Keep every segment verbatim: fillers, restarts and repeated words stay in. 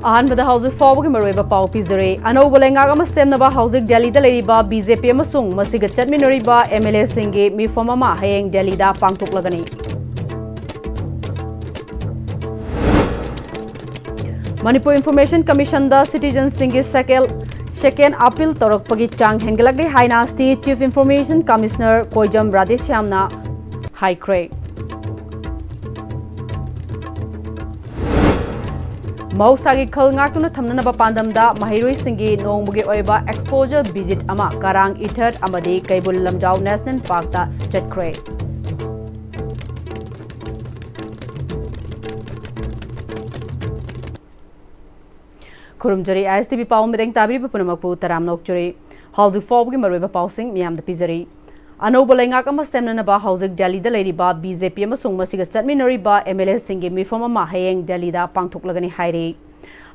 ꯑꯍꯥꯟꯕꯗ ꯍꯧꯖꯤꯛ ꯐꯥꯎꯕꯒꯤ ꯃꯔꯨꯑꯣꯏꯕ ꯄꯥꯎ ꯄꯤꯖꯔꯤ꯫ ꯑꯅꯧꯕ ꯂꯩꯉꯥꯛ ꯑꯃ ꯁꯦꯝꯅꯕ ꯍꯧꯖꯤꯛ ꯗꯦꯜꯂꯤꯗ ꯂꯩꯔꯤꯕ ꯕꯤ ꯖꯦ ꯄꯤ ꯑꯃꯁꯨꯡ ꯃꯁꯤꯒ ꯆꯠꯃꯤꯟꯅꯔꯤꯕ ꯑꯦꯝ ꯑꯦꯜ ꯑꯦꯁꯤꯡꯒꯤ ꯃꯤꯐꯝ ꯑꯃ ꯍꯌꯦꯡ ꯗꯦꯜꯂꯤꯗ ꯄꯥꯡꯊꯣꯛꯂꯒꯅꯤ꯫ ꯃꯅꯤꯄꯨꯔ ꯏꯟꯐꯣꯔꯃꯦꯁꯟ ꯀꯃꯤꯁꯟꯗ ꯁꯤꯇꯤꯖꯟꯁꯤꯡꯒꯤ ꯁꯦꯀꯦꯜ, ꯁꯦꯀꯦꯟ ꯑꯄꯤꯜ ꯇꯧꯔꯛꯄꯒꯤ ꯆꯥꯡ ꯍꯦꯟꯒꯠꯂꯛꯂꯤ ꯍꯥꯏꯅ state chief information commissioner Koijam ꯔꯥꯙꯦꯁ꯭ꯌꯥꯝꯅ ꯍꯥꯏꯈ꯭ꯔꯦ꯫ ꯃꯍꯧꯁꯥꯒꯤ ꯈꯜ ꯉꯥꯛꯇꯨꯅ ꯊꯝꯅꯅꯕ ꯄꯥꯟꯗꯝꯗ ꯃꯍꯩꯔꯣꯏꯁꯤꯡꯒꯤ ꯅꯣꯡꯃꯒꯤ ꯑꯣꯏꯕ ꯑꯦꯛꯁꯄꯣꯖꯔ ꯚꯤꯖꯤꯠ ꯑꯃ ꯀꯔꯥꯡ ꯏꯊꯠ ꯑꯃꯗꯤ ꯀꯩꯕꯨꯜ ꯂꯝꯖꯥꯎ ꯅꯦꯁꯅꯦꯜ ꯄꯥꯔꯛꯇ ꯆꯠꯈ꯭ꯔꯦ꯫ ꯈꯨꯔꯨꯝꯖꯔꯤ, ꯑꯥꯏ ꯑꯦꯁ ꯇꯤ ꯚꯤ ꯄꯥꯎ ꯃꯤꯠꯌꯦꯡ ꯇꯥꯕꯤꯔꯤꯕ ꯄꯨꯝꯅꯃꯛꯄꯨ ꯇꯔꯥꯝꯅ ꯑꯣꯛꯆꯔꯤ꯫ ꯍꯧꯖꯤꯛ ꯐꯥꯎꯕꯒꯤ ꯃꯔꯨꯑꯣꯏꯕ ꯄꯥꯎꯁꯤꯡ ꯃꯤꯌꯥꯝꯗ ꯄꯤꯖꯔꯤ꯫ ꯑꯅꯧꯕ ꯂꯩꯉꯥꯛ ꯑꯃ ꯁꯦꯝꯅꯅꯕ ꯍꯧꯖꯤꯛ ꯗꯦꯜꯂꯤꯗ ꯂꯩꯔꯤꯕ ꯕꯤ ꯖꯦ ꯄꯤ ꯑꯃꯁꯨꯡ ꯃꯁꯤꯒ ꯆꯠꯃꯤꯟꯅꯔꯤꯕ ꯑꯦꯝ ꯑꯦꯜ ꯑꯦꯁꯤꯡꯒꯤ ꯃꯤꯐꯝ ꯑꯃ ꯍꯌꯦꯡ ꯗꯦꯜꯂꯤꯗ ꯄꯥꯡꯊꯣꯛꯂꯒꯅꯤ ꯍꯥꯏꯔꯤ꯫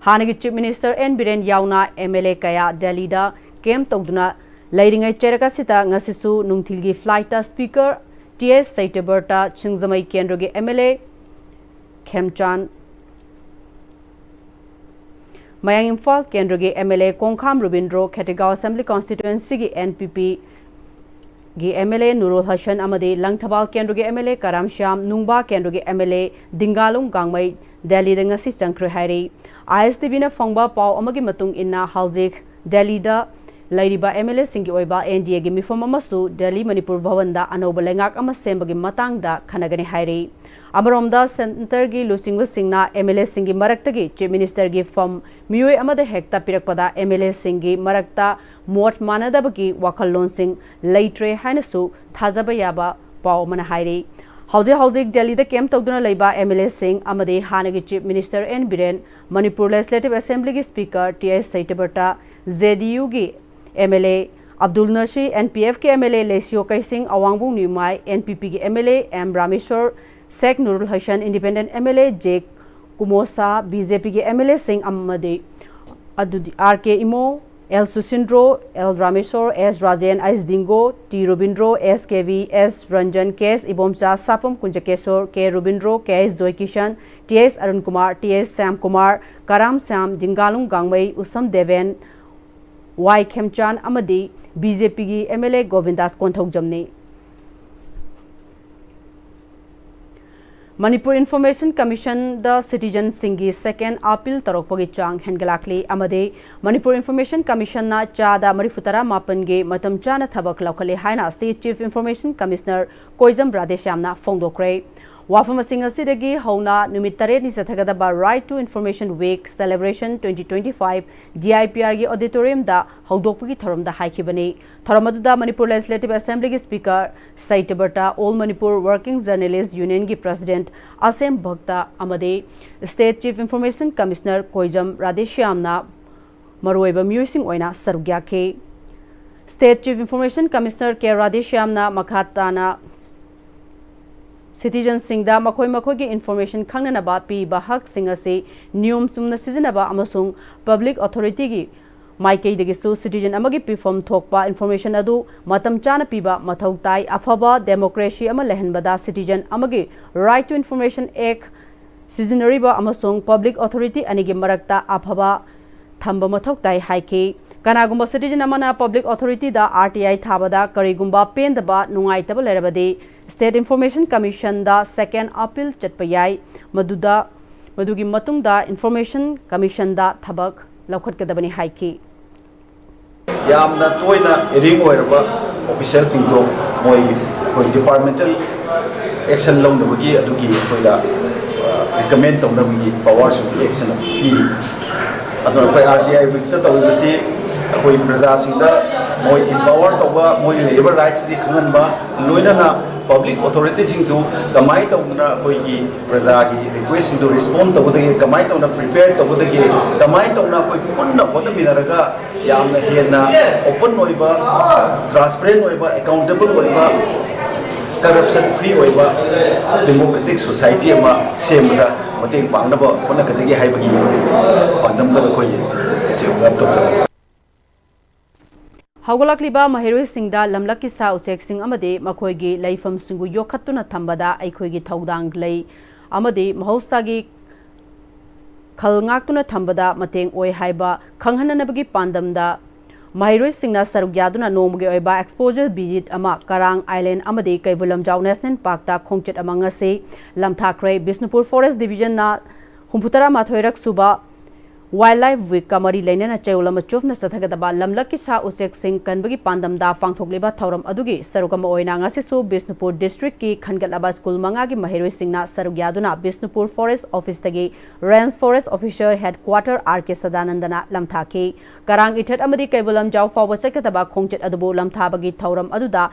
ꯍꯥꯟꯅꯒꯤ ꯆꯤꯐ ꯃꯤꯅꯤꯁꯇꯔ ꯑꯦꯟ ꯕꯤꯔꯦꯟ ꯌꯥꯎꯅ ꯑꯦꯝ ꯑꯦꯜ ꯑꯦ ꯀꯌꯥ ꯗꯦꯜꯂꯤꯗ ꯀꯦꯝꯞ ꯇꯧꯗꯨꯅ ꯂꯩꯔꯤꯉꯩ ꯆꯩꯔꯛ ꯑꯁꯤꯗ ꯉꯁꯤꯁꯨ ꯅꯨꯡꯊꯤꯜꯒꯤ ꯐ꯭ꯂꯥꯏꯠꯇ ꯁ꯭ꯄꯤꯀꯔ ꯇꯤ ꯑꯦꯁ ꯁꯩꯇꯕ꯭ꯔꯇ, ꯁꯤꯡꯖꯃꯩ ꯀꯦꯟꯗ꯭ꯔꯒꯤ ꯑꯦꯝ ꯑꯦꯜ ꯑꯦ ꯈꯦꯝꯆꯥꯟ, ꯃꯌꯥꯡ ꯏꯝꯐꯥꯜ ꯀꯦꯟꯗ꯭ꯔꯒꯤ M L A Kongkham Rubindro, Khetrigao assembly ꯀꯣꯟꯁꯇꯤꯇ꯭ꯋꯦꯟꯁꯤꯒꯤ ꯑꯦꯟ ꯄꯤ ꯄꯤꯒꯤ M L A Nurul Hasan ꯑꯃꯗꯤ ꯂꯪꯊꯕꯥꯜ ꯀꯦꯟꯗ꯭ꯔꯒꯤ M L A Karam Shyam, Nungba ꯀꯦꯟꯗ꯭ꯔꯒꯤ ꯑꯦꯝ ꯑꯦꯜ ꯑꯦ ꯗꯤꯡꯒꯥꯂꯨꯡ ꯒꯥꯡꯃꯩ ꯗꯦꯜꯂꯤꯗ ꯉꯁꯤ ꯆꯪꯈ꯭ꯔꯦ ꯍꯥꯏꯔꯤ꯫ ꯑꯥꯏ ꯑꯦꯁ ꯇꯤ ꯚꯤꯅ ꯐꯪꯕ ꯄꯥꯎ ꯑꯃꯒꯤ ꯃꯇꯨꯡ ꯏꯟꯅ ꯍꯧꯖꯤꯛ ꯗꯦꯜꯂꯤꯗ ꯂꯩꯔꯤꯕ ꯑꯦꯝ ꯑꯦꯜ ꯑꯦꯁꯤꯡꯒꯤ ꯑꯣꯏꯕ ꯑꯦꯟ ꯗꯤ ꯑꯦꯒꯤ ꯃꯤꯐꯝ ꯑꯃꯁꯨ ꯗꯦꯜꯂꯤ ꯃꯅꯤꯄꯨꯔ ꯚꯋꯟꯗ ꯑꯅꯧꯕ ꯂꯩꯉꯥꯛ ꯑꯃ ꯁꯦꯝꯕꯒꯤ ꯃꯇꯥꯡꯗ ꯈꯟꯅꯒꯅꯤ ꯍꯥꯏꯔꯤ꯫ ꯑꯃꯔꯣꯝꯗ ꯁꯦꯟꯇꯔꯒꯤ ꯂꯨꯆꯤꯡꯕꯁꯤꯡꯅ ꯑꯦꯝ ꯑꯦꯜ ꯑꯦꯁꯤꯡꯒꯤ ꯃꯔꯛꯇꯒꯤ ꯆꯤꯐ ꯃꯤꯅꯤꯁꯇꯔꯒꯤ ꯐꯝ ꯃꯤꯑꯣꯏ ꯑꯃꯗ ꯍꯦꯛꯇ ꯄꯤꯔꯛꯄꯗ ꯑꯦꯝ ꯑꯦꯜ ꯑꯦꯁꯤꯡꯒꯤ ꯃꯔꯛꯇ ꯃꯣꯠ ꯃꯥꯟꯅꯗꯕꯒꯤ ꯋꯥꯈꯜꯂꯣꯟꯁꯤꯡ ꯂꯩꯇ꯭ꯔꯦ ꯍꯥꯏꯅꯁꯨ ꯊꯥꯖꯕ ꯌꯥꯕ ꯄꯥꯎ ꯑꯃꯅ ꯍꯥꯏꯔꯤ꯫ ꯍꯧꯖꯤꯛ ꯍꯧꯖꯤꯛ ꯗꯦꯜꯂꯤꯗ ꯀꯦꯝꯞ ꯇꯧꯗꯨꯅ ꯂꯩꯕ ꯑꯦꯝ ꯑꯦꯜ ꯑꯦꯁꯤꯡ ꯑꯃꯗꯤ ꯍꯥꯟꯅꯒꯤ chief minister N Biren, Manipur legislative ꯑꯦꯁꯦꯝꯕ꯭ꯂꯤꯒꯤ speaker T S Satyabrata, J D ꯌꯨꯒꯤ M L A Abdul Nasir, N P ꯑꯦꯐꯀꯤ M L A Leishiyo Keishing, Awangbung Newmai N P ꯄꯤꯒꯤ M L A M Rameshwar, Sheikh Nurul Hasan, independent M L A J Kumosha, B J ꯄꯤꯒꯤ M L ꯑꯦꯁꯤꯡ ꯑꯃꯗꯤ ꯑꯗꯨꯗꯤ R K Imo, L Susindro, L Rameshwar, S Rajen, S Dingo, T Robindro, S Kebi, S Ranjan, K S Ibomcha, Sapam Kunjakesor, K Robindro, K S Joykishan, T S Arun Kumar, T S Shyam Kumar, Karam Shyam, Jingalung Gangmei, Usham Deben, Y Khemchand ꯑꯃꯗꯤ B J ꯄꯤꯒꯤ M L A Govindas ꯀꯣꯟꯊꯧꯖꯝꯅꯤ꯫ Manipur information ꯀꯃꯤꯁꯟꯗ ꯁꯤꯇꯤꯖꯟꯁꯤꯡꯒꯤ second appeal ꯇꯧꯔꯛꯄꯒꯤ ꯆꯥꯡ ꯍꯦꯟꯒꯠꯂꯛꯂꯤ ꯑꯃꯗꯤ ꯃꯅꯤꯄꯨꯔ ꯏꯟꯐꯣꯔꯃꯦꯁꯟ ꯀꯃꯤꯁꯟꯅ ꯆꯥꯗ ꯃꯔꯤꯐꯨ ꯇꯔꯥ ꯃꯥꯄꯟꯒꯤ ꯃꯇꯝ ꯆꯥꯅ ꯊꯕꯛ ꯂꯧꯈꯠꯂꯦ ꯍꯥꯏꯅ state chief information commissioner Koijam ꯔꯥꯙꯦꯁ꯭ꯌꯥꯝꯅ ꯐꯣꯡꯗꯣꯛꯈ꯭ꯔꯦ꯫ ꯋꯥꯐꯝ ꯑꯁꯤ ꯉꯁꯤꯗꯒꯤ ꯍꯧꯅ ꯅꯨꯃꯤꯠ ꯇꯔꯦꯠꯅꯤ ꯆꯠꯊꯒꯗꯕ Right to Information Week Celebration twenty twenty five D I P R ꯒꯤ ꯑꯣꯗꯤꯇꯣꯔꯤꯌꯝꯗ ꯍꯧꯗꯣꯛꯄꯒꯤ ꯊꯧꯔꯝꯗ ꯍꯥꯏꯈꯤꯕꯅꯤ꯫ ꯊꯧꯔꯝ ꯑꯗꯨꯗ ꯃꯅꯤꯄꯨꯔ ꯂꯦꯖꯤꯁꯂꯦꯇꯤꯚ ꯑꯦꯁꯦꯝꯕ꯭ꯂꯤꯒꯤ speaker Satyabrata, all Manipur working journalist ꯌꯨꯅꯤꯌꯟꯒꯤ ꯄ꯭ꯔꯁꯤꯗꯦꯟꯠ ꯑꯁꯦꯝ ꯚꯛꯇ ꯑꯃꯗꯤ state chief information commissioner Koijam ꯔꯥꯙꯦꯁ꯭ꯌꯥꯝꯅ ꯃꯔꯨꯑꯣꯏꯕ ꯃꯤꯑꯣꯏꯁꯤꯡ ꯑꯣꯏꯅ ꯁꯔꯨꯛ ꯌꯥꯈꯤ꯫ State chief information commissioner K ꯔꯥꯙꯦꯁ꯭ꯌꯥꯝꯅ ꯃꯈꯥ ꯇꯥꯅ ꯁꯤꯇꯤꯖꯟꯁꯤꯡꯗ ꯃꯈꯣꯏ ꯃꯈꯣꯏꯒꯤ ꯏꯟꯐꯣꯔꯃꯦꯁꯟ ꯈꯪꯅꯅꯕ ꯄꯤꯕ ꯍꯛꯁꯤꯡ ꯑꯁꯤ ꯅꯤꯌꯣꯝ ꯆꯨꯝꯅ ꯁꯤꯖꯤꯟꯅꯕ ꯑꯃꯁꯨꯡ ꯄꯕ꯭ꯂꯤꯛ ꯑꯣꯊꯣꯔꯤꯇꯤꯒꯤ ꯃꯥꯏꯀꯩꯗꯒꯤꯁꯨ ꯁꯤꯇꯤꯖꯟ ꯑꯃꯒꯤ ꯄꯤꯐꯝ ꯊꯣꯛꯄ ꯏꯟꯐꯣꯔꯃꯦꯁꯟ ꯑꯗꯨ ꯃꯇꯝ ꯆꯥꯅ ꯄꯤꯕ ꯃꯊꯧ ꯇꯥꯏ꯫ ꯑꯐꯕ ꯗꯦꯃꯣꯀ꯭ꯔꯦꯁꯤ ꯑꯃ ꯂꯩꯍꯟꯕꯗ ꯁꯤꯇꯤꯖꯟ ꯑꯃꯒꯤ Right to Information Act ꯁꯤꯖꯤꯟꯅꯔꯤꯕ ꯑꯃꯁꯨꯡ ꯄꯕ꯭ꯂꯤꯛ ꯑꯣꯊꯣꯔꯤꯇꯤ ꯑꯅꯤꯒꯤ ꯃꯔꯛꯇ ꯑꯐꯕ ꯊꯝꯕ ꯃꯊꯧ ꯇꯥꯏ ꯍꯥꯏꯈꯤ꯫ ꯀꯅꯥꯒꯨꯝꯕ ꯁꯤꯇꯤꯖꯟ ꯑꯃꯅ ꯄꯕ꯭ꯂꯤꯛ ꯑꯣꯊꯣꯔꯤꯇꯤꯗ ꯑꯥꯔ ꯇꯤ ꯑꯥꯏ ꯊꯥꯕꯗ ꯀꯔꯤꯒꯨꯝꯕ ꯄꯦꯟꯗꯕ, ꯅꯨꯡꯉꯥꯏꯇꯕ ꯂꯩꯔꯕꯗꯤ ꯁ꯭ꯇꯦꯠ ꯏꯟꯐꯣꯔꯃꯦꯁꯟ ꯀꯃꯤꯁꯟꯗ ꯁꯦꯀꯦꯟ ꯑꯥꯄꯤꯜ ꯆꯠꯄ ꯌꯥꯏ꯫ ꯃꯗꯨꯗ, ꯃꯗꯨꯒꯤ ꯃꯇꯨꯡꯗ ꯏꯟꯐꯣꯔꯃꯦꯁꯟ ꯀꯃꯤꯁꯟꯗ ꯊꯕꯛ ꯂꯧꯈꯠꯀꯗꯕꯅꯤ ꯍꯥꯏꯈꯤ꯫ ꯌꯥꯝꯅ ꯇꯣꯏꯅ ꯑꯦꯔꯤꯡ ꯑꯣꯏꯔꯕ ꯑꯣꯐꯤꯁꯤꯌꯦꯜꯁꯤꯡꯗꯣ ꯃꯣꯏ ꯑꯩꯈꯣꯏ ꯗꯤꯄꯥꯔꯠꯃꯦꯟꯇꯦꯜ ꯑꯦꯛꯁꯟ ꯂꯧꯅꯕꯒꯤ ꯑꯗꯨꯒꯤ ꯑꯩꯈꯣꯏꯗ ꯔꯤꯀꯃꯦꯟ ꯇꯧꯅꯕꯒꯤ ꯄꯋꯥꯔꯁꯨ ꯑꯦꯛꯁꯟ ꯄꯤꯔꯤ꯫ ꯑꯗꯣ ꯑꯩꯈꯣꯏ ꯑꯥꯔ ꯇꯤ ꯑꯥꯏ ꯋꯤꯛꯇ ꯇꯧꯔꯤꯕꯁꯤ ꯑꯩꯈꯣꯏ ꯄ꯭ꯔꯖꯥꯁꯤꯡꯗ ꯃꯣꯏ ꯏꯝꯄꯥꯋꯔ ꯇꯧꯕ, ꯃꯣꯏꯒꯤ ꯂꯩꯔꯤꯕ ꯔꯥꯏꯠꯁꯤꯗꯤ ꯈꯪꯍꯟꯕ, ꯂꯣꯏꯅꯅ ꯄꯕ꯭ꯂꯤꯛ ꯑꯣꯊꯣꯔꯤꯇꯤꯁꯤꯡꯁꯨ ꯀꯃꯥꯏꯅ ꯇꯧꯗꯅ ꯑꯩꯈꯣꯏꯒꯤ ꯄ꯭ꯔꯖꯥꯒꯤ ꯔꯤꯀ꯭ꯋꯦꯁꯁꯤꯡꯗꯨ ꯔꯦꯁꯄꯣꯟ ꯇꯧꯒꯗꯒꯦ, ꯀꯃꯥꯏꯅ ꯇꯧꯅ ꯄ꯭ꯔꯤꯄꯦꯌꯔ ꯇꯧꯒꯗꯒꯦ, ꯀꯃꯥꯏꯅ ꯇꯧꯅ ꯑꯩꯈꯣꯏ ꯄꯨꯟꯅ ꯍꯣꯠꯅꯃꯤꯟꯅꯔꯒ ꯌꯥꯝꯅ ꯍꯦꯟꯅ ꯑꯣꯄꯟ ꯑꯣꯏꯕ, ꯇ꯭ꯔꯥꯟꯁꯄꯔꯦꯟ ꯑꯣꯏꯕ, ꯑꯦꯀꯥꯎꯟꯇꯦꯕꯜ ꯑꯣꯏꯕ, ꯀꯔꯞꯁꯟ ꯐ꯭ꯔꯤ ꯑꯣꯏꯕ ꯗꯦꯃꯣꯀ꯭ꯔꯦꯇꯤꯛ ꯁꯣꯁꯥꯏꯇꯤ ꯑꯃ ꯁꯦꯝꯕꯗ ꯃꯇꯦꯡ ꯄꯥꯡꯅꯕ ꯍꯣꯠꯅꯒꯗꯒꯦ ꯍꯥꯏꯕꯒꯤ ꯄꯥꯟꯗꯝꯗ ꯑꯩꯈꯣꯏ ꯉꯁꯤ ꯑꯣꯕꯖꯥꯔꯕ ꯇꯧꯖꯕꯅꯤ꯫ ꯍꯧꯒꯠꯂꯛꯂꯤꯕ ꯃꯍꯩꯔꯣꯏꯁꯤꯡꯗ ꯂꯝꯂꯛꯀꯤ ꯁꯥ ꯎꯆꯦꯛꯁꯤꯡ ꯑꯃꯗꯤ ꯃꯈꯣꯏꯒꯤ ꯂꯩꯐꯝꯁꯤꯡꯕꯨ ꯌꯣꯛꯈꯠꯇꯨꯅ ꯊꯝꯕꯗ ꯑꯩꯈꯣꯏꯒꯤ ꯊꯧꯗꯥꯡ ꯂꯩ ꯑꯃꯗꯤ ꯃꯍꯧꯁꯥꯒꯤ ꯈꯜ ꯉꯥꯛꯇꯨꯅ ꯊꯝꯕꯗ ꯃꯇꯦꯡ ꯑꯣꯏ ꯍꯥꯏꯕ ꯈꯪꯍꯟꯅꯅꯕꯒꯤ ꯄꯥꯟꯗꯝꯗ ꯃꯍꯩꯔꯣꯏꯁꯤꯡꯅ ꯁꯔꯨꯛ ꯌꯥꯗꯨꯅ ꯅꯣꯡꯃꯒꯤ ꯑꯣꯏꯕ exposure visit ꯑꯃ ꯀꯔꯥꯡ ꯑꯥꯏꯂꯦꯟ ꯑꯃꯗꯤ ꯀꯩꯕꯨꯜ ꯂꯝꯖꯥꯎ ꯅꯦꯁꯅꯦꯜ ꯄꯥꯔꯛꯇ ꯈꯣꯡꯆꯠ ꯑꯃ ꯉꯁꯤ ꯂꯝꯊꯥꯈ꯭ꯔꯦ꯫ ꯕꯤꯁꯅꯨꯄꯨꯔ ꯐꯣꯔꯦꯁ ꯗꯤꯕꯤꯖꯟꯅ ꯍꯨꯝꯐꯨꯇꯔꯥ ꯃꯥꯊꯣꯏꯔꯛ ꯁꯨꯕ Wildlife Week ꯀ ꯃꯔꯤ ꯂꯩꯅꯅ ꯆꯌꯣꯜ ꯑꯃ ꯆꯨꯞꯅ ꯆꯠꯊꯒꯗꯕ ꯂꯝꯂꯛꯀꯤ ꯁꯥ ꯎꯆꯦꯛꯁꯤꯡ ꯀꯟꯕꯒꯤ ꯄꯥꯟꯗꯝꯗ ꯄꯥꯡꯊꯣꯛꯂꯤꯕ ꯊꯧꯔꯝ ꯑꯗꯨꯒꯤ ꯁꯔꯨꯛ ꯑꯃ ꯑꯣꯏꯅ ꯉꯁꯤꯁꯨ ꯕꯤꯁꯅꯨꯄꯨꯔ ꯗꯤꯁꯇ꯭ꯔꯤꯛꯀꯤ ꯈꯟꯒꯠꯂꯕ ꯁ꯭ꯀꯨꯜ ꯃꯉꯥꯒꯤ ꯃꯍꯩꯔꯣꯏꯁꯤꯡꯅ ꯁꯔꯨꯛ ꯌꯥꯗꯨꯅ ꯕꯤꯁꯅꯨꯄꯨꯔ ꯐꯣꯔꯦꯁ ꯑꯣꯐꯤꯁꯇꯒꯤ range forest officer headquarter R K ꯁꯗꯥꯅꯟꯗꯅ ꯂꯝꯊꯥꯈꯤ꯫ ꯀꯔꯥꯡ ꯏꯊꯠ ꯑꯃꯗꯤ ꯀꯩꯕꯨꯜ ꯂꯝꯖꯥꯎ ꯐꯥꯎꯕ ꯆꯠꯀꯗꯕ ꯈꯣꯡꯆꯠ ꯑꯗꯨꯕꯨ ꯂꯝꯊꯥꯕꯒꯤ ꯊꯧꯔꯝ ꯑꯗꯨꯗ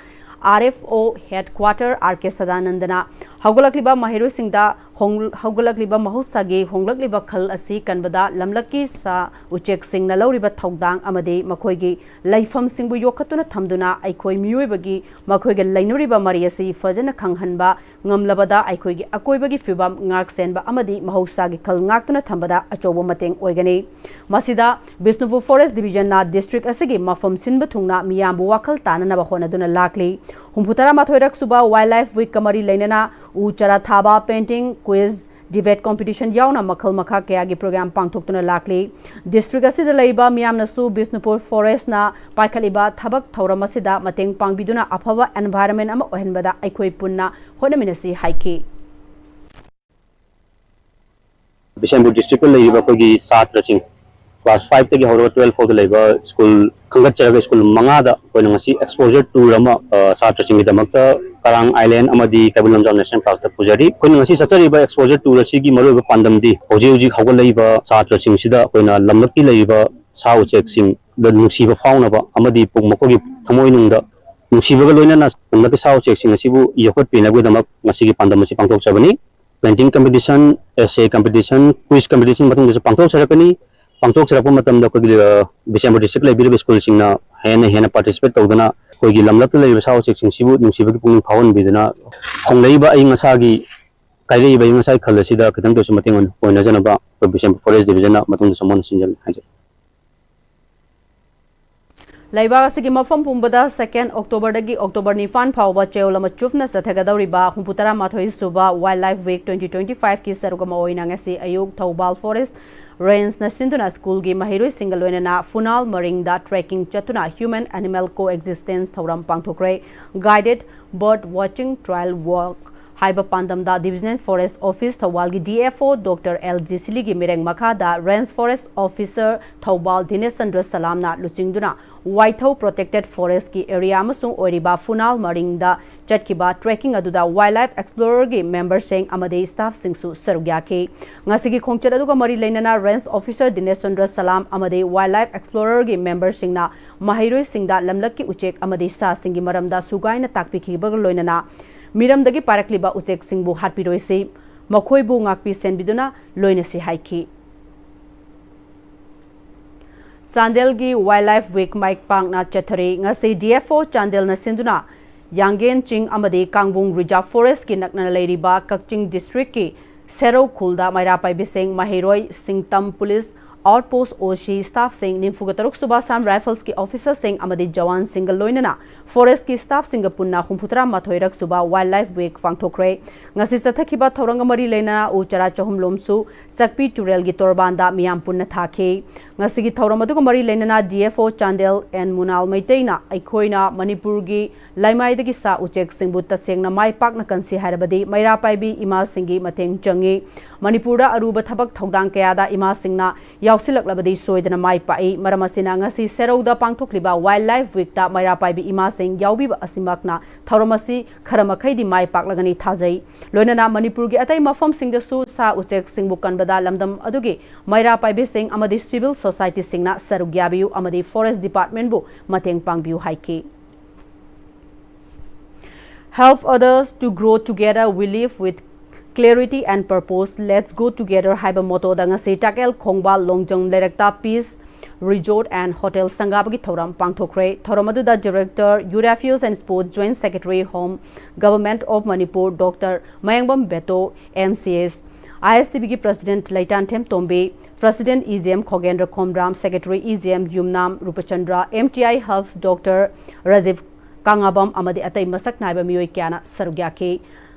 R F O headquarter R K ꯁꯗꯥꯅꯟꯗꯅ ꯍꯧꯒꯠꯂꯛꯂꯤꯕ ꯃꯍꯩꯔꯣꯏꯁꯤꯡꯗ ꯍꯣꯡ-, ꯍꯧꯒꯠꯂꯛꯂꯤꯕ ꯃꯍꯧꯁꯥꯒꯤ ꯍꯣꯡꯂꯛꯂꯤꯕ ꯈꯜ ꯑꯁꯤ ꯀꯟꯕꯗ ꯂꯝꯂꯛꯀꯤ ꯁꯥ ꯎꯆꯦꯛꯁꯤꯡꯅ ꯂꯧꯔꯤꯕ ꯊꯧꯗꯥꯡ ꯑꯃꯗꯤ ꯃꯈꯣꯏꯒꯤ ꯂꯩꯐꯝꯁꯤꯡꯕꯨ ꯌꯣꯛꯈꯠꯇꯨꯅ ꯊꯝꯗꯨꯅ ꯑꯩꯈꯣꯏ ꯃꯤꯑꯣꯏꯕꯒꯤ ꯃꯈꯣꯏꯒ ꯂꯩꯅꯔꯤꯕ ꯃꯔꯤ ꯑꯁꯤ ꯐꯖꯅ ꯈꯪꯍꯟꯕ ꯉꯝꯂꯕꯗ ꯑꯩꯈꯣꯏꯒꯤ ꯑꯀꯣꯏꯕꯒꯤ ꯐꯤꯕꯝ ꯉꯥꯛ ꯁꯦꯟꯕ ꯑꯃꯗꯤ ꯃꯍꯧꯁꯥꯒꯤ ꯈꯜ ꯉꯥꯛꯇꯨꯅ ꯊꯝꯕꯗ ꯑꯆꯧꯕ ꯃꯇꯦꯡ ꯑꯣꯏꯒꯅꯤ꯫ ꯃꯁꯤꯗ ꯕꯤꯁꯅꯨꯄꯨꯔ ꯐꯣꯔꯦꯁ ꯗꯤꯕꯤꯖꯟꯅ ꯗꯤꯁꯇ꯭ꯔꯤꯛ ꯑꯁꯤꯒꯤ ꯃꯐꯝ ꯁꯤꯟꯕ ꯊꯨꯡꯅ ꯃꯤꯌꯥꯝꯕꯨ ꯋꯥꯈꯜ ꯇꯥꯅꯅꯕ ꯍꯣꯠꯅꯗꯨꯅ ꯂꯥꯛꯂꯤ꯫ ꯍꯨꯝꯐꯨꯇꯔꯥ ꯃꯥꯊꯣꯏꯔꯛ ꯁꯨꯕ Wildlife Week ꯀ ꯃꯔꯤ ꯂꯩꯅꯅ ꯎ ꯆꯥꯔꯥ ꯊꯥꯕ, painting, quiz, debate competition ꯌꯥꯎꯅ ꯃꯈꯜ ꯃꯈꯥ ꯀꯌꯥꯒꯤ program ꯄꯥꯡꯊꯣꯛꯇꯨꯅ ꯂꯥꯛꯂꯤ꯫ ꯗꯤꯁꯇ꯭ꯔꯤꯛ ꯑꯁꯤꯗ ꯂꯩꯕ ꯃꯤꯌꯥꯝꯅꯁꯨ ꯕꯤꯁꯅꯨꯄꯨꯔ ꯐꯣꯔꯦꯁꯅ ꯄꯥꯏꯈꯠꯂꯤꯕ ꯊꯕꯛ ꯊꯧꯔꯝ ꯑꯁꯤꯗ ꯃꯇꯦꯡ ꯄꯥꯡꯕꯤꯗꯨꯅ ꯑꯐꯕ environment ꯑꯃ ꯑꯣꯏꯍꯟꯕꯗ ꯑꯩꯈꯣꯏ ꯄꯨꯟꯅ ꯍꯣꯠꯅꯃꯤꯟꯅꯁꯤ ꯍꯥꯏꯈꯤ꯫ ꯕꯤꯁꯦꯝꯄꯨꯔ ꯗꯤꯁꯇ꯭ꯔꯤꯛꯇ ꯂꯩꯔꯤꯕ ꯑꯩꯈꯣꯏꯒꯤ ꯁꯥꯇ꯭ꯔꯁꯤꯡ, class five ꯇꯒꯤ ꯍꯧꯔꯒ twelve ꯐꯥꯎꯗ ꯂꯩꯕ ꯁ꯭ꯀꯨꯜ ꯈꯟꯒꯠꯆꯔꯒ ꯁ꯭ꯀꯨꯜ ꯃꯉꯥꯗ ꯑꯩꯈꯣꯏꯅ ꯉꯁꯤ exposure tour ꯑꯃ, ꯑ, ꯁꯥꯇ꯭ꯔꯁꯤꯡꯒꯤꯗꯃꯛꯇ ꯀꯔꯥꯡ ꯑꯥꯏꯂꯦꯟ ꯑꯃꯗꯤ ꯀꯩꯕꯨꯜ ꯂꯝꯖꯥꯎ ꯅꯦꯁꯅꯦꯜ ꯄꯥꯔꯛꯇ ꯄꯨꯖꯔꯤ꯫ ꯑꯩꯈꯣꯏꯅ ꯉꯁꯤ ꯆꯠꯆꯔꯤꯕ exposure tour ꯑꯁꯤꯒꯤ ꯃꯔꯨꯑꯣꯏꯕ ꯄꯥꯟꯗꯝꯗꯤ ꯍꯧꯖꯤꯛ ꯍꯧꯖꯤꯛ ꯍꯧꯒꯠꯂꯛꯏꯕ ꯁꯥꯇ꯭ꯔꯁꯤꯡꯁꯤꯗ ꯑꯩꯈꯣꯏꯅ ꯂꯝꯂꯛꯀꯤ ꯂꯩꯔꯤꯕ ꯁꯥ ꯎꯆꯦꯛꯁꯤꯡꯗ ꯅꯨꯡꯁꯤꯕ ꯐꯥꯎꯅꯕ ꯑꯃꯗꯤ ꯄꯨꯛ ꯃꯈꯣꯏꯒꯤ ꯊꯃꯣꯏꯅꯨꯡꯗ ꯅꯨꯡꯁꯤꯕꯒ ꯂꯣꯏꯅꯅ ꯂꯝꯂꯛꯀꯤ ꯁꯥ ꯎꯆꯦꯛꯁꯤꯡ ꯑꯁꯤꯕꯨ ꯌꯣꯛꯈꯠꯄꯤꯅꯕꯒꯤꯗꯃꯛ ꯉꯁꯤꯒꯤ ꯄꯥꯟꯗꯝ ꯑꯁꯤ ꯄꯥꯡꯊꯣꯛꯆꯕꯅꯤ꯫ Painting competition, essay competition, quiz competition ꯃꯇꯨꯡꯗꯁꯨ ꯄꯥꯡꯊꯣꯛꯆꯔꯛꯀꯅꯤ꯫ ꯄꯥꯡꯊꯣꯛꯆꯔꯛꯄ ꯃꯇꯝꯗ ꯑꯩꯈꯣꯏꯒꯤ, ꯑ, ꯕꯤꯁꯦꯝꯄꯨꯔ ꯗꯤꯁꯇ꯭ꯔꯤꯛ ꯂꯩꯕꯤꯔꯤꯕ ꯁ꯭ꯀꯨꯜꯁꯤꯡꯅ ꯍꯦꯟꯅ ꯍꯦꯟꯅ participate ꯇꯧꯗꯨꯅ ꯑꯩꯈꯣꯏꯒꯤ ꯂꯝꯂꯛꯇ ꯂꯩꯔꯤꯕ ꯁꯥ ꯎꯆꯦꯛꯁꯤꯡꯁꯤꯕꯨ ꯅꯨꯡꯁꯤꯕꯒꯤ ꯄꯨꯛꯅꯤꯡ ꯐꯥꯎꯍꯟꯕꯤꯗꯨꯅ ꯍꯣꯡꯂꯛꯏꯕ ꯑꯏꯪ ꯑꯁꯥꯒꯤ, ꯀꯥꯏꯔꯛꯏꯕ ꯑꯏꯪ ꯑꯁꯥꯒꯤ ꯈꯜ ꯑꯁꯤꯗ ꯈꯤꯇꯪꯗ ꯑꯣꯏꯔꯁꯨ ꯃꯇꯦꯡ ꯑꯣꯏꯅ-, ꯑꯣꯏꯅꯖꯅꯕ ꯑꯩꯈꯣꯏ ꯕꯤꯁꯦꯝꯄꯨꯔ ꯐꯣꯔꯦꯁ ꯗꯤꯕꯤꯖꯟꯅ ꯃꯇꯨꯡꯗꯁꯨ ꯃꯨꯟꯅ ꯁꯤꯟꯖꯒꯅꯤ ꯍꯥꯏꯖꯔꯤ꯫ ꯂꯩꯕꯥꯛ ꯑꯁꯤꯒꯤ ꯃꯐꯝ ꯄꯨꯝꯕꯗ second Octoberꯗꯒꯤ October ꯅꯤꯄꯥꯟ ꯐꯥꯎꯕ ꯆꯌꯣꯜ ꯑꯃ ꯆꯨꯞꯅ ꯆꯠꯊꯒꯗꯧꯔꯤꯕ ꯍꯨꯝꯐꯨ ꯇꯔꯥ ꯃꯥꯊꯣꯏ ꯁꯨꯕ Wildlife Week twenty twenty fiveꯀꯤ ꯁꯔꯨꯛ ꯑꯃ ꯑꯣꯏꯅ ꯉꯁꯤ ꯑꯌꯨꯛ ꯊꯧꯕꯥꯜ Forest Rangeꯅ ꯁꯤꯟꯗꯨꯅ ꯁ꯭ꯀꯨꯜꯒꯤ ꯃꯍꯩꯔꯣꯏꯁꯤꯡꯒ ꯂꯣꯏꯅꯅ ꯐꯨꯅꯥꯜ ꯃꯔꯤꯡꯗ trekking ꯆꯠꯇꯨꯅ Human Animal Coexistence ꯊꯧꯔꯝ ꯄꯥꯡꯊꯣꯛꯈ꯭ꯔꯦ꯫ Guided Bird Watching Trail Walk ꯍꯥꯏꯕ ꯄꯥꯟꯗꯝꯗ Divisional Forest Office ꯊꯧꯕꯥꯜꯒꯤ D F O Doctor L G ꯁꯤꯂꯤꯒꯤ ꯃꯤꯔꯦꯡ ꯃꯈꯥꯗ Range Forest Officer ꯊꯧꯕꯥꯜ ꯗꯤꯅꯦꯁ ꯆꯟꯗ꯭ꯔ ꯁꯂꯥꯝꯅ ꯂꯨꯆꯤꯡꯗꯨꯅ ꯋꯥꯏꯊꯧ Protected Forestꯀꯤ area ꯑꯃꯁꯨꯡ ꯑꯣꯏꯔꯤꯕ ꯐꯨꯅꯥꯜ ꯃꯔꯤꯡꯗ ꯆꯠꯈꯤꯕ trekking ꯑꯗꯨꯗ Wildlife Explorerꯒꯤ memberꯁꯤꯡ ꯑꯃꯗꯤ staffꯁꯤꯡꯁꯨ ꯁꯔꯨꯛ ꯌꯥꯈꯤ꯫ ꯉꯁꯤꯒꯤ ꯈꯣꯡꯆꯠ ꯑꯗꯨꯒ ꯃꯔꯤ ꯂꯩꯅꯅ Range Officer ꯗꯤꯅꯦꯁ ꯆꯟꯗ꯭ꯔ ꯁꯂꯥꯝ ꯑꯃꯗꯤ Wildlife Explorerꯒꯤ memberꯁꯤꯡꯅ ꯃꯍꯩꯔꯣꯏꯁꯤꯡꯗ ꯂꯝꯂꯛꯀꯤ ꯎꯆꯦꯛ ꯑꯃꯗꯤ ꯁꯥꯁꯤꯡꯒꯤ ꯃꯔꯝꯗ ꯁꯨꯒꯥꯏꯅ ꯇꯥꯛꯄꯤꯈꯤꯕꯒ ꯂꯣꯏꯅꯅ ꯃꯤꯔꯝꯗꯒꯤ ꯄꯥꯏꯔꯛꯂꯤꯕ ꯎꯆꯦꯛꯁꯤꯡꯕꯨ ꯍꯥꯠꯄꯤꯔꯣꯏꯁꯤ, ꯃꯈꯣꯏꯕꯨ ꯉꯥꯛꯄꯤ ꯁꯦꯟꯕꯤꯗꯨꯅ ꯂꯣꯏꯅꯁꯤ ꯍꯥꯏꯈꯤ꯫ ꯆꯥꯟꯗꯦꯜꯒꯤ Wildlife Week ꯃꯥꯏ ꯄꯥꯛꯅ ꯆꯠꯊꯔꯤ꯫ ꯉꯁꯤ D F O ꯆꯥꯟꯗꯦꯜꯅ ꯁꯤꯟꯗꯨꯅ ꯌꯥꯡꯒꯦꯟ ꯆꯤꯡ ꯑꯃꯗꯤ ꯀꯥꯡꯕꯨꯡ Reserve Forestꯀꯤ ꯅꯛꯅꯅ ꯂꯩꯔꯤꯕ ꯀꯛꯆꯤꯡ districtꯀꯤ ꯁꯦꯔꯧ ꯈꯨꯜꯗ ꯃꯩꯔꯥ ꯄꯥꯏꯕꯤꯁꯤꯡ, ꯃꯍꯩꯔꯣꯏ, ꯁꯤꯡꯇꯝ, police outpost O C staffꯁꯤꯡ, ꯅꯤꯐꯨꯇꯔꯨꯛ ꯁꯨꯕ Assam Riflesꯀꯤ officerꯁꯤꯡ ꯑꯃꯗꯤ ꯖꯋꯥꯟꯁꯤꯡꯒ ꯂꯣꯏꯅꯅ forestꯀꯤ staffꯁꯤꯡꯒ ꯄꯨꯟꯅ ꯍꯨꯝꯐꯨꯇꯔꯥ ꯃꯥꯊꯣꯏꯔꯛ ꯁꯨꯕ Wildlife Week ꯄꯥꯡꯊꯣꯛꯈ꯭ꯔꯦ꯫ ꯉꯁꯤ ꯆꯠꯊꯈꯤꯕ ꯊꯧꯔꯝꯒ ꯃꯔꯤ ꯂꯩꯅꯅ ꯎ ꯆꯥꯔꯥ ꯆꯍꯨꯝ ꯂꯣꯝꯁꯨ ꯆꯥꯛꯄꯤ ꯇꯨꯔꯦꯜꯒꯤ ꯇꯣꯔꯕꯥꯟꯗ ꯃꯤꯌꯥꯝ ꯄꯨꯟꯅ ꯊꯥꯈꯤ꯫ ꯉꯁꯤꯒꯤ ꯊꯧꯔꯝ ꯑꯗꯨꯒ ꯃꯔꯤ ꯂꯩꯅꯅ D F O Chandel N Munal ꯃꯩꯇꯩꯅ ꯑꯩꯈꯣꯏꯅ ꯃꯅꯤꯄꯨꯔꯒꯤ ꯂꯩꯃꯥꯏꯗꯒꯤ ꯁꯥ ꯎꯆꯦꯛꯁꯤꯡꯕꯨ ꯇꯁꯦꯡꯅ ꯃꯥꯏ ꯄꯥꯛꯅ ꯀꯟꯁꯤ ꯍꯥꯏꯔꯕꯗꯤ ꯃꯩꯔꯥ ꯄꯥꯏꯕꯤ ꯏꯃꯥꯁꯤꯡꯒꯤ ꯃꯇꯦꯡ ꯆꯪꯏ꯫ ꯃꯅꯤꯄꯨꯔꯗ ꯑꯔꯨꯕ ꯊꯕꯛ ꯊꯧꯗꯥꯡ ꯀꯌꯥꯗ ꯏꯃꯥꯁꯤꯡꯅ ꯌꯥꯎꯁꯤꯜꯂꯛꯂꯕꯗꯤ ꯁꯣꯏꯗꯅ ꯃꯥꯏ ꯄꯥꯛꯏ꯫ ꯃꯔꯝ ꯑꯁꯤꯅ ꯉꯁꯤ ꯁꯦꯔꯧꯗ ꯄꯥꯡꯊꯣꯛꯂꯤꯕ Wildlife Weekꯇ ꯃꯩꯔꯥ ꯄꯥꯏꯕꯤ ꯏꯃꯥꯁꯤꯡ ꯌꯥꯎꯕꯤꯕ ꯑꯁꯤꯃꯛꯅ ꯊꯧꯔꯝ ꯑꯁꯤ ꯈꯔ ꯃꯈꯩꯗꯤ ꯃꯥꯏ ꯄꯥꯛꯂꯒꯅꯤ ꯊꯥꯖꯩ꯫ ꯂꯣꯏꯅꯅ ꯃꯅꯤꯄꯨꯔꯒꯤ ꯑꯇꯩ ꯃꯐꯝꯁꯤꯡꯗꯁꯨ ꯁꯥ ꯎꯆꯦꯛꯁꯤꯡꯕꯨ ꯀꯟꯕꯗ ꯂꯝꯗꯝ ꯑꯗꯨꯒꯤ ꯃꯩꯔꯥ ꯄꯥꯏꯕꯤꯁꯤꯡ ꯑꯃꯗꯤ civil societyꯁꯤꯡꯅ ꯁꯔꯨꯛ ꯌꯥꯕꯤꯌꯨ ꯑꯃꯗꯤ Forest Departmentꯕꯨ ꯃꯇꯦꯡ ꯄꯥꯡꯕꯤꯌꯨ ꯍꯥꯏꯈꯤ꯫ Help others to grow together, we live with clarity and purpose, let's go together ꯍꯥꯏꯕ mottoꯗ ꯉꯁꯤ ꯇꯥꯀꯦꯜ ꯈꯣꯡꯕꯥꯜ Longjam ꯂꯩꯔꯛꯇ Peace Resort and Hotel ꯁꯪꯒꯥꯕꯒꯤ ꯊꯧꯔꯝ ꯄꯥꯡꯊꯣꯛꯈ꯭ꯔꯦ꯫ ꯊꯧꯔꯝ ꯑꯗꯨꯗ Director, Youth Affairs and Sports, Joint Secretary, Home, Government of Manipur, Doctor ꯃꯌꯥꯡꯕꯝ ꯕꯦꯇꯣ, M C S, I S T Bꯒꯤ President ꯂꯩꯇꯥꯟꯊꯦꯝ Tombi, President E J M Khogendra Khomram, Secretary E J M Yumnam Rupachandra, M T I Health Doctor Rajiv Kangabam ꯑꯃꯗꯤ ꯑꯇꯩ ꯃꯁꯛ ꯅꯥꯏꯕ ꯃꯤꯑꯣꯏ ꯀꯌꯥꯅ ꯁꯔꯨꯛ ꯌꯥꯈꯤ꯫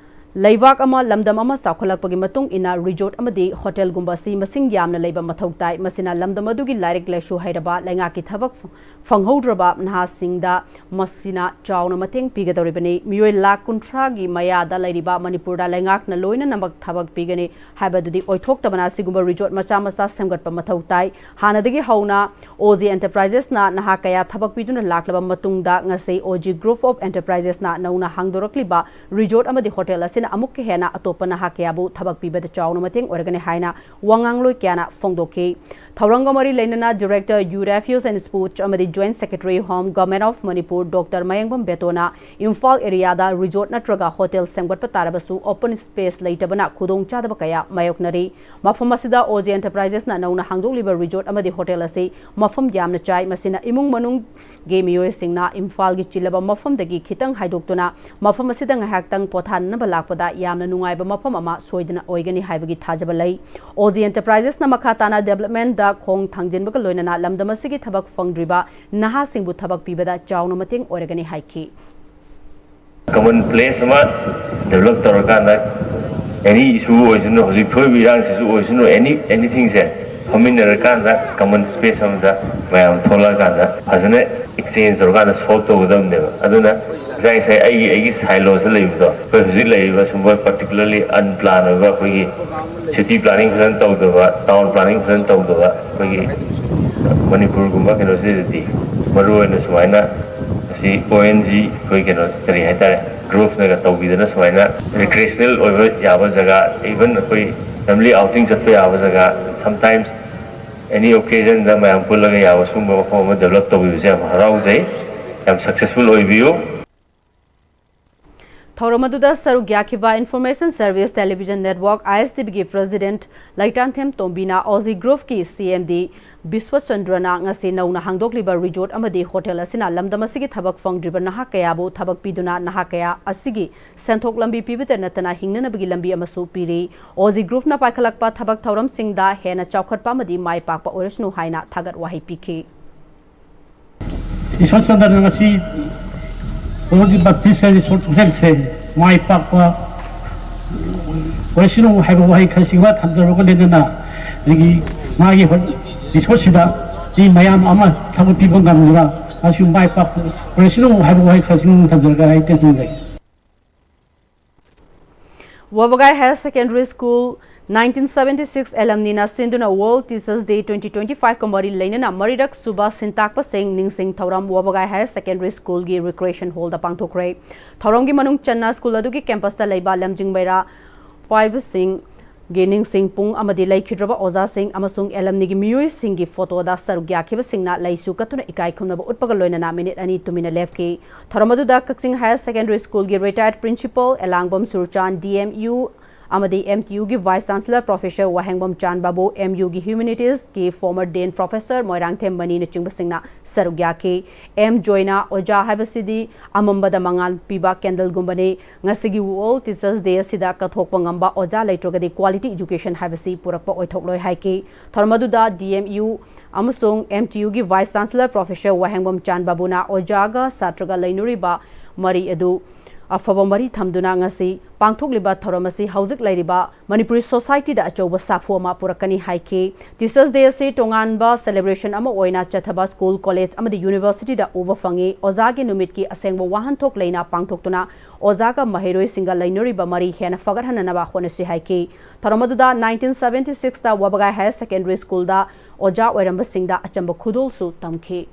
ꯂꯩꯕꯥꯛ ꯑꯃ, ꯂꯝꯗꯝ ꯑꯃ ꯆꯥꯎꯈꯠꯂꯛꯄꯒꯤ ꯃꯇꯨꯡ ꯏꯟꯅ resort ꯑꯃꯗꯤ hotelꯒꯨꯝꯕ ꯑꯁꯤ ꯃꯁꯤꯡ ꯌꯥꯝꯅ ꯂꯩꯕ ꯃꯊꯧ ꯇꯥꯏ꯫ ꯃꯁꯤꯅ ꯂꯝꯗꯝ ꯑꯗꯨꯒꯤ ꯂꯥꯏꯔꯤꯛ ꯂꯥꯏꯁꯨ ꯍꯩꯔꯕ, ꯂꯩꯉꯥꯛꯀꯤ ꯊꯕꯛ ꯐꯪꯍꯧꯗ꯭ꯔꯕ ꯅꯍꯥꯁꯤꯡꯗ ꯃꯁꯤꯅ ꯆꯥꯎꯅ ꯃꯇꯦꯡ ꯄꯤꯒꯗꯧꯔꯤꯕꯅꯤ꯫ ꯃꯤꯑꯣꯏ ꯂꯥꯈ ꯀꯨꯟꯊ꯭ꯔꯥꯒꯤ ꯃꯌꯥꯗ ꯂꯩꯔꯤꯕ ꯃꯅꯤꯄꯨꯔꯗ ꯂꯩꯉꯥꯛꯅ ꯂꯣꯏꯅꯃꯛ ꯊꯕꯛ ꯄꯤꯒꯅꯤ ꯍꯥꯏꯕꯗꯨꯗꯤ ꯑꯣꯏꯊꯣꯛꯇꯕꯅ, ꯑꯁꯤꯒꯨꯝꯕ resort ꯃꯆꯥ ꯃꯆꯥ ꯁꯦꯝꯒꯠꯄ ꯃꯊꯧ ꯇꯥꯏ꯫ ꯍꯥꯟꯅꯗꯒꯤ ꯍꯧꯅ O G Enterprisesꯅ ꯅꯍꯥ ꯀꯌꯥ ꯊꯕꯛ ꯄꯤꯗꯨꯅ ꯂꯥꯛꯂꯕ ꯃꯇꯨꯡꯗ, ꯉꯁꯤ O G Group of Enterprisesꯅ ꯅꯧꯅ ꯍꯥꯡꯗꯣꯔꯛꯂꯤꯕ resort ꯑꯃꯗꯤ hotel ꯑꯁꯤꯅ ꯑꯃꯨꯛꯀ ꯍꯦꯟꯅ ꯑꯇꯣꯞꯄ ꯅꯍꯥ ꯀꯌꯥꯕꯨ ꯊꯕꯛ ꯄꯤꯕꯗ ꯆꯥꯎꯅ ꯃꯇꯦꯡ ꯑꯣꯏꯔꯒꯅꯤ ꯍꯥꯏꯅ ꯋꯥꯉꯥꯡꯂꯣꯏ ꯀꯌꯥꯅ ꯐꯣꯡꯗꯣꯛꯈꯤ꯫ ꯊꯧꯔꯝꯒ ꯃꯔꯤ ꯂꯩꯅꯅ Director, Youth Affairs and Sports ꯑꯃꯗꯤ Joint Secretary, Home, Government of Manipur, Doctor Mayengbam ꯕꯦꯇꯣꯅ Imphal areaꯗ resort ꯅꯠꯇ꯭ꯔꯒ hotel ꯁꯦꯝꯒꯠꯄ ꯇꯥꯔꯕꯁꯨ open space ꯂꯩꯇꯕꯅ ꯈꯨꯗꯣꯡꯆꯥꯗꯕ ꯀꯌꯥ ꯃꯥꯌꯣꯛꯅꯔꯤ꯫ ꯃꯐꯝ ꯑꯁꯤꯗ O G Enterprisesꯅ ꯅꯧꯅ ꯍꯥꯡꯗꯣꯛꯂꯤꯕ resort ꯑꯃꯗꯤ hotel ꯑꯁꯤ ꯃꯐꯝ ꯌꯥꯝꯅ ꯆꯥꯏ꯫ ꯃꯁꯤꯅ ꯏꯃꯨꯡ ꯃꯅꯨꯡꯒꯤ ꯃꯤꯑꯣꯏꯁꯤꯡꯅ ꯏꯝꯐꯥꯜꯒꯤ ꯆꯤꯜꯂꯕ ꯃꯐꯝꯗꯒꯤ ꯈꯤꯇꯪ ꯍꯥꯏꯗꯣꯛꯇꯨꯅ ꯃꯐꯝ ꯑꯁꯤꯗ ꯉꯥꯏꯍꯥꯛꯇꯪ ꯄꯣꯊꯥꯅꯅꯕ ꯂꯥꯛꯄꯗ ꯌꯥꯝꯅ ꯅꯨꯡꯉꯥꯏꯕ ꯃꯐꯝ ꯑꯃ ꯁꯣꯏꯗꯅ ꯑꯣꯏꯒꯅꯤ ꯍꯥꯏꯕꯒꯤ ꯊꯥꯖꯕ ꯂꯩ꯫ O G Enterprisesꯅ ꯃꯈꯥ ꯇꯥꯅ developmentꯗ ꯈꯣꯡ ꯊꯥꯡꯖꯤꯟꯕꯒ ꯂꯣꯏꯅꯅ ꯂꯝꯗꯝ ꯑꯁꯤꯒꯤ ꯊꯕꯛ ꯐꯪꯗ꯭ꯔꯤꯕ ꯅꯍꯥꯁꯤꯡꯕꯨ ꯊꯕꯛ ꯄꯤꯕꯗ ꯆꯥꯎꯅ ꯃꯇꯦꯡ ꯑꯣꯏꯔꯒꯅꯤ ꯍꯥꯏꯈꯤ꯫ Common place ꯑꯃ develop ꯇꯧꯔꯀꯥꯟꯗ, any issue ꯑꯣꯏꯁꯅꯨ, ꯍꯧꯖꯤꯛ ꯊꯣꯛꯏꯕ ꯏꯔꯥꯡꯁꯤꯁꯨ ꯑꯣꯏꯁꯅꯨ, any anythingꯁꯦ ꯐꯝꯃꯤꯟꯅꯔꯀꯥꯟꯗ common space ꯑꯃꯗ ꯃꯌꯥꯝ ꯊꯣꯛꯂꯛꯑꯀꯥꯟꯗ ꯐꯖꯅ exchange ꯇꯧꯔꯀꯥꯟꯗ solve ꯇꯧꯒꯗꯕꯅꯦꯕ꯫ ꯑꯗꯨꯅ ꯉꯁꯥꯏ ꯉꯁꯥꯏ ꯑꯩꯒꯤ ꯑꯩꯒꯤ siloꯁꯗ ꯂꯩꯕꯗꯣ, ꯑꯩꯈꯣꯏ ꯍꯧꯖꯤꯛ ꯂꯩꯔꯤꯕ ꯁꯨꯝꯕ particularly unplanned ꯑꯣꯏꯕ, ꯑꯩꯈꯣꯏꯒꯤ city planning ꯐꯖꯅ ꯇꯧꯗꯕ, town planning ꯐꯖꯅ ꯇꯧꯗꯕ ꯑꯩꯈꯣꯏꯒꯤ ꯃꯅꯤꯄꯨꯔꯒꯨꯝꯕ ꯀꯩꯅꯣꯁꯤꯗꯗꯤ ꯃꯔꯨꯑꯣꯏꯅ ꯁꯨꯃꯥꯏꯅ ꯃꯁꯤ O N G, ꯑꯩꯈꯣꯏ ꯀꯩꯅꯣ ꯀꯔꯤ ꯍꯥꯏꯇꯥꯔꯦ, groupsꯅꯒ ꯇꯧꯕꯤꯗꯅ ꯁꯨꯃꯥꯏꯅ recreational ꯑꯣꯏꯕ ꯌꯥꯕ ꯖꯒꯥ, even ꯑꯩꯈꯣꯏ family outing ꯆꯠꯄ ꯌꯥꯕ ꯖꯒꯥ, sometimes any occasionꯗ ꯃꯌꯥꯝ ꯄꯨꯜꯂꯒ ꯌꯥꯕ ꯁꯨꯝꯕ ꯃꯐꯝ ꯑꯃ develop ꯇꯧꯕꯤꯕꯁꯦ ꯌꯥꯝ ꯍꯔꯥꯎꯖꯩ꯫ ꯌꯥꯝ successful ꯑꯣꯏꯕꯤꯌꯨ꯫ ꯊꯧꯔꯝ ꯑꯗꯨꯗ ꯁꯔꯨꯛ ꯌꯥꯈꯤꯕ Information Service Television Network, I S T V ꯒꯤ President ꯂꯩꯇꯥꯟꯊꯦꯝ ꯇꯣꯝꯕꯤꯅ ꯑꯣꯖꯤ Group ꯀꯤ C M D ꯕꯤꯁ꯭ꯋꯆꯟꯗ꯭ꯔꯅ ꯉꯁꯤ ꯅꯧꯅ ꯍꯥꯡꯗꯣꯛꯂꯤꯕ resort ꯑꯃꯗꯤ hotel ꯑꯁꯤꯅ ꯂꯝꯗꯝ ꯑꯁꯤꯒꯤ ꯊꯕꯛ ꯐꯪꯗ꯭ꯔꯤꯕ ꯅꯍꯥ ꯀꯌꯥꯕꯨ ꯊꯕꯛ ꯄꯤꯗꯨꯅ ꯅꯍꯥ ꯀꯌꯥ ꯑꯁꯤꯒꯤ ꯁꯦꯟꯊꯣꯛ ꯂꯝꯕꯤ ꯄꯤꯕꯇ ꯅꯠꯇꯅ ꯍꯤꯡꯅꯅꯕꯒꯤ ꯂꯝꯕꯤ ꯑꯃꯁꯨ ꯄꯤꯔꯤ꯫ ꯑꯣꯖꯤ Group ꯅ ꯄꯥꯏꯈꯠꯂꯛꯄ ꯊꯕꯛ ꯊꯧꯔꯝꯁꯤꯡꯗ ꯍꯦꯟꯅ ꯆꯥꯎꯈꯠꯄ ꯑꯃꯗꯤ ꯃꯥꯏ ꯄꯥꯛꯄ ꯑꯣꯏꯔꯁꯅꯨ ꯍꯥꯏꯅ ꯊꯥꯒꯠ ꯋꯥꯍꯩ ꯄꯤꯈꯤ꯫ ꯏꯁ꯭ꯋꯔ ꯆꯟꯗ꯭ꯔꯅ ꯉꯁꯤ ꯍꯧꯔꯤꯕ Beach and Resort Hotel ꯁꯦ ꯃꯥꯏ ꯄꯥꯛꯄ ꯑꯣꯏꯁꯅꯨ ꯍꯥꯏꯕ ꯋꯥꯍꯩ ꯈꯔꯁꯤꯒ ꯊꯝꯖꯔꯒ ꯂꯣꯏꯅꯅ ꯑꯗꯒꯤ ꯃꯥꯒꯤ ꯍꯣ-, resort ꯁꯤꯗ ꯃꯤ ꯃꯌꯥꯝ ꯑꯃ ꯊꯕꯛ ꯄꯤꯕ ꯉꯝꯗꯨꯅ ꯃꯁꯤ ꯃꯥꯏ ꯄꯥꯛꯄ ꯑꯣꯏꯁꯅꯨ ꯍꯥꯏꯕ ꯋꯥꯍꯩ ꯈꯔꯁꯤ ꯊꯝꯖꯔꯒ ꯑꯩ ꯇꯦꯟꯁꯤꯟꯖꯒꯦ꯫ ꯋꯥꯕꯒꯥꯏ Higher Secondary School nineteen seventy six alumni ꯅ ꯁꯤꯟꯗꯨꯅ World Teachers Day twenty twenty five ꯀ ꯃꯔꯤ ꯂꯩꯅꯅ ꯃꯔꯤꯔꯛ ꯁꯨꯕ ꯁꯤꯟꯇꯥꯛꯄꯁꯤꯡ ꯅꯤꯡꯁꯤꯡ ꯊꯧꯔꯝ ꯋꯥꯕꯒꯥꯏ Higher Secondary School ꯒꯤ Recreation Hall ꯗ ꯄꯥꯡꯊꯣꯛꯈ꯭ꯔꯦ꯫ ꯊꯧꯔꯝꯒꯤ ꯃꯅꯨꯡ ꯆꯟꯅ school ꯑꯗꯨꯒꯤ campus ꯇ ꯂꯩꯕ ꯂꯝꯖꯤꯡ ꯃꯩꯔꯥ ꯄꯥꯏꯕꯁꯤꯡ ꯒꯤ ꯅꯤꯡꯁꯤꯡ ꯄꯨꯡ ꯑꯃꯗꯤ ꯂꯩꯈꯤꯗ꯭ꯔꯕ ꯑꯣꯖꯥꯁꯤꯡ ꯑꯃꯁꯨꯡ alumni ꯒꯤ ꯃꯤꯑꯣꯏꯁꯤꯡꯒꯤ photo ꯗ ꯁꯔꯨꯛ ꯌꯥꯈꯤꯕꯁꯤꯡꯅ ꯂꯩꯁꯨ ꯀꯠꯇꯨꯅ ꯏꯀꯥꯏ ꯈꯨꯝꯅꯕ ꯎꯠꯄꯒ ꯂꯣꯏꯅꯅ minute ꯑꯅꯤ ꯇꯨꯃꯤꯟꯅ ꯂꯦꯞꯈꯤ꯫ ꯊꯧꯔꯝ ꯑꯗꯨꯗ ꯀꯛꯆꯤꯡ Higher Secondary School ꯒꯤ retired principal ꯑꯦꯂꯥꯡꯕꯝ ꯁꯨꯔꯆꯥꯟ, D M U ꯑꯃꯗꯤ M T U ꯒꯤ Vice Chancellor Professor ꯋꯥꯍꯦꯡꯕꯝ ꯆꯥꯟ ꯕꯥꯕꯨ, M U ꯒꯤ Humanities ꯀꯤ former Dean Professor ꯃꯣꯏꯔꯥꯡꯊꯦꯝ ꯃꯅꯤꯅꯆꯤꯡꯕꯁꯤꯡꯅ ꯁꯔꯨꯛ ꯌꯥꯈꯤ꯫ ꯑꯦꯝ ꯖꯣꯏꯅ, ꯑꯣꯖꯥ ꯍꯥꯏꯕꯁꯤꯗꯤ ꯑꯃꯝꯕꯗ ꯃꯉꯥꯜ ꯄꯤꯕ candle ꯒꯨꯝꯕꯅꯤ꯫ ꯉꯁꯤꯒꯤ World Teachers Day ꯑꯁꯤꯗ ꯀꯠꯊꯣꯛꯄ ꯉꯝꯕ ꯑꯣꯖꯥ ꯂꯩꯇ꯭ꯔꯒꯗꯤ quality education ꯍꯥꯏꯕꯁꯤ ꯄꯨꯔꯛꯄ ꯑꯣꯏꯊꯣꯛꯂꯣꯏ ꯍꯥꯏꯈꯤ꯫ ꯊꯧꯔꯝ ꯑꯗꯨꯗ D M U ꯑꯃꯁꯨꯡ M T U ꯒꯤ Vice Chancellor Professor ꯋꯥꯍꯦꯡꯕꯝ ꯆꯥꯟ ꯕꯥꯕꯨꯅ ꯑꯣꯖꯥꯒ ꯁꯥꯇ꯭ꯔꯒ ꯂꯩꯅꯔꯤꯕ ꯃꯔꯤ ꯑꯗꯨ ꯑꯐꯕ ꯃꯔꯤ ꯊꯝꯗꯨꯅ ꯉꯁꯤ ꯄꯥꯡꯊꯣꯛꯂꯤꯕ ꯊꯧꯔꯝ ꯑꯁꯤ ꯍꯧꯖꯤꯛ ꯂꯩꯔꯤꯕ ꯃꯅꯤꯄꯨꯔꯤ society ꯗ ꯑꯆꯧꯕ ꯁꯥꯐꯨ ꯑꯃ ꯄꯨꯔꯛꯀꯅꯤ ꯍꯥꯏꯈꯤ꯫ Teachers Day ꯑꯁꯤ ꯇꯣꯉꯥꯟꯕ celebration ꯑꯃ ꯑꯣꯏꯅ ꯆꯠꯊꯕ school, college ꯑꯃꯗꯤ university ꯗ ꯎꯕ ꯐꯪꯏ꯫ ꯑꯣꯖꯥꯒꯤ ꯅꯨꯃꯤꯠꯀꯤ ꯑꯁꯦꯡꯕ ꯋꯥꯍꯟꯊꯣꯛ ꯂꯩꯅ ꯄꯥꯡꯊꯣꯛꯇꯨꯅ ꯑꯣꯖꯥꯒ ꯃꯍꯩꯔꯣꯏꯁꯤꯡꯒ ꯂꯩꯅꯔꯤꯕ ꯃꯔꯤ ꯍꯦꯟꯅ ꯐꯒꯠꯍꯟꯅꯅꯕ ꯍꯣꯠꯅꯁꯤ ꯍꯥꯏꯈꯤ꯫ ꯊꯧꯔꯝ ꯑꯗꯨꯗ nineteen seventy six ꯇ ꯋꯥꯕꯒꯥꯏ Higher Secondary School ꯗ ꯑꯣꯖꯥ ꯑꯣꯏꯔꯝꯕꯁꯤꯡꯗ ꯑꯆꯝꯕ ꯈꯨꯗꯣꯜꯁꯨ ꯇꯝꯈꯤ꯫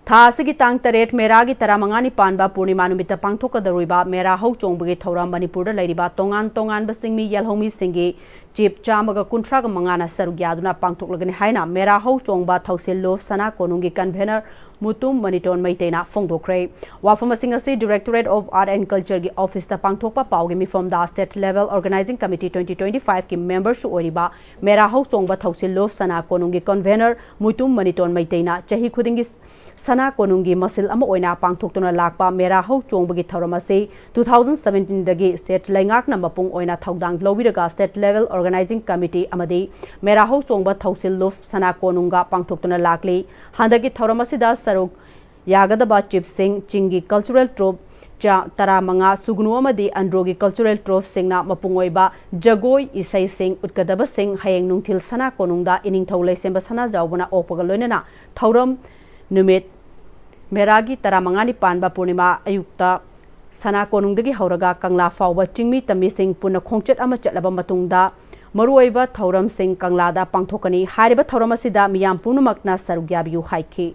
ꯊꯥ ꯑꯁꯤꯒꯤ ꯇꯥꯡ ꯇꯔꯦꯠ, ꯃꯦꯔꯥꯒꯤ ꯇꯔꯥꯃꯉꯥꯅꯤ ꯄꯥꯟꯕ ꯄꯨꯔꯅꯤꯃꯥ ꯅꯨꯃꯤꯠꯇ ꯄꯥꯡꯊꯣꯛꯀꯗꯧꯔꯤꯕ ꯃꯦꯔꯥ ꯍꯧ ꯆꯣꯡꯕꯒꯤ ꯊꯧꯔꯝ ꯃꯅꯤꯄꯨꯔꯗ ꯂꯩꯔꯤꯕ ꯇꯣꯉꯥꯟ ꯇꯣꯉꯥꯟꯕ ꯆꯤꯡꯃꯤ ꯌꯦꯜꯍꯧꯃꯤꯁꯤꯡꯒꯤ ꯆꯤꯞ ꯆꯥꯝꯃꯒ ꯀꯨꯟꯊ꯭ꯔꯥꯒ ꯃꯉꯥꯅ ꯁꯔꯨꯛ ꯌꯥꯗꯨꯅ ꯄꯥꯡꯊꯣꯛꯂꯒꯅꯤ ꯍꯥꯏꯅ ꯃꯦꯔꯥ ꯍꯧ ꯆꯣꯡꯕ ꯊꯧꯁꯤꯜ ꯂꯨꯞ ꯁꯅꯥ ꯀꯣꯅꯨꯡꯒꯤ convener ꯃꯨꯇꯨꯝ ꯃꯅꯤꯇꯣꯟ ꯃꯩꯇꯩꯅ ꯐꯣꯡꯗꯣꯛꯈ꯭ꯔꯦ꯫ ꯋꯥꯐꯝꯁꯤꯡ ꯑꯁꯤ Directorate of Art and Culture ꯒꯤ office ꯇ ꯄꯥꯡꯊꯣꯛꯄ ꯄꯥꯎꯒꯤ ꯃꯤꯐꯝꯗ State Level Organizing Committee twenty twenty-five ꯀꯤ member ꯁꯨ ꯑꯣꯏꯔꯤꯕ ꯃꯦꯔꯥ ꯍꯧꯆꯣꯡꯕ ꯊꯧꯁꯤꯜꯂꯨꯞ ꯁꯅꯥ ꯀꯣꯅꯨꯡꯒꯤ convener ꯃꯨꯇꯨꯝ ꯃꯅꯤꯇꯣꯟ ꯃꯩꯇꯩꯅ ꯆꯍꯤ ꯈꯨꯗꯤꯡꯒꯤ ꯁꯅꯥ ꯀꯣꯅꯨꯡꯒꯤ ꯃꯁꯤꯜ ꯑꯃ ꯑꯣꯏꯅ ꯄꯥꯡꯊꯣꯛꯇꯨꯅ ꯂꯥꯛꯄ ꯃꯦꯔꯥ ꯍꯧ ꯆꯣꯡꯕꯒꯤ ꯊꯧꯔꯝ ꯑꯁꯤ two thousand seventeen ꯗꯒꯤ state ꯂꯩꯉꯥꯛꯅ ꯃꯄꯨꯡ ꯑꯣꯏꯅ ꯊꯧꯗꯥꯡ ꯂꯧꯕꯤꯔꯒ State Level Organizing Committee ꯑꯃꯗꯤ ꯃꯦꯔꯥ ꯍꯧ ꯆꯣꯡꯕ ꯊꯧꯁꯤꯜꯂꯨꯞ ꯁꯅꯥ ꯀꯣꯅꯨꯡꯒ ꯄꯥꯡꯊꯣꯛꯇꯨꯅ ꯂꯥꯛꯂꯤ꯫ ꯍꯟꯗꯛꯀꯤ ꯊꯧꯔꯝ ꯑꯁꯤꯗ ꯁꯔꯨꯛ ꯌꯥꯒꯗꯕ chief ꯁꯤꯡ, ꯆꯤꯡꯒꯤ cultural troupe ꯆꯥ ꯇꯔꯥꯃꯉꯥ, ꯁꯨꯒꯅꯨ ꯑꯃꯗꯤ ꯑꯟꯗ꯭ꯔꯣꯒꯤ cultural troupe ꯁꯤꯡꯅ ꯃꯄꯨꯡ ꯑꯣꯏꯕ ꯖꯒꯣꯏ ꯏꯁꯩꯁꯤꯡ ꯎꯠꯀꯗꯕꯁꯤꯡ ꯍꯌꯦꯡ ꯅꯨꯡꯊꯤꯜ ꯁꯅꯥ ꯀꯣꯅꯨꯡꯗ ꯏꯅꯤꯡꯊꯧ ꯂꯩꯁꯦꯝꯕ ꯁꯅꯥꯖꯥꯎꯕꯅ ꯑꯣꯛꯄꯒ ꯂꯣꯏꯅꯅ ꯊꯧꯔꯝ ꯅꯨꯃꯤꯠ ꯃꯦꯔꯥꯒꯤ ꯇꯔꯥꯃꯉꯥꯅꯤ ꯄꯥꯟꯕ ꯄꯨꯔꯅꯤꯃꯥ ꯑꯌꯨꯛꯇ ꯁꯅꯥ ꯀꯣꯅꯨꯡꯗꯒꯤ ꯍꯧꯔꯒ ꯀꯪꯂꯥ ꯐꯥꯎꯕ ꯆꯤꯡꯃꯤ ꯇꯝꯃꯤꯁꯤꯡ ꯄꯨꯟꯅ ꯈꯣꯡꯆꯠ ꯑꯃ ꯆꯠꯂꯕ ꯃꯇꯨꯡꯗ ꯃꯔꯨꯑꯣꯏꯕ ꯊꯧꯔꯝꯁꯤꯡ ꯀꯪꯂꯥꯗ ꯄꯥꯡꯊꯣꯛꯀꯅꯤ꯫ ꯍꯥꯏꯔꯤꯕ ꯊꯧꯔꯝ ꯑꯁꯤꯗ ꯃꯤꯌꯥꯝ ꯄꯨꯝꯅꯃꯛꯅ ꯁꯔꯨꯛ ꯌꯥꯕꯤꯌꯨ ꯍꯥꯏꯈꯤ꯫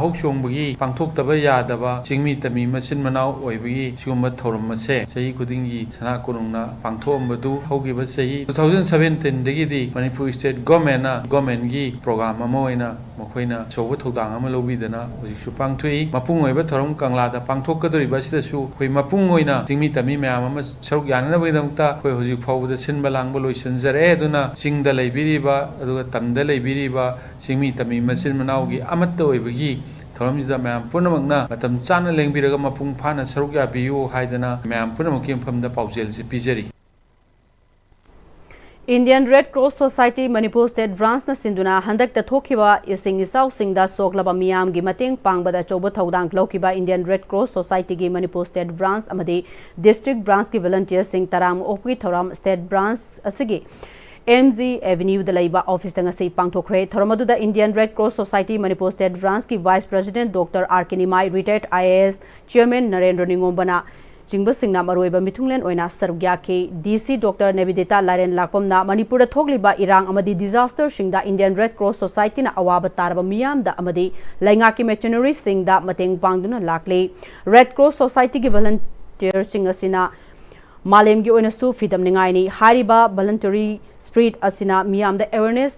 ꯍꯧ ꯆꯣꯡꯕꯒꯤ ꯄꯥꯡꯊꯣꯛꯇꯕ ꯌꯥꯗꯕ ꯆꯤꯡꯃꯤ ꯇꯝꯃꯤ ꯃꯆꯤꯟ ꯃꯅꯥꯎ ꯑꯣꯏꯕꯒꯤ ꯁꯤꯒꯨꯝꯕ ꯊꯧꯔꯝ ꯑꯁꯦ ꯆꯍꯤ ꯈꯨꯗꯤꯡꯒꯤ ꯁꯅꯥ ꯀꯣꯅꯨꯡꯅ ꯄꯥꯡꯊꯣꯛꯑꯝꯕꯗꯨ ꯍꯧꯈꯤꯕ ꯆꯍꯤ two thousand seventeen ꯗꯒꯤꯗꯤ Manipur state government ꯅ government ꯀꯤ program ꯑꯃ ꯑꯣꯏꯅ ꯃꯈꯣꯏꯅ ꯑꯆꯧꯕ ꯊꯧꯗꯥꯡ ꯑꯃ ꯂꯧꯕꯤꯗꯅ ꯍꯧꯖꯤꯛꯁꯨ ꯄꯥꯡꯊꯣꯛꯏ꯫ ꯃꯄꯨꯡ ꯑꯣꯏꯕ ꯊꯧꯔꯝ ꯀꯪꯂꯥꯗ ꯄꯥꯡꯊꯣꯛꯀꯗꯧꯔꯤꯕ ꯑꯁꯤꯗꯁꯨ ꯑꯩꯈꯣꯏ ꯃꯄꯨꯡ ꯑꯣꯏꯅ ꯆꯤꯡꯃꯤ ꯇꯝꯃꯤ ꯃꯌꯥꯝ ꯑꯃ ꯁꯔꯨꯛ ꯌꯥꯅꯅꯕꯒꯤꯗꯃꯛꯇ ꯑꯩꯈꯣꯏ ꯍꯧꯖꯤꯛ ꯐꯥꯎꯕꯗ ꯁꯤꯟꯕ ꯂꯥꯡꯕ ꯂꯣꯏꯁꯤꯟꯖꯔꯦ꯫ ꯑꯗꯨꯅ ꯆꯤꯡꯗ ꯂꯩꯕꯤꯔꯤꯕ ꯑꯗꯨꯒ ꯇꯝꯗ ꯂꯩꯕꯤꯔꯤꯕ ꯆꯤꯡꯃꯤ ꯇꯝꯃꯤ ꯃꯆꯤꯟ ꯃꯅꯥꯎꯒꯤ ꯑꯃꯠꯇ ꯑꯣꯏꯕꯒꯤ ꯊꯧꯔꯝꯁꯤꯗ ꯃꯌꯥꯝ ꯄꯨꯝꯅꯃꯛꯅ ꯃꯇꯝ ꯆꯥꯅ ꯂꯦꯡꯕꯤꯔꯒ ꯃꯄꯨꯡ ꯐꯥꯅ ꯁꯔꯨꯛ ꯌꯥꯕꯤꯌꯨ ꯍꯥꯏꯗꯅ ꯃꯌꯥꯝ ꯄꯨꯝꯅꯃꯛꯀꯤ ꯃꯐꯝꯗ ꯄꯥꯎꯖꯦꯜꯁꯤ ꯄꯤꯖꯔꯤ꯫ Indian Red Cross Society Manipur State Branch ꯅ ꯁꯤꯟꯗꯨꯅ ꯍꯟꯗꯛꯇ ꯊꯣꯛꯈꯤꯕ ꯏꯁꯤꯡ ꯏꯆꯥꯎꯁꯤꯡꯗ ꯁꯣꯛꯂꯕ ꯃꯤꯌꯥꯝꯒꯤ ꯃꯇꯦꯡ ꯄꯥꯡꯕꯗ ꯑꯆꯧꯕ ꯊꯧꯗꯥꯡ ꯂꯧꯈꯤꯕ Indian Red Cross Society ꯒꯤ Manipur State Branch ꯑꯃꯗꯤ District Branch ꯀꯤ volunteer ꯁꯤꯡ ꯇꯔꯥꯃꯨꯛ ꯑꯣꯛꯄꯒꯤ ꯊꯧꯔꯝ State Branch ꯑꯁꯤꯒꯤ M G Avenue ꯗ ꯂꯩꯕ office ꯇ ꯉꯁꯤ ꯄꯥꯡꯊꯣꯛꯈ꯭ꯔꯦ꯫ ꯊꯧꯔꯝ ꯑꯗꯨꯗ Indian Red Cross Society Manipur State Branch ꯀꯤ Vice President Doctor R K Nimai, retired I A S Chairman Narendra ꯅꯤꯉꯣꯝꯕꯅ ꯆꯤꯡꯕꯁꯤꯡꯅ ꯃꯔꯨꯑꯣꯏꯕ ꯃꯤꯊꯨꯡꯂꯦꯟ ꯑꯣꯏꯅ ꯁꯔꯨꯛ ꯌꯥꯈꯤ꯫ D C Doctor ꯅꯦꯕꯤꯗꯤꯇꯥ ꯂꯥꯏꯔꯦꯟ ꯂꯥꯛꯄꯝꯅ ꯃꯅꯤꯄꯨꯔꯗ ꯊꯣꯛꯂꯤꯕ ꯏꯔꯥꯡ ꯑꯃꯗꯤ disaster ꯁꯤꯡꯗ Indian Red Cross Society ꯅ ꯑꯋꯥꯕ ꯇꯥꯔꯕ ꯃꯤꯌꯥꯝꯗ ꯑꯃꯗꯤ ꯂꯩꯉꯥꯛꯀꯤ machinery ꯁꯤꯡꯗ ꯃꯇꯦꯡ ꯄꯥꯡꯗꯨꯅ ꯂꯥꯛꯂꯤ꯫ Red Cross Society ꯒꯤ volunteer ꯁꯤꯡ ꯑꯁꯤꯅ ꯃꯥꯂꯦꯝꯒꯤ ꯑꯣꯏꯅꯁꯨ ꯐꯤꯗꯝꯅꯤꯡꯉꯥꯏꯅꯤ꯫ ꯍꯥꯏꯔꯤꯕ voluntary spirit ꯑꯁꯤꯅ ꯃꯤꯌꯥꯝꯗ awareness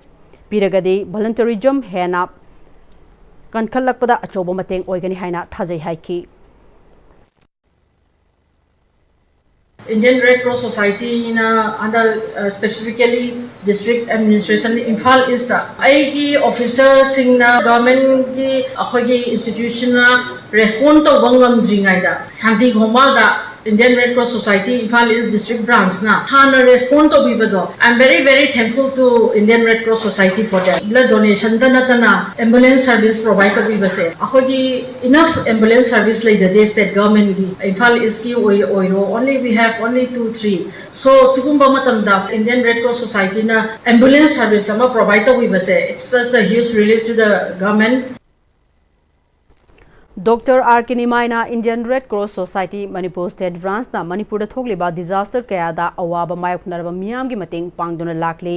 ꯄꯤꯔꯒꯗꯤ volunteerism ꯍꯦꯟꯅ ꯀꯟꯈꯠꯂꯛꯄꯗ ꯑꯆꯧꯕ ꯃꯇꯦꯡ ꯑꯣꯏꯒꯅꯤ ꯍꯥꯏꯅ ꯊꯥꯖꯩ ꯍꯥꯏꯈꯤ꯫ Indian Red Cross Society ꯅ ꯍꯟꯗꯛ, ꯑ, specifically district administration Imphal east ꯑꯩꯒꯤ officer ꯁꯤꯡꯅ government ꯀꯤ ꯑꯩꯈꯣꯏꯒꯤ institution ꯅ respond ꯇꯧꯕ ꯉꯝꯗ꯭ꯔꯤꯉꯩꯗ ꯁꯥꯟꯇꯤ ꯈꯣꯡꯕꯥꯜꯗ Indian Red Cross Society Imphal ꯏꯁ district branch ꯅ ꯍꯥꯟꯅ respond ꯇꯧꯕꯤꯕꯗꯣ, I am very, very thankful to Indian Red Cross Society for that. Blood donation ꯗ ꯅꯠꯇꯅ ambulance service provide ꯇꯧꯕꯤꯕꯁꯦ, ꯑꯩꯈꯣꯏꯒꯤ enough ambulance service ꯂꯩꯖꯗꯦ state government ꯀꯤ꯫ ꯏꯝꯐꯥꯜ ꯏꯁ ꯀꯤ ꯑꯣꯏ-, ꯑꯣꯏꯔꯣ, only we have only two, three. So, ꯁꯤꯒꯨꯝꯕ ꯃꯇꯝꯗ Indian Red Cross Society ꯅ ambulance service ꯑꯃ provide ꯇꯧꯕꯤꯕꯁꯦ, it's such a huge relief to the government. Doctor R K ꯅꯤꯃꯥꯏꯅ Indian Red Cross Society Manipur state branch ꯅ ꯃꯅꯤꯄꯨꯔꯗ ꯊꯣꯛꯂꯤꯕ disaster ꯀꯌꯥꯗ ꯑꯋꯥꯕ ꯃꯥꯌꯣꯛꯅꯔꯕ ꯃꯤꯌꯥꯝꯒꯤ ꯃꯇꯦꯡ ꯄꯥꯡꯗꯨꯅ ꯂꯥꯛꯂꯤ꯫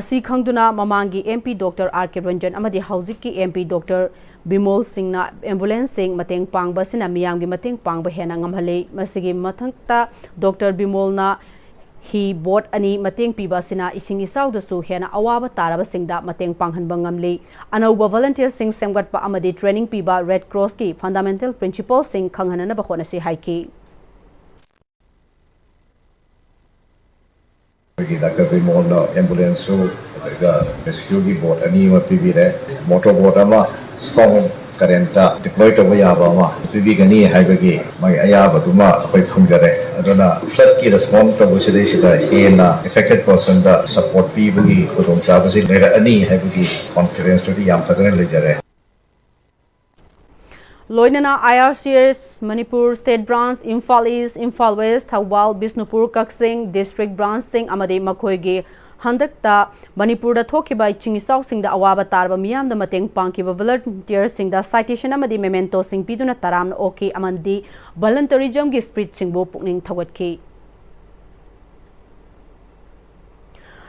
ꯑꯁꯤ ꯈꯪꯗꯨꯅ ꯃꯃꯥꯡꯒꯤ M P ꯗꯣꯛꯇꯔ ꯑꯥꯔ ꯀꯦ ꯔꯟꯖꯟ ꯑꯃꯗꯤ ꯍꯧꯖꯤꯛꯀꯤ M P ꯗꯣꯛꯇꯔ ꯕꯤꯃꯣꯜ ꯁꯤꯡꯅ ambulance ꯁꯤꯡ ꯃꯇꯦꯡ ꯄꯥꯡꯕ ꯑꯁꯤꯅ ꯃꯤꯌꯥꯝꯒꯤ ꯃꯇꯦꯡ ꯄꯥꯡꯕ ꯍꯦꯟꯅ ꯉꯝꯍꯜꯂꯤ꯫ ꯃꯁꯤꯒꯤ ꯃꯊꯛꯇ ꯗꯣꯛꯇꯔ ꯕꯤꯃꯣꯜꯅ ꯍꯤ boat ꯑꯅꯤ ꯃꯇꯦꯡ ꯄꯤꯕ ꯑꯁꯤꯅ ꯏꯁꯤꯡ ꯏꯆꯥꯎꯗꯁꯨ ꯍꯦꯟꯅ ꯑꯋꯥꯕ ꯇꯥꯔꯕꯁꯤꯡꯗ ꯃꯇꯦꯡ ꯄꯥꯡꯍꯟꯕ ꯉꯝꯂꯤ꯫ ꯑꯅꯧꯕ volunteer ꯁꯤꯡ ꯁꯦꯝꯒꯠꯄ ꯑꯃꯗꯤ training ꯄꯤꯕ Red Cross ꯀꯤ fundamental principle ꯁꯤꯡ ꯈꯪꯍꯟꯅꯅꯕ ꯍꯣꯠꯅꯁꯤ ꯍꯥꯏꯈꯤ꯫ ꯑꯩꯈꯣꯏꯒꯤ ꯗꯥꯛꯇꯔ ꯕꯤꯃꯣꯜꯅ ambulance ꯁꯨ, ꯑꯗꯨꯒ rescue ꯒꯤ boat ꯑꯅꯤ ꯑꯃ ꯄꯤꯕꯤꯔꯦ, motor boat ꯑꯃ, strong current ꯇ deploy ꯇꯧꯕ ꯌꯥꯕ ꯑꯃ ꯄꯤꯕꯤꯒꯅꯤ ꯍꯥꯏꯕꯒꯤ ꯃꯥꯒꯤ ꯑꯌꯥꯕꯗꯨꯃ ꯑꯩꯈꯣꯏ ꯐꯪꯖꯔꯦ꯫ ꯑꯗꯨꯅ flood ꯀꯤ respond ꯇꯧꯕꯁꯤꯗꯩꯁꯤꯗ ꯍꯦꯟꯅ affected person ꯗ support ꯄꯤꯕꯒꯤ ꯈꯨꯗꯣꯡꯆꯥꯕꯁꯤ ꯂꯩꯔꯛꯑꯅꯤ ꯍꯥꯏꯕꯒꯤ confidence ꯇꯨꯗꯤ ꯌꯥꯝ ꯐꯖꯅ ꯂꯩꯖꯔꯦ꯫ ꯂꯣꯏꯅꯅ I R C S Manipur state branch, Imphal east, Imphal west, Thoubal, Bishnupur, Kakching district branch ꯁꯤꯡ ꯑꯃꯗꯤ ꯃꯈꯣꯏꯒꯤ ꯍꯟꯗꯛꯇ ꯃꯅꯤꯄꯨꯔꯗ ꯊꯣꯛꯈꯤꯕ ꯏꯁꯤꯡ ꯏꯆꯥꯎꯁꯤꯡꯗ ꯑꯋꯥꯕ ꯇꯥꯔꯕ ꯃꯤꯌꯥꯝꯗ ꯃꯇꯦꯡ ꯄꯥꯡꯈꯤꯕ volunteer ꯁꯤꯡꯗ citation ꯑꯃꯗꯤ memento ꯁꯤꯡ ꯄꯤꯗꯨꯅ ꯇꯔꯥꯝꯅ ꯑꯣꯛꯈꯤ ꯑꯃꯗꯤ volunteerism ꯒꯤ spirit ꯁꯤꯡꯕꯨ ꯄꯨꯛꯅꯤꯡ ꯊꯧꯒꯠꯈꯤ꯫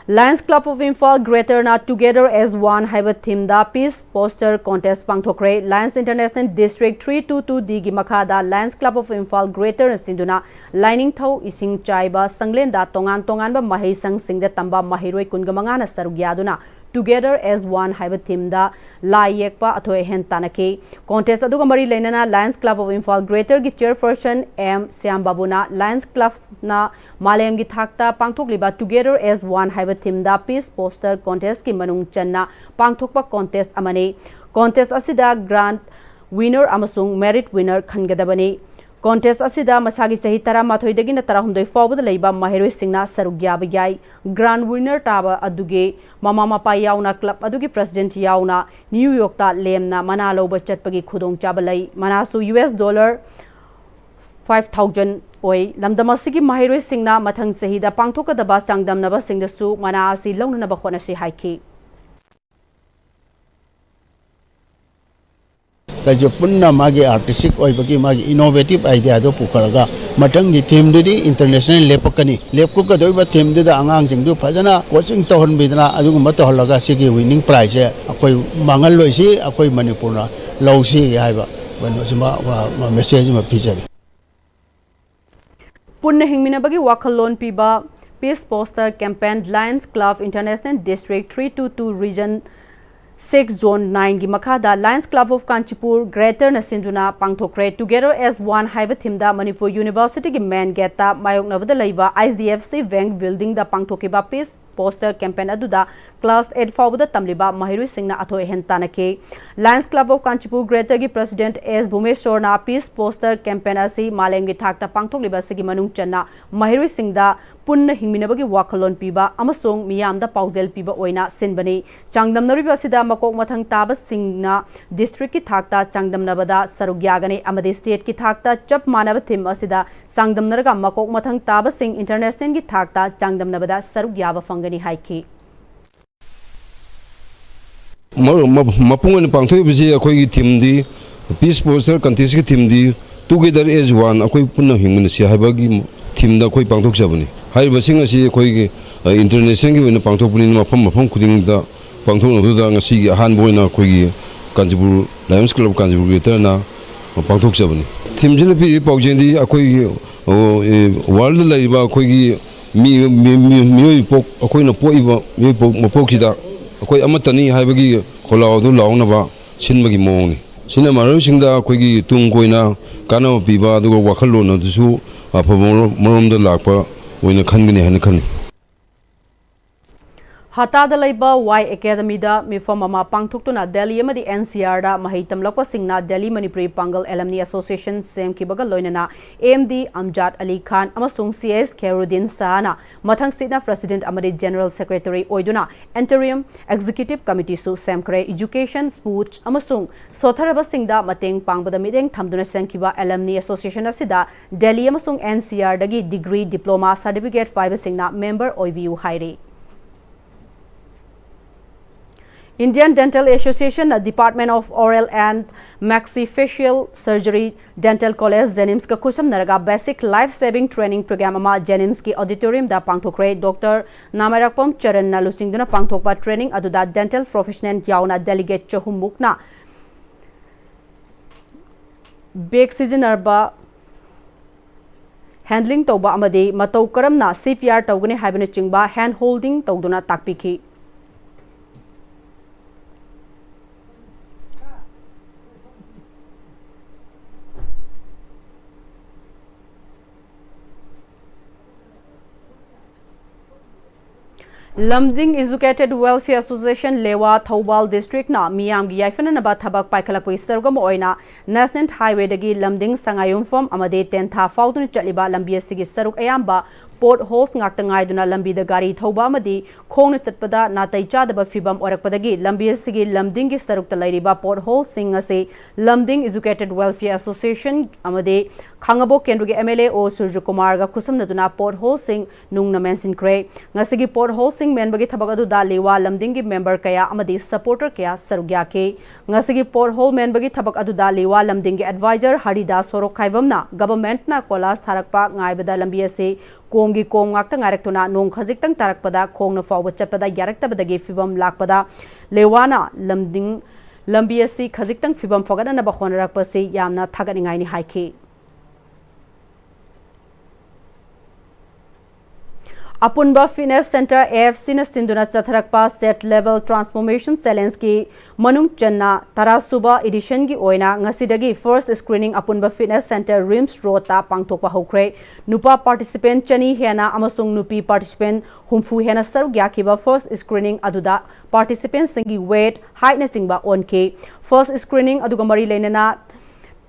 Lions Club of Imphal Greater ꯅ Together as One ꯍꯥꯏꯕ theme ꯗ peace poster contest ꯄꯥꯡꯊꯣꯛꯈ꯭ꯔꯦ꯫ Lions International District three two two D ꯒꯤ ꯃꯈꯥꯗ Lions Club of Imphal Greater ꯅ ꯁꯤꯟꯗꯨꯅ ꯂꯥꯏꯅꯤꯡꯊꯧ, ꯏꯁꯤꯡ ꯆꯥꯏꯕ, ꯁꯪꯂꯦꯟꯗ ꯇꯣꯉꯥꯟ ꯇꯣꯉꯥꯟꯕ ꯃꯍꯩꯁꯪꯁꯤꯡꯗ ꯇꯝꯕ ꯃꯍꯩꯔꯣꯏ ꯀꯨꯟꯒ ꯃꯉꯥꯅ ꯁꯔꯨꯛ ꯌꯥꯗꯨꯅ Together as One ꯍꯥꯏꯕ ꯊꯤꯝꯗ ꯂꯥꯏ ꯌꯦꯛꯄ ꯑꯊꯣꯏ ꯑꯍꯦꯟ ꯇꯥꯟꯅꯈꯤ꯫ ꯀꯣꯟꯇꯦꯁ ꯑꯗꯨꯒ ꯃꯔꯤ ꯂꯩꯅꯅ Lions Club of Imphal Greaterꯒꯤ ꯆꯤꯌꯔꯄꯔꯁꯟ ꯑꯦꯝ ꯁ꯭ꯌꯥꯝ ꯕꯥꯕꯨꯅ Lions Clubꯅ ꯃꯥꯂꯦꯝꯒꯤ ꯊꯥꯛꯇ ꯄꯥꯡꯊꯣꯛꯂꯤꯕ Together as One ꯍꯥꯏꯕ ꯊꯤꯝꯗ ꯄꯤꯁ ꯄꯣꯁꯇꯔ ꯀꯣꯟꯇꯦꯁꯀꯤ ꯃꯅꯨꯡ ꯆꯟꯅ ꯄꯥꯡꯊꯣꯛꯄ ꯀꯣꯟꯇꯦꯁ ꯑꯃꯅꯤ꯫ ꯀꯣꯟꯇꯦꯁ ꯑꯁꯤꯗ ꯒ꯭ꯔꯥꯟ ꯋꯤꯅꯔ ꯑꯃꯁꯨꯡ ꯃꯦꯔꯤꯠ ꯋꯤꯅꯔ ꯈꯟꯒꯗꯕꯅꯤ꯫ ꯀꯣꯟꯇꯦꯁ ꯑꯁꯤꯗ ꯃꯁꯥꯒꯤ ꯆꯍꯤ ꯇꯔꯥꯃꯥꯊꯣꯏꯗꯒꯤꯅ ꯇꯔꯥꯍꯨꯝꯗꯣꯏ ꯐꯥꯎꯕꯗ ꯂꯩꯕ ꯃꯍꯩꯔꯣꯏꯁꯤꯡꯅ ꯁꯔꯨꯛ ꯌꯥꯕ ꯌꯥꯏ꯫ ꯒ꯭ꯔꯥꯟ ꯋꯤꯅꯔ ꯇꯥꯕ ꯑꯗꯨꯒꯤ ꯃꯃꯥ ꯃꯄꯥ ꯌꯥꯎꯅ ꯀ꯭ꯂꯕ ꯑꯗꯨꯒꯤ ꯄ꯭ꯔꯁꯤꯗꯦꯟꯠ ꯌꯥꯎꯅ ꯅ꯭ꯌꯨ ꯌꯣꯔꯛꯇ ꯂꯦꯝꯅ ꯃꯅꯥ ꯂꯧꯕ ꯆꯠꯄꯒꯤ ꯈꯨꯗꯣꯡꯆꯥꯕ ꯂꯩ꯫ ꯃꯅꯥꯁꯨ U S dollar five thousand ꯑꯣꯏ꯫ ꯂꯝꯗꯝ ꯑꯁꯤꯒꯤ ꯃꯍꯩꯔꯣꯏꯁꯤꯡꯅ ꯃꯊꯪ ꯆꯍꯤꯗ ꯄꯥꯡꯊꯣꯛꯀꯗꯕ ꯆꯥꯡꯗꯝꯅꯕꯁꯤꯡꯗꯁꯨ ꯃꯅꯥ ꯑꯁꯤ ꯂꯧꯅꯅꯕ ꯍꯣꯠꯅꯁꯤ ꯍꯥꯏꯈꯤ꯫ ꯀꯩꯁꯨ ꯄꯨꯟꯅ ꯃꯥꯒꯤ ꯑꯥꯔꯇꯤꯁꯇꯤꯛ ꯑꯣꯏꯕꯒꯤ ꯃꯥꯒꯤ ꯏꯅꯣꯚꯦꯇꯤꯞ ꯑꯥꯏꯗꯤꯌꯥꯗꯨ ꯄꯨꯈꯠꯂꯒ ꯃꯊꯪꯒꯤ ꯊꯤꯝꯗꯨꯗꯤ ꯏꯟꯇꯔꯅꯦꯁꯅꯦꯜ ꯂꯦꯞꯄꯛꯀꯅꯤ꯫ ꯂꯦꯞꯀꯗꯧꯔꯤꯕ ꯊꯤꯝꯗꯨꯗ ꯑꯉꯥꯡꯁꯤꯡꯗꯨ ꯐꯖꯅ ꯀꯣꯆꯤꯡ ꯇꯧꯍꯟꯕꯤꯗꯅ ꯑꯗꯨꯒꯨꯝꯕ ꯇꯧꯍꯜꯂꯒ ꯁꯤꯒꯤ ꯋꯤꯅꯤꯡ ꯄ꯭ꯔꯥꯏꯖꯁꯦ ꯑꯩꯈꯣꯏ ꯃꯥꯡꯍꯜꯂꯣꯏꯁꯤ, ꯑꯩꯈꯣꯏ ꯃꯅꯤꯄꯨꯔꯅ ꯂꯧꯁꯤ ꯍꯥꯏꯕ ꯀꯩꯅꯣꯁꯤꯃ ꯃꯦꯁꯦꯖ ꯑꯃ ꯄꯤꯖꯔꯤ꯫ ꯄꯨꯟꯅ ꯍꯤꯡꯃꯤꯟꯅꯕꯒꯤ ꯋꯥꯈꯜꯂꯣꯟ ꯄꯤꯕ peace poster campaign Lions Club International District three two two Region six Zone nineꯒꯤ ꯃꯈꯥꯗ Lions Club of Kanchipur Greaterꯅ ꯁꯤꯟꯗꯨꯅ ꯄꯥꯡꯊꯣꯛꯈ꯭ꯔꯦ꯫ Together as One ꯍꯥꯏꯕ ꯊꯤꯝꯗ ꯃꯅꯤꯄꯨꯔ ꯌꯨꯅꯤꯚꯔꯁꯤꯇꯤꯒꯤ ꯃꯦꯟ ꯒꯦꯠꯇ ꯃꯥꯌꯣꯛꯅꯕꯗ ꯂꯩꯕ I D F C bank ꯕꯤꯜꯗꯤꯡꯗ ꯄꯥꯡꯊꯣꯛꯈꯤꯕ ꯄꯤꯁ ꯄꯣꯁꯇꯔ ꯀꯦꯝꯄꯦꯟ ꯑꯗꯨꯗ ꯀ꯭ꯂꯥꯁ ꯑꯦꯠ ꯐꯥꯎꯕꯗ ꯇꯝꯂꯤꯕ ꯃꯍꯩꯔꯣꯏꯁꯤꯡꯅ ꯑꯊꯣꯏ ꯑꯍꯦꯟ ꯇꯥꯟꯅꯈꯤ꯫ Lions Club of Kanchipur Greaterꯒꯤ ꯄ꯭ꯔꯁꯤꯗꯦꯟꯠ ꯑꯦꯁ ꯚꯨꯃꯦꯁꯣꯔꯅ ꯄꯤꯁ ꯄꯣꯁꯇꯔ ꯀꯦꯝꯄꯦꯟ ꯑꯁꯤ ꯃꯥꯂꯦꯝꯒꯤ ꯊꯥꯛꯇ ꯄꯥꯡꯊꯣꯛꯂꯤꯕ ꯑꯁꯤꯒꯤ ꯃꯅꯨꯡ ꯆꯟꯅ ꯃꯍꯩꯔꯣꯏꯁꯤꯡꯗ ꯄꯨꯟꯅ ꯍꯤꯡꯃꯤꯟꯅꯕꯒꯤ ꯋꯥꯈꯜꯂꯣꯟ ꯄꯤꯕ ꯑꯃꯁꯨꯡ ꯃꯤꯌꯥꯝꯗ ꯄꯥꯎꯖꯦꯜ ꯄꯤꯕ ꯑꯣꯏꯅ ꯁꯤꯟꯕꯅꯤ꯫ ꯆꯥꯡꯗꯝꯅꯔꯤꯕ ꯑꯁꯤꯗ ꯃꯀꯣꯛ ꯃꯊꯪ ꯇꯥꯕꯁꯤꯡꯅ ꯗꯤꯁꯇ꯭ꯔꯤꯛꯀꯤ ꯊꯥꯛꯇ ꯆꯥꯡꯗꯝꯅꯕꯗ ꯁꯔꯨꯛ ꯌꯥꯒꯅꯤ ꯑꯃꯗꯤ ꯁ꯭ꯇꯦꯠꯀꯤ ꯊꯥꯛꯇ ꯆꯞ ꯃꯥꯟꯅꯕ ꯊꯤꯝ ꯑꯁꯤꯗ ꯆꯥꯡꯗꯝꯅꯔꯒ ꯃꯀꯣꯛ ꯃꯊꯪ ꯇꯥꯕꯁꯤꯡ ꯏꯟꯇꯔꯅꯦꯁꯅꯦꯜꯒꯤ ꯊꯥꯛꯇ ꯆꯥꯡꯗꯝꯅꯕꯗ ꯁꯔꯨꯛ ꯌꯥꯕ ꯐꯪꯒꯅꯤ ꯍꯥꯏꯈꯤ꯫ ꯃ- ꯃ- ꯃꯄꯨꯡ ꯑꯣꯏꯅ ꯄꯥꯡꯊꯣꯛꯏꯕꯁꯤ ꯑꯩꯈꯣꯏꯒꯤ ꯊꯤꯝꯗꯤ, ꯄꯤꯁ ꯄꯣꯁꯇꯔ ꯀꯟꯇꯦꯁꯀꯤ ꯊꯤꯝꯗꯤ Together as One, ꯑꯩꯈꯣꯏ ꯄꯨꯟꯅ ꯍꯤꯡꯃꯤꯟꯅꯁꯤ ꯍꯥꯏꯕꯒꯤ ꯊꯤꯝꯗ ꯑꯩꯈꯣꯏ ꯄꯥꯡꯊꯣꯛꯆꯕꯅꯤ꯫ ꯍꯥꯏꯔꯤꯕꯁꯤꯡ ꯑꯁꯤ ꯑꯩꯈꯣꯏꯒꯤ, ꯑ, ꯏꯟꯇꯔꯅꯦꯁꯅꯦꯜꯒꯤ ꯑꯣꯏꯅ ꯄꯥꯡꯊꯣꯛꯄꯅꯤꯅ ꯃꯐꯝ ꯃꯐꯝ ꯈꯨꯗꯤꯡꯗ ꯄꯥꯡꯊꯣꯛꯅꯕꯗꯨꯗ ꯉꯁꯤꯒꯤ ꯑꯍꯥꯟꯕ ꯑꯣꯏꯅ ꯑꯩꯈꯣꯏꯒꯤ ꯀꯥꯟꯆꯤꯄꯨꯔ Lions Club Kanchipur Greaterꯅ ꯄꯥꯡꯊꯣꯛꯆꯕꯅꯤ꯫ ꯊꯤꯝꯁꯤꯅ ꯄꯤꯔꯤꯕ ꯄꯥꯎꯖꯦꯜꯗꯤ ꯑꯩꯈꯣꯏꯒꯤ, ꯑꯣ, ꯑꯦ, ꯋꯥꯔꯜꯗ ꯂꯩꯔꯤꯕ ꯑꯩꯈꯣꯏꯒꯤ ꯃꯤ-, ꯃꯤ-, ꯃꯤ-, ꯃꯤꯑꯣꯏ ꯄꯣꯛ-, ꯑꯩꯈꯣꯏꯅ ꯄꯣꯛꯏꯕ ꯃꯤꯑꯣꯏ ꯄꯣꯛ-, ꯃꯄꯣꯛꯁꯤꯗ ꯑꯩꯈꯣꯏ ꯑꯃꯠꯇꯅꯤ ꯍꯥꯏꯕꯒꯤ ꯈꯣꯜꯂꯥꯎ ꯑꯗꯨ ꯂꯥꯎꯅꯕ ꯁꯤꯟꯕꯒꯤ ꯃꯑꯣꯡꯅꯤ꯫ ꯁꯤꯅ ꯃꯍꯩꯔꯣꯏꯁꯤꯡꯗ ꯑꯩꯈꯣꯏꯒꯤ ꯇꯨꯡ ꯀꯣꯏꯅ ꯀꯥꯟꯅꯕ ꯄꯤꯕ, ꯑꯗꯨꯒ ꯋꯥꯈꯜꯂꯣꯟ ꯑꯗꯨꯁꯨ ꯑꯐꯕ ꯃꯔꯣꯝ-, ꯃꯔꯣꯝꯗ ꯂꯥꯛꯄ ꯑꯣꯏꯅ ꯈꯟꯒꯅꯤ ꯍꯥꯏꯅ ꯈꯜꯂꯤ꯫ ꯍꯇꯥꯗ ꯂꯩꯕ ꯋꯥꯏ ꯑꯦꯀꯥꯗꯃꯤꯗ ꯃꯤꯐꯝ ꯑꯃ ꯄꯥꯡꯊꯣꯛꯇꯨꯅ ꯗꯦꯜꯂꯤ ꯑꯃꯗꯤ ꯑꯦꯟ ꯁꯤ ꯑꯥꯔꯗ ꯃꯍꯩ ꯇꯝꯂꯛꯄꯁꯤꯡꯅ ꯗꯦꯜꯂꯤ ꯃꯅꯤꯄꯨꯔꯤ ꯄꯥꯡꯒꯜ ꯑꯦꯂꯝꯅꯤ ꯑꯦꯁꯣꯁꯤꯌꯦꯁꯟ ꯁꯦꯝꯈꯤꯕꯒ ꯂꯣꯏꯅꯅ ꯑꯦꯝ ꯗꯤ ꯑꯝꯖꯥꯗ ꯑꯂꯤ ꯈꯥꯟ ꯑꯃꯁꯨꯡ ꯁꯤ ꯑꯦꯁ ꯈꯦꯔꯨꯗꯤꯟ ꯁꯍꯥꯅ ꯃꯊꯪꯁꯤꯠꯅ ꯄ꯭ꯔꯁꯤꯗꯦꯟꯠ ꯑꯃꯗꯤ ꯖꯦꯅꯔꯦꯜ ꯁꯦꯀ꯭ꯔꯦꯇꯔꯤ ꯑꯣꯏꯗꯨꯅ ꯏꯟꯇꯔꯤꯝ ꯑꯦꯛꯖꯤꯀ꯭ꯌꯨꯇꯤꯚ ꯀꯃꯤꯇꯤꯁꯨ ꯁꯦꯝꯈ꯭ꯔꯦ꯫ ꯏꯖꯨꯀꯦꯁꯟ, ꯁ꯭ꯄꯣꯔꯠꯁ ꯑꯃꯁꯨꯡ ꯁꯣꯠꯊꯔꯕꯁꯤꯡꯗ ꯃꯇꯦꯡ ꯄꯥꯡꯕꯗ ꯃꯤꯠꯌꯦꯡ ꯊꯝꯗꯨꯅ ꯁꯦꯝꯈꯤꯕ ꯑꯦꯂꯝꯅꯤ ꯑꯦꯁꯣꯁꯤꯌꯦꯁꯟ ꯑꯁꯤꯗ ꯗꯦꯜꯂꯤ ꯑꯃꯁꯨꯡ ꯑꯦꯟ ꯁꯤ ꯑꯥꯔꯗꯒꯤ ꯗꯤꯒ꯭ꯔꯤ, ꯗꯤꯄ꯭ꯂꯣꯃꯥ ꯁꯥꯔꯇꯤꯐꯤꯀꯦꯠ ꯄꯥꯏꯕꯁꯤꯡꯅ ꯃꯦꯝꯕꯔ ꯑꯣꯏꯕꯤꯌꯨ ꯍꯥꯏꯔꯤ꯫ Indian Dental Association ꯅ Department of Oral and Maxillofacial Surgery, Dental College, JNIMS ꯀ ꯈꯨꯠꯁꯝꯅꯔꯒ Basic Life Saving Training Program ꯑꯃ JNIMS ꯀꯤ auditorium ꯗ ꯄꯥꯡꯊꯣꯛꯈ꯭ꯔꯦ꯫ ꯗꯣꯛꯇꯔ ꯅꯥꯃꯥꯏꯔꯥꯛꯄꯝ ꯆꯔꯟꯅ ꯂꯨꯆꯤꯡꯗꯨꯅ ꯄꯥꯡꯊꯣꯛꯄ training ꯑꯗꯨꯗ dental professional ꯌꯥꯎꯅ delegate ꯆꯍꯨꯝ ꯃꯨꯛꯅ bag ꯁꯤꯖꯤꯟꯅꯕ, handling ꯇꯧꯕ ꯑꯃꯗꯤ ꯃꯇꯧ ꯀꯔꯝꯅ C P R ꯇꯧꯒꯅꯤ ꯍꯥꯏꯕꯅꯆꯤꯡꯕ hand holding ꯇꯧꯗꯨꯅ ꯇꯥꯛꯄꯤꯈꯤ꯫ ꯂꯝꯗꯤꯡ Educated Welfare Association, ꯂꯦꯋꯥ, Thoubal district ꯅ ꯃꯤꯌꯥꯝꯒꯤ ꯌꯥꯏꯐꯅꯅꯕ ꯊꯕꯛ ꯄꯥꯏꯈꯠꯂꯛꯄꯒꯤ ꯁꯔꯨꯛ ꯑꯃ ꯑꯣꯏꯅ National Highway ꯗꯒꯤ ꯂꯝꯗꯤꯡ ꯁꯉꯥꯏꯌꯨꯝꯐꯝ ꯑꯃꯗꯤ ꯇꯦꯟꯊꯥ ꯐꯥꯎꯗꯨꯅ ꯆꯠꯂꯤꯕ ꯂꯝꯕꯤ ꯑꯁꯤꯒꯤ ꯁꯔꯨꯛ ꯑꯌꯥꯝꯕ pot holes ꯉꯥꯛꯇ ꯉꯥꯏꯗꯨꯅ ꯂꯝꯕꯤꯗ ꯒꯥꯔꯤ ꯊꯧꯕ ꯑꯃꯗꯤ ꯈꯣꯡꯅ ꯆꯠꯄꯗ ꯅꯥꯇꯩ ꯆꯥꯗꯕ ꯐꯤꯚꯝ ꯑꯣꯏꯔꯛꯄꯗꯒꯤ ꯂꯝꯕꯤ ꯑꯁꯤꯒꯤ ꯂꯝꯗꯤꯡꯒꯤ ꯁꯔꯨꯛꯇ ꯂꯩꯔꯤꯕ pot hole ꯁꯤꯡ ꯑꯁꯤ ꯂꯝꯗꯤꯡ Educated Welfare Association ꯑꯃꯗꯤ ꯈꯥꯡꯉꯕꯣꯛ ꯀꯦꯟꯗ꯭ꯔꯒꯤ M L A O ꯁꯨꯔꯖꯀꯨꯃꯥꯔꯒ ꯈꯨꯠꯁꯝꯅꯗꯨꯅ pot hole ꯁꯤꯡ ꯅꯨꯡꯅ ꯃꯦꯟꯁꯤꯟꯈ꯭ꯔꯦ꯫ ꯉꯁꯤꯒꯤ pot hole ꯁꯤꯡ ꯃꯦꯟꯕꯒꯤ ꯊꯕꯛ ꯑꯗꯨꯗ ꯂꯤꯋꯥ ꯂꯝꯗꯤꯡꯒꯤ member ꯀꯌꯥ ꯑꯃꯗꯤ supporter ꯀꯌꯥ ꯁꯔꯨꯛ ꯌꯥꯈꯤ꯫ ꯉꯁꯤꯒꯤ pot hole ꯃꯦꯟꯕꯒꯤ ꯊꯕꯛ ꯑꯗꯨꯗ ꯂꯤꯋꯥ ꯂꯝꯗꯤꯡꯒꯤ advisor ꯍꯔꯤꯗꯥꯁ ꯁꯣꯔꯣꯛꯈꯥꯏꯕꯝꯅ government ꯅ ꯀꯣꯏꯂꯥꯁ ꯊꯥꯔꯛꯄ ꯉꯥꯏꯕꯗ ꯂꯝꯕꯤ ꯑꯁꯤ ꯀꯣꯝꯒꯤ ꯀꯣꯝ ꯉꯥꯛꯇ ꯉꯥꯏꯔꯛꯇꯨꯅ ꯅꯣꯡ ꯈꯖꯤꯛꯇꯪ ꯇꯥꯔꯛꯄꯗ ꯈꯣꯡꯅ ꯐꯥꯎꯕ ꯆꯠꯄꯗ ꯌꯥꯔꯛꯇꯕꯗꯒꯤ ꯐꯤꯚꯝ ꯂꯥꯛꯄꯗ ꯂꯤꯋꯥꯅ ꯂꯝꯗꯤꯡ ꯂꯝꯕꯤ ꯑꯁꯤ ꯈꯖꯤꯛꯇꯪ ꯐꯤꯚꯝ ꯐꯒꯠꯅꯅꯕ ꯍꯣꯠꯅꯔꯛꯄꯁꯤ ꯌꯥꯝꯅ ꯊꯥꯒꯠꯅꯤꯡꯉꯥꯏꯅꯤ ꯍꯥꯏꯈꯤ꯫ ꯑꯄꯨꯟꯕ Fitness Centre, A F C ꯅ ꯁꯤꯟꯗꯨꯅ ꯆꯠꯊꯔꯛꯄ State Level Transformation Challenge ꯀꯤ ꯃꯅꯨꯡ ꯆꯟꯅ ꯇꯔꯥ ꯁꯨꯕ edition ꯒꯤ ꯑꯣꯏꯅ ꯉꯁꯤꯗꯒꯤ first screening ꯑꯄꯨꯟꯕ Fitness Centre, RIMS Road ꯇ ꯄꯥꯡꯊꯣꯛꯄ ꯍꯧꯈ꯭ꯔꯦ꯫ ꯅꯨꯄꯥ participant ꯆꯅꯤ ꯍꯦꯟꯅ ꯑꯃꯁꯨꯡ ꯅꯨꯄꯤ participant ꯍꯨꯝꯐꯨ ꯍꯦꯟꯅ ꯁꯔꯨꯛ ꯌꯥꯈꯤꯕ first screening ꯑꯗꯨꯗ participant ꯁꯤꯡꯒꯤ weight, height ꯅꯆꯤꯡꯕ ꯑꯣꯟꯈꯤ꯫ First screening ꯑꯗꯨꯒ ꯃꯔꯤ ꯂꯩꯅꯅ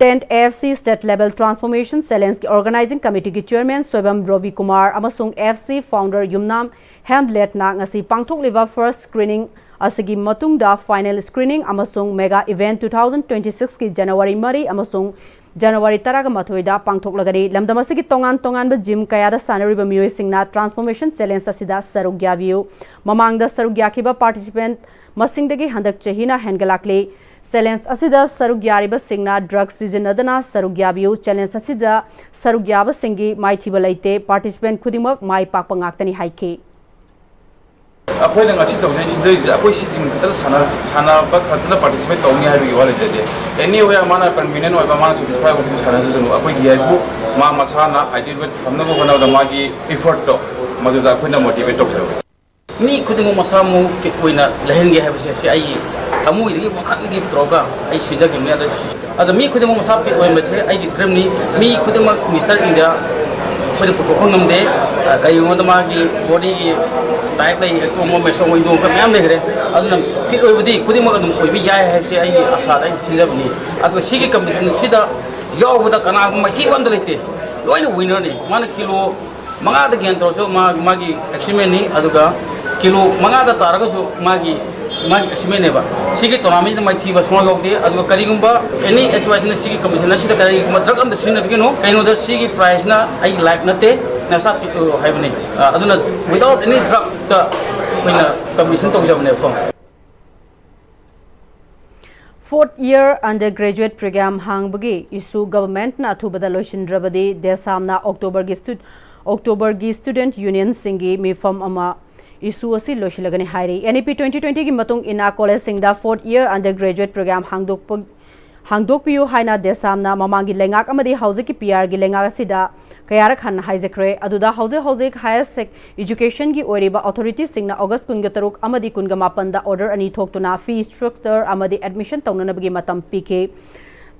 tenth A F C State Level Transformation Challenge ꯀꯤ Organising Committee ꯒꯤ Chairman ꯁꯣꯏꯕꯝ ꯔꯣꯕꯤ ꯀꯨꯃꯥꯔ ꯑꯃꯁꯨꯡ A F C founder ꯌꯨꯝꯅꯥꯝ ꯍꯦꯝꯂꯦꯠꯅ ꯉꯁꯤ ꯄꯥꯡꯊꯣꯛꯂꯤꯕ first screening ꯑꯁꯤꯒꯤ ꯃꯇꯨꯡꯗ final screening ꯑꯃꯁꯨꯡ mega event two thousand twenty six ꯀꯤ January ꯃꯔꯤ ꯑꯃꯁꯨꯡ January ꯇꯔꯥꯃꯥꯊꯣꯏꯗ ꯄꯥꯡꯊꯣꯛꯂꯒꯅꯤ꯫ ꯂꯝꯗꯝ ꯑꯁꯤꯒꯤ ꯇꯣꯉꯥꯟ ꯇꯣꯉꯥꯟꯕ gym ꯀꯌꯥꯗ ꯁꯥꯟꯅꯔꯤꯕ ꯃꯤꯑꯣꯏꯁꯤꯡꯅ Transformation Challenge ꯑꯁꯤꯗ ꯁꯔꯨꯛ ꯌꯥꯕꯤꯌꯨ꯫ ꯃꯃꯥꯡꯗ ꯁꯔꯨꯛ ꯌꯥꯈꯤꯕ participant ꯃꯁꯤꯡꯗꯒꯤ ꯍꯟꯗꯛ ꯆꯍꯤꯅ ꯍꯦꯟꯒꯠꯂꯛꯂꯤ꯫ Challenge ꯑꯁꯤꯗ ꯁꯔꯨꯛ ꯌꯥꯔꯤꯕꯁꯤꯡꯅ drug ꯁꯤꯖꯤꯟꯅꯗꯅ ꯁꯔꯨꯛ ꯌꯥꯕꯤꯌꯨ꯫ Challenge ꯑꯁꯤꯗ ꯁꯔꯨꯛ ꯌꯥꯕꯁꯤꯡꯒꯤ ꯃꯥꯏꯊꯤꯕ ꯂꯩꯇꯦ꯫ Participant ꯈꯨꯗꯤꯡꯃꯛ ꯃꯥꯏ ꯄꯥꯛꯄ ꯉꯥꯛꯇꯅꯤ ꯍꯥꯏꯈꯤ꯫ ꯑꯩꯈꯣꯏꯅ ꯉꯁꯤ ꯇꯧꯖꯩ, ꯁꯤꯟꯖꯔꯤꯁꯦ ꯑꯩꯈꯣꯏ ꯁꯤ gym ꯈꯛꯇꯗ ꯁꯥꯟꯅ-, ꯁꯥꯟꯅꯕ ꯈꯛꯇꯗ participate ꯇꯧꯅꯤ ꯍꯥꯏꯕꯒꯤ ꯋꯥ ꯂꯩꯖꯗꯦ꯫ Anywhere ꯃꯥꯅ convenient ꯑꯣꯏꯕ, ꯃꯥꯅ satisfy ꯑꯣꯏꯕꯗꯨ ꯁꯥꯟꯅꯖꯁꯅꯨ꯫ ꯑꯩꯈꯣꯏꯒꯤ ꯍꯥꯏꯕꯨ ꯃꯥ ꯃꯁꯥꯅ ideal weight ꯊꯝꯅꯕ ꯍꯣꯠꯅꯕꯗ ꯃꯥꯒꯤ effort ꯇꯣ ꯃꯗꯨꯗ ꯑꯩꯈꯣꯏꯅ motivate ꯇꯧꯖꯕ꯫ ꯃꯤ ꯈꯨꯗꯤꯡꯃꯛ ꯃꯁꯥ ꯃꯎ fit ꯑꯣꯏꯅ ꯂꯩꯍꯟꯒꯦ ꯍꯥꯏꯕꯁꯦ ꯁꯤ ꯑꯩꯒꯤ ꯊꯃꯣꯏꯗꯒꯤ ꯋꯥꯈꯜꯗꯒꯤ ꯄꯨꯊꯣꯛꯑꯒ ꯑꯩ ꯁꯤꯟꯖꯈꯤꯕꯅꯤ꯫ ꯑꯗꯣ, ꯑꯗꯣ ꯃꯤ ꯈꯨꯗꯤꯡꯃꯛ ꯃꯁꯥ fit ꯑꯣꯏꯍꯟꯕꯁꯦ ꯑꯩꯒꯤ dream ꯅꯤ꯫ ꯃꯤ ꯈꯨꯗꯤꯡꯃꯛ Mister India ꯑꯩꯈꯣꯏꯅ ꯄꯨꯊꯣꯛꯄ ꯉꯝꯗꯦ꯫ ꯑ, ꯀꯔꯤꯒꯨꯝꯕꯗ ꯃꯥꯒꯤ body ꯒꯤ type ꯂꯩ, ꯑꯇꯣꯡꯕ, ꯃꯦꯁꯣꯡꯕ, ꯏꯟꯗꯣꯡꯕ ꯃꯌꯥꯝ ꯂꯩꯈ꯭ꯔꯦ꯫ ꯑꯗꯨꯅ fit ꯑꯣꯏꯕꯗꯤ ꯈꯨꯗꯤꯡꯃꯛ ꯑꯗꯨꯝ ꯑꯣꯏꯕ ꯌꯥꯏ ꯍꯥꯏꯕꯁꯦ ꯑꯩꯒꯤ ꯑꯁꯥꯗ ꯑꯩ ꯁꯤꯟꯖꯕꯅꯤ꯫ ꯑꯗꯨꯒ ꯁꯤꯒꯤ competition ꯁꯤꯗ ꯌꯥꯎꯕꯗ ꯀꯅꯥꯒꯨꯝꯕ ꯃꯥꯏꯊꯤꯕ ꯑꯝꯇ ꯂꯩꯇꯦ, ꯂꯣꯏꯅ winner ꯅꯤ꯫ ꯃꯥꯅ kilo ꯃꯉꯥꯗ gain ꯇꯧꯔꯁꯨ ꯃꯥ, ꯃꯥꯒꯤ achievement ꯅꯤ꯫ ꯑꯗꯨꯒ kilo ꯃꯉꯥꯗ ꯇꯥꯔꯒꯁꯨ ꯃꯥꯒꯤ, ꯃꯥꯒꯤ achievement ꯅꯦꯕ꯫ ꯁꯤꯒꯤ tournament ꯁꯤꯗ ꯃꯥꯏꯊꯤꯕ ꯁꯨꯡꯌꯥꯎ ꯌꯥꯎꯗꯦ꯫ ꯑꯗꯨꯒ ꯀꯔꯤꯒꯨꯝꯕ any H Y C ꯅ ꯁꯤꯒꯤ competition ꯑꯁꯤꯗ ꯀꯔꯤꯒꯨꯝꯕ drug ꯑꯝꯇ ꯁꯤꯖꯤꯟꯅꯕꯤꯒꯅꯨ꯫ ꯀꯩꯅꯣꯗ ꯁꯤꯒꯤ prize ꯅ ꯑꯩꯒꯤ life ꯅꯠꯇꯦ, ꯅꯁꯥ fit ꯑꯣꯏꯌꯣ ꯍꯥꯏꯕꯅꯤ꯫ ꯑ, ꯑꯗꯨꯅ without any drug ꯇ ꯑꯩꯈꯣꯏꯅ competition ꯇꯧꯖꯕꯅꯦꯕꯀꯣ꯫ Fourth year undergraduate program ꯍꯥꯡꯕꯒꯤ issue government ꯅ ꯑꯊꯨꯕꯗ ꯂꯣꯏꯁꯤꯟꯗ꯭ꯔꯕꯗꯤ ꯗꯦꯁꯥꯝꯅ October ꯒꯤ stu-, October ꯒꯤ student union ꯁꯤꯡꯒꯤ ꯃꯤꯐꯝ ꯑꯃ issue ꯑꯁꯤ ꯂꯣꯏꯁꯤꯜꯂꯒꯅꯤ ꯍꯥꯏꯔꯤ꯫ N E P twenty twenty ꯒꯤ ꯃꯇꯨꯡ ꯏꯟꯅ college ꯁꯤꯡꯗ fourth year undergraduate program ꯍꯥꯡꯗꯣꯛꯄ, ꯍꯥꯡꯗꯣꯛꯄꯤꯌꯨ ꯍꯥꯏꯅ ꯗꯦꯁꯥꯝꯅ ꯃꯃꯥꯡꯒꯤ ꯂꯩꯉꯥꯛ ꯑꯃꯗꯤ ꯍꯧꯖꯤꯛꯀꯤ ꯄꯤ ꯑꯥꯔꯒꯤ ꯂꯩꯉꯥꯛ ꯑꯁꯤꯗ ꯀꯌꯥꯔꯛ ꯍꯟꯅ ꯍꯥꯏꯖꯈ꯭ꯔꯦ꯫ ꯑꯗꯨꯗ ꯍꯧꯖꯤꯛ ꯍꯧꯖꯤꯛ ꯍꯥꯌꯔ ꯁꯦꯛ-, ꯏꯖꯨꯀꯦꯁꯟꯒꯤ ꯑꯣꯏꯔꯤꯕ ꯑꯣꯊꯣꯔꯤꯇꯤꯁꯤꯡꯅ ꯑꯣꯒꯁ ꯀꯨꯟꯒ ꯇꯔꯨꯛ ꯑꯃꯗꯤ ꯀꯨꯟꯒ ꯃꯥꯄꯟꯗ ꯑꯣꯔꯗꯔ ꯑꯅꯤ ꯊꯣꯛꯇꯨꯅ ꯐꯤ ꯏꯁꯇ꯭ꯔꯛꯆꯔ ꯑꯃꯗꯤ ꯑꯦꯗꯃꯤꯁꯟ ꯇꯧꯅꯅꯕꯒꯤ ꯃꯇꯝ ꯄꯤꯈꯤ꯫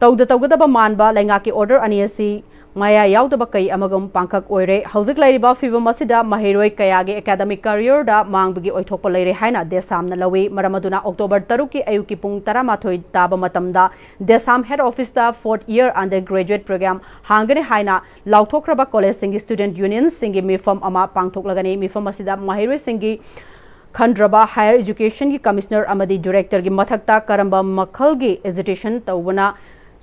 ꯇꯧꯗ ꯇꯧꯒꯗꯕ ꯃꯥꯟꯕ ꯂꯩꯉꯥꯛꯀꯤ ꯑꯣꯔꯗꯔ ꯑꯅꯤ ꯑꯁꯤ ꯃꯌꯥ ꯌꯥꯎꯗꯕ ꯀꯩ ꯑꯃꯒꯨꯝ ꯄꯥꯡꯈꯛ ꯑꯣꯏꯔꯦ꯫ ꯍꯧꯖꯤꯛ ꯂꯩꯔꯤꯕ ꯐꯤꯕꯝ ꯑꯁꯤꯗ ꯃꯍꯩꯔꯣꯏ ꯀꯌꯥꯒꯤ ꯑꯦꯀꯥꯗꯃꯤꯛ ꯀꯔꯤꯌꯔꯗ ꯃꯥꯡꯕꯒꯤ ꯑꯣꯏꯊꯣꯛꯄ ꯂꯩꯔꯦ ꯍꯥꯏꯅ ꯗꯦꯁꯥꯝꯅ ꯂꯧꯏ꯫ ꯃꯔꯝ ꯑꯗꯨꯅ ꯑꯣꯛꯇꯣꯕꯔ ꯇꯔꯨꯛꯀꯤ ꯑꯌꯨꯛꯀꯤ ꯄꯨꯡ ꯇꯔꯥꯃꯥꯊꯣꯏ ꯇꯥꯕ ꯃꯇꯝꯗ ꯗꯦꯁꯥꯝ ꯍꯦꯗ ꯑꯣꯐꯤꯁꯇ fourth year undergraduate program ꯍꯥꯡꯒꯅꯤ ꯍꯥꯏꯅ ꯂꯥꯎꯊꯣꯛꯈ꯭ꯔꯕ ꯀꯣꯂꯦꯖꯁꯤꯡꯒꯤ ꯁ꯭ꯇꯨꯗꯦꯟꯠ ꯌꯨꯅꯤꯌꯟꯁꯤꯡꯒꯤ ꯃꯤꯐꯝ ꯑꯃ ꯄꯥꯡꯊꯣꯛꯂꯒꯅꯤ꯫ ꯃꯤꯐꯝ ꯑꯁꯤꯗ ꯃꯍꯩꯔꯣꯏꯁꯤꯡꯒꯤ ꯈꯟꯗ꯭ꯔꯕ ꯍꯥꯌꯔ ꯏꯖꯨꯀꯦꯁꯟꯒꯤ ꯀꯃꯤꯁꯅꯔ ꯑꯃꯗꯤ ꯗꯤꯔꯦꯛꯇꯔꯒꯤ ꯃꯊꯛꯇ ꯀꯔꯝꯕ ꯃꯈꯜꯒꯤ ꯑꯦꯖꯤꯇꯦꯁꯟ ꯇꯧꯕꯅ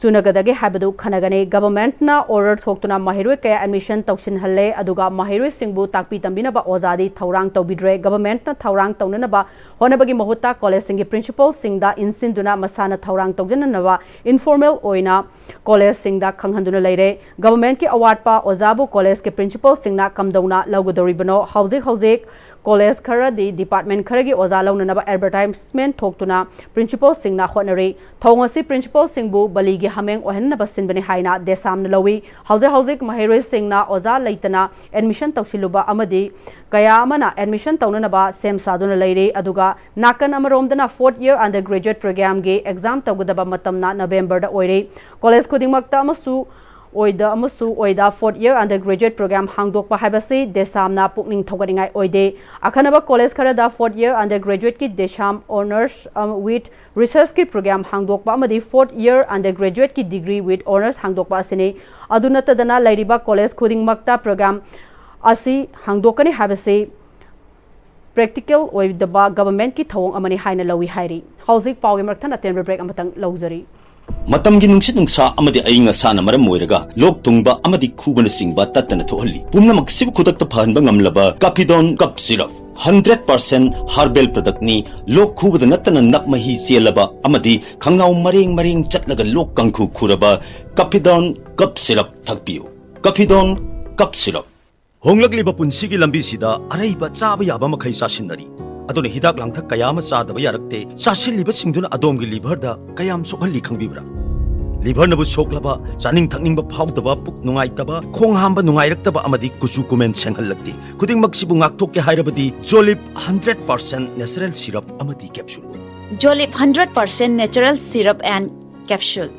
ꯆꯨꯅꯒꯗꯒꯦ ꯍꯥꯏꯕꯗꯨ ꯈꯟꯅꯒꯅꯤ꯫ ꯒꯚꯔꯟꯃꯦꯟꯠꯅ ꯑꯣꯔꯗꯔ ꯊꯣꯛꯇꯨꯅ ꯃꯍꯩꯔꯣꯏ ꯀꯌꯥ ꯑꯦꯗꯃꯤꯁꯟ ꯇꯧꯁꯤꯟꯍꯜꯂꯦ, ꯑꯗꯨꯒ ꯃꯍꯩꯔꯣꯏꯁꯤꯡꯕꯨ ꯇꯥꯛꯄꯤ ꯇꯝꯕꯤꯅꯕ ꯑꯣꯖꯥꯗꯤ ꯊꯧꯔꯥꯡ ꯇꯧꯕꯤꯗ꯭ꯔꯦ꯫ ꯒꯚꯔꯟꯃꯦꯟꯠꯅ ꯊꯧꯔꯥꯡ ꯇꯧꯅꯅꯕ ꯍꯣꯠꯅꯕꯒꯤ ꯃꯍꯨꯠꯇ ꯀꯣꯂꯦꯖꯁꯤꯡꯒꯤ ꯄ꯭ꯔꯤꯟꯁꯤꯄꯜꯁꯤꯡꯗ ꯏꯟꯁꯤꯟꯗꯨꯅ ꯃꯁꯥꯅ ꯊꯧꯔꯥꯡ ꯇꯧꯖꯅꯅꯕ ꯏꯟꯐꯣꯔꯃꯦꯜ ꯑꯣꯏꯅ ꯀꯣꯂꯦꯖꯁꯤꯡꯗ ꯈꯪꯍꯟꯗꯨꯅ ꯂꯩꯔꯦ꯫ ꯒꯚꯔꯟꯃꯦꯟꯠꯀꯤ ꯑꯋꯥꯠꯄ ꯑꯣꯖꯥꯕꯨ ꯀꯣꯂꯦꯖꯀꯤ ꯄ꯭ꯔꯤꯟꯁꯤꯄꯜꯁꯤꯡꯅ ꯀꯝꯗꯧꯅ ꯂꯧꯒꯗꯧꯔꯤꯕꯅꯣ? ꯍꯧꯖꯤꯛ ꯍꯧꯖꯤꯛ ꯀꯣꯂꯦꯖ ꯈꯔꯗꯤ ꯗꯤꯄꯥꯔꯠꯃꯦꯟꯠ ꯈꯔꯒꯤ ꯑꯣꯖꯥ ꯂꯧꯅꯅꯕ ꯑꯦꯗꯚꯔꯇꯥꯏꯖꯃꯦꯟꯠ ꯊꯣꯛꯇꯨꯅ ꯄ꯭ꯔꯤꯟꯁꯤꯄꯜꯁꯤꯡꯅ ꯍꯣꯠꯅꯔꯤ꯫ ꯊꯧꯑꯣꯡ ꯑꯁꯤ ꯄ꯭ꯔꯤꯟꯁꯤꯄꯜꯁꯤꯡꯕꯨ ꯕꯂꯤꯒꯤ ꯍꯥꯃꯦꯡ ꯑꯣꯏꯍꯟꯅꯕ ꯁꯤꯟꯕꯅꯤ ꯍꯥꯏꯅ ꯗꯦꯁꯥꯝꯅ ꯂꯧꯏ꯫ ꯍꯧꯖꯤꯛ ꯍꯧꯖꯤꯛ ꯃꯍꯩꯔꯣꯏꯁꯤꯡꯅ ꯑꯣꯖꯥ ꯂꯩꯇꯅ ꯑꯦꯗꯃꯤꯁꯟ ꯇꯧꯁꯤꯜꯂꯨꯕ ꯑꯃꯗꯤ ꯀꯌꯥ ꯑꯃꯅ ꯑꯦꯗꯃꯤꯁꯟ ꯇꯧꯅꯅꯕ ꯁꯦꯝ ꯁꯥꯗꯨꯅ ꯂꯩꯔꯤ꯫ ꯑꯗꯨꯒ ꯅꯥꯀꯟ ꯑꯃꯔꯣꯝꯗꯅ fourth year undergraduate programꯒꯤ ꯑꯦꯛꯖꯥꯝ ꯇꯧꯒꯗꯕ ꯃꯇꯝꯅ ꯅꯕꯦꯝꯕꯔꯗ ꯑꯣꯏꯔꯤ꯫ ꯀꯣꯂꯦꯖ ꯈꯨꯗꯤꯡꯃꯛꯇ ꯑꯃꯁꯨ ꯑꯣꯏꯗ ꯑꯃꯁꯨ ꯑꯣꯏꯗ fourth year undergraduate program ꯍꯥꯡꯗꯣꯛꯄ ꯍꯥꯏꯕꯁꯤ ꯗꯦꯁꯥꯝꯅ ꯄꯨꯛꯅꯤꯡ ꯊꯧꯒꯠꯅꯤꯡꯉꯥꯏ ꯑꯣꯏꯗꯦ꯫ ꯑꯈꯟꯅꯕ ꯀꯣꯂꯦꯖ ꯈꯔꯗ fourth year undergraduateꯀꯤ ꯗꯦꯁꯥꯝ honours, ꯑ, with researchꯀꯤ program ꯍꯥꯡꯗꯣꯛꯄ ꯑꯃꯗꯤ fourth year undergraduateꯀꯤ degree with honours ꯍꯥꯡꯗꯣꯛꯄ ꯑꯁꯤꯅꯤ꯫ ꯑꯗꯨ ꯅꯠꯇꯗꯅ ꯂꯩꯔꯤꯕ ꯀꯣꯂꯦꯖ ꯈꯨꯗꯤꯡꯃꯛꯇ program ꯑꯁꯤ ꯍꯥꯡꯗꯣꯛꯀꯅꯤ ꯍꯥꯏꯕꯁꯤ practical ꯑꯣꯏꯗꯕ ꯒꯚꯔꯟꯃꯦꯟꯠꯀꯤ ꯊꯧꯑꯣꯡ ꯑꯃꯅꯤ ꯍꯥꯏꯅ ꯂꯧꯏ ꯍꯥꯏꯔꯤ꯫ ꯍꯧꯖꯤꯛ ꯄꯥꯎꯒꯤ ꯃꯔꯛꯊꯠꯅ ꯑꯇꯦꯟꯕ break ꯑꯃꯇꯪ ꯂꯧꯖꯔꯤ꯫ ꯃꯇꯝꯒꯤ ꯅꯨꯡꯁꯤꯠ ꯅꯨꯡꯁꯥ ꯑꯃꯗꯤ ꯑꯏꯪ ꯑꯁꯥꯅ ꯃꯔꯝ ꯑꯣꯏꯔꯒ ꯂꯣꯛ ꯊꯨꯡꯕ ꯑꯃꯗꯤ ꯈꯨꯕꯅꯆꯤꯡꯕ ꯇꯠꯇꯅ ꯊꯣꯛꯍꯜꯂꯤ꯫ ꯄꯨꯝꯅꯃꯛꯁꯤꯕꯨ ꯈꯨꯗꯛꯇ ꯐꯍꯟꯕ ꯉꯝꯂꯕ ꯀꯥꯐꯤꯗꯣꯟ ꯀꯞ ꯁꯤꯔꯞ, hundred percent herbal productꯅꯤ꯫ ꯂꯣꯛ ꯈꯨꯕꯗ ꯅꯠꯇꯅ ꯅꯞ ꯃꯍꯤ ꯆꯦꯜꯂꯕ ꯑꯃꯗꯤ ꯈꯪꯅꯥꯎ ꯃꯔꯦꯡ ꯃꯔꯦꯡ ꯆꯠꯂꯒ ꯂꯣꯛ ꯀꯥꯡꯈꯨ ꯈꯨꯔꯕ ꯀꯥꯐꯤꯗꯣꯟ ꯀꯞ ꯁꯤꯔꯞ ꯊꯛꯄꯤꯌꯨ꯫ ꯀꯥꯐꯤꯗꯣꯟ ꯀꯞ ꯁꯤꯔꯞ꯫ ꯍꯣꯡꯂꯛꯂꯤꯕ ꯄꯨꯟꯁꯤꯒꯤ ꯂꯝꯕꯤꯁꯤꯗ ꯑꯔꯩꯕ ꯆꯥꯕ ꯌꯥꯕ ꯃꯈꯩ ꯆꯥꯁꯤꯟꯅꯔꯤ꯫ ꯑꯗꯨꯅ ꯍꯤꯗꯥꯛ ꯂꯥꯡꯊꯛ ꯀꯌꯥ ꯑꯃ ꯆꯥꯗꯕ ꯌꯥꯔꯛꯇꯦ꯫ ꯆꯥꯁꯤꯜꯂꯤꯕꯁꯤꯡꯗꯨꯅ ꯑꯗꯣꯝꯒꯤ ꯂꯤꯚꯔꯗ ꯀꯌꯥꯝ ꯁꯣꯛꯍꯜꯂꯤ ꯈꯪꯕꯤꯕ꯭ꯔꯥ? ꯂꯤꯚꯔꯅꯕꯨ ꯁꯣꯛꯂꯕ, ꯆꯥꯅꯤꯡ ꯊꯛꯅꯤꯡꯕ ꯐꯥꯎꯗꯕ, ꯄꯨꯛ ꯅꯨꯡꯉꯥꯏꯇꯕ, ꯈꯣꯡ ꯍꯥꯝꯕ ꯅꯨꯡꯉꯥꯏꯔꯛꯇꯕ ꯑꯃꯗꯤ ꯀꯨꯆꯨ ꯀꯨꯃꯦꯟ ꯁꯦꯡꯍꯜꯂꯛꯇꯦ꯫ ꯈꯨꯗꯤꯡꯃꯛꯁꯤꯕꯨ ꯉꯥꯛꯊꯣꯛꯀꯦ ꯍꯥꯏꯔꯕꯗꯤ ꯖꯣꯂꯤꯞ ꯍꯟꯗ꯭ꯔꯦꯠ ꯄꯥꯔꯁꯦꯟ ꯅꯦꯆꯔꯦꯜ ꯁꯤꯔꯞ ꯑꯃꯗꯤ capsule. Jolip hundred percent natural syrup and capsule.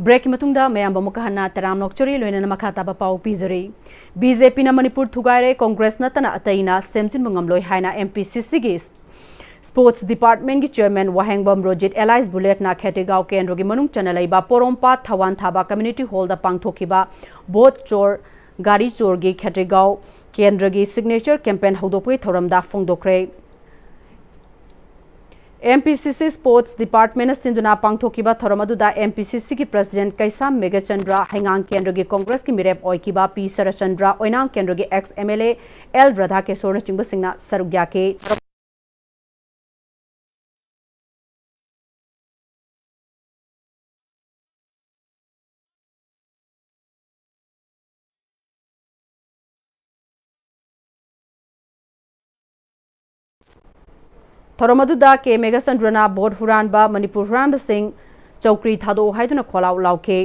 ꯕ꯭ꯔꯦꯛꯀꯤ ꯃꯇꯨꯡꯗ ꯃꯌꯥꯝꯕꯨ ꯑꯃꯨꯛꯀ ꯍꯟꯅ ꯇꯔꯥꯝꯅ ꯑꯣꯛꯆꯔꯤ, ꯂꯣꯏꯅꯅ ꯃꯈꯥ ꯇꯥꯕ ꯄꯥꯎ ꯄꯤꯖꯔꯤ꯫ ꯕꯤ ꯖꯦ ꯄꯤꯅ ꯃꯅꯤꯄꯨꯔ ꯊꯨꯒꯥꯏꯔꯦ, ꯀꯣꯡꯒ꯭ꯔꯦꯁ ꯅꯠꯇꯅ ꯑꯇꯩꯅ ꯁꯦꯝꯖꯤꯟꯕ ꯉꯝꯂꯣꯏ ꯍꯥꯏꯅ ꯑꯦꯝ ꯄꯤ ꯁꯤ ꯁꯤꯒꯤ ꯁ꯭ꯄꯣꯔꯠꯁ ꯗꯤꯄꯥꯔꯠꯃꯦꯟꯒꯤ ꯆꯤꯌꯔꯃꯦꯟ ꯋꯥꯍꯦꯡꯕꯝ ꯔꯣꯖꯤꯠ ꯑꯦꯂꯥꯏꯁ ꯕꯨꯂꯦꯠꯅ ꯈꯦꯇ꯭ꯔꯤꯒꯥꯎ ꯀꯦꯟꯗ꯭ꯔꯒꯤ ꯃꯅꯨꯡ ꯆꯟꯅ ꯂꯩꯕ ꯄꯣꯔꯣꯝꯄꯥꯠ ꯊꯋꯥꯟ ꯊꯥꯕ ꯀꯝꯃ꯭ꯌꯨꯅꯤꯇꯤ ꯍꯣꯜꯗ ꯄꯥꯡꯊꯣꯛꯈꯤꯕ ꯚꯣꯠ ꯆꯣꯔ ꯒꯥꯔꯤ ꯆꯣꯔꯒꯤ ꯈꯦꯇ꯭ꯔꯤꯒꯥꯎ ꯀꯦꯟꯗ꯭ꯔꯒꯤ ꯁꯤꯒꯅꯦꯆꯔ ꯀꯦꯝꯄꯦꯟ ꯍꯧꯗꯣꯛꯄꯒꯤ ꯊꯧꯔꯝꯗ ꯐꯣꯡꯗꯣꯛꯈ꯭ꯔꯦ꯫ ꯑꯦꯝ ꯄꯤ ꯁꯤ ꯁꯤ ꯁ꯭ꯄꯣꯔꯠꯁ ꯗꯤꯄꯥꯔꯠꯃꯦꯟꯅ ꯁꯤꯟꯗꯨꯅ ꯄꯥꯡꯊꯣꯛꯈꯤꯕ ꯊꯧꯔꯝ ꯑꯗꯨꯗ ꯑꯦꯝ ꯄꯤ ꯁꯤ ꯁꯤꯒꯤ ꯄ꯭ꯔꯁꯤꯗꯦꯟꯠ ꯀꯩꯁꯥꯝ ꯃꯦꯘꯆꯟꯗ꯭ꯔ, ꯍꯩꯉꯥꯡ ꯀꯦꯟꯗ꯭ꯔꯒꯤ ꯀꯣꯡꯒ꯭ꯔꯦꯁꯀꯤ ꯃꯤꯔꯦꯞ ꯑꯣꯏꯈꯤꯕ ꯄꯤ ꯁꯔꯠꯆꯟꯗ꯭ꯔ, ꯑꯣꯏꯅꯥꯝ ꯀꯦꯟꯗ꯭ꯔꯒꯤ ex M L A L ꯔꯥꯙꯥꯀꯤꯁꯣꯔꯅꯆꯤꯡꯕꯁꯤꯡꯅ ꯁꯔꯨꯛ ꯌꯥꯈꯤ꯫ ꯊꯧꯔꯝ ꯑꯗꯨꯗ ꯀꯦ ꯃꯦꯘꯆꯟꯗ꯭ꯔꯅ ꯚꯣꯠ ꯍꯨꯔꯥꯟꯕ ꯃꯅꯤꯄꯨꯔ ꯍꯨꯔꯥꯟꯕꯁꯤꯡ ꯆꯧꯀ꯭ꯔꯤ ꯊꯥꯗꯣꯛꯎ ꯍꯥꯏꯗꯨꯅ ꯈꯣꯜꯂꯥꯎ ꯂꯥꯎꯈꯤ꯫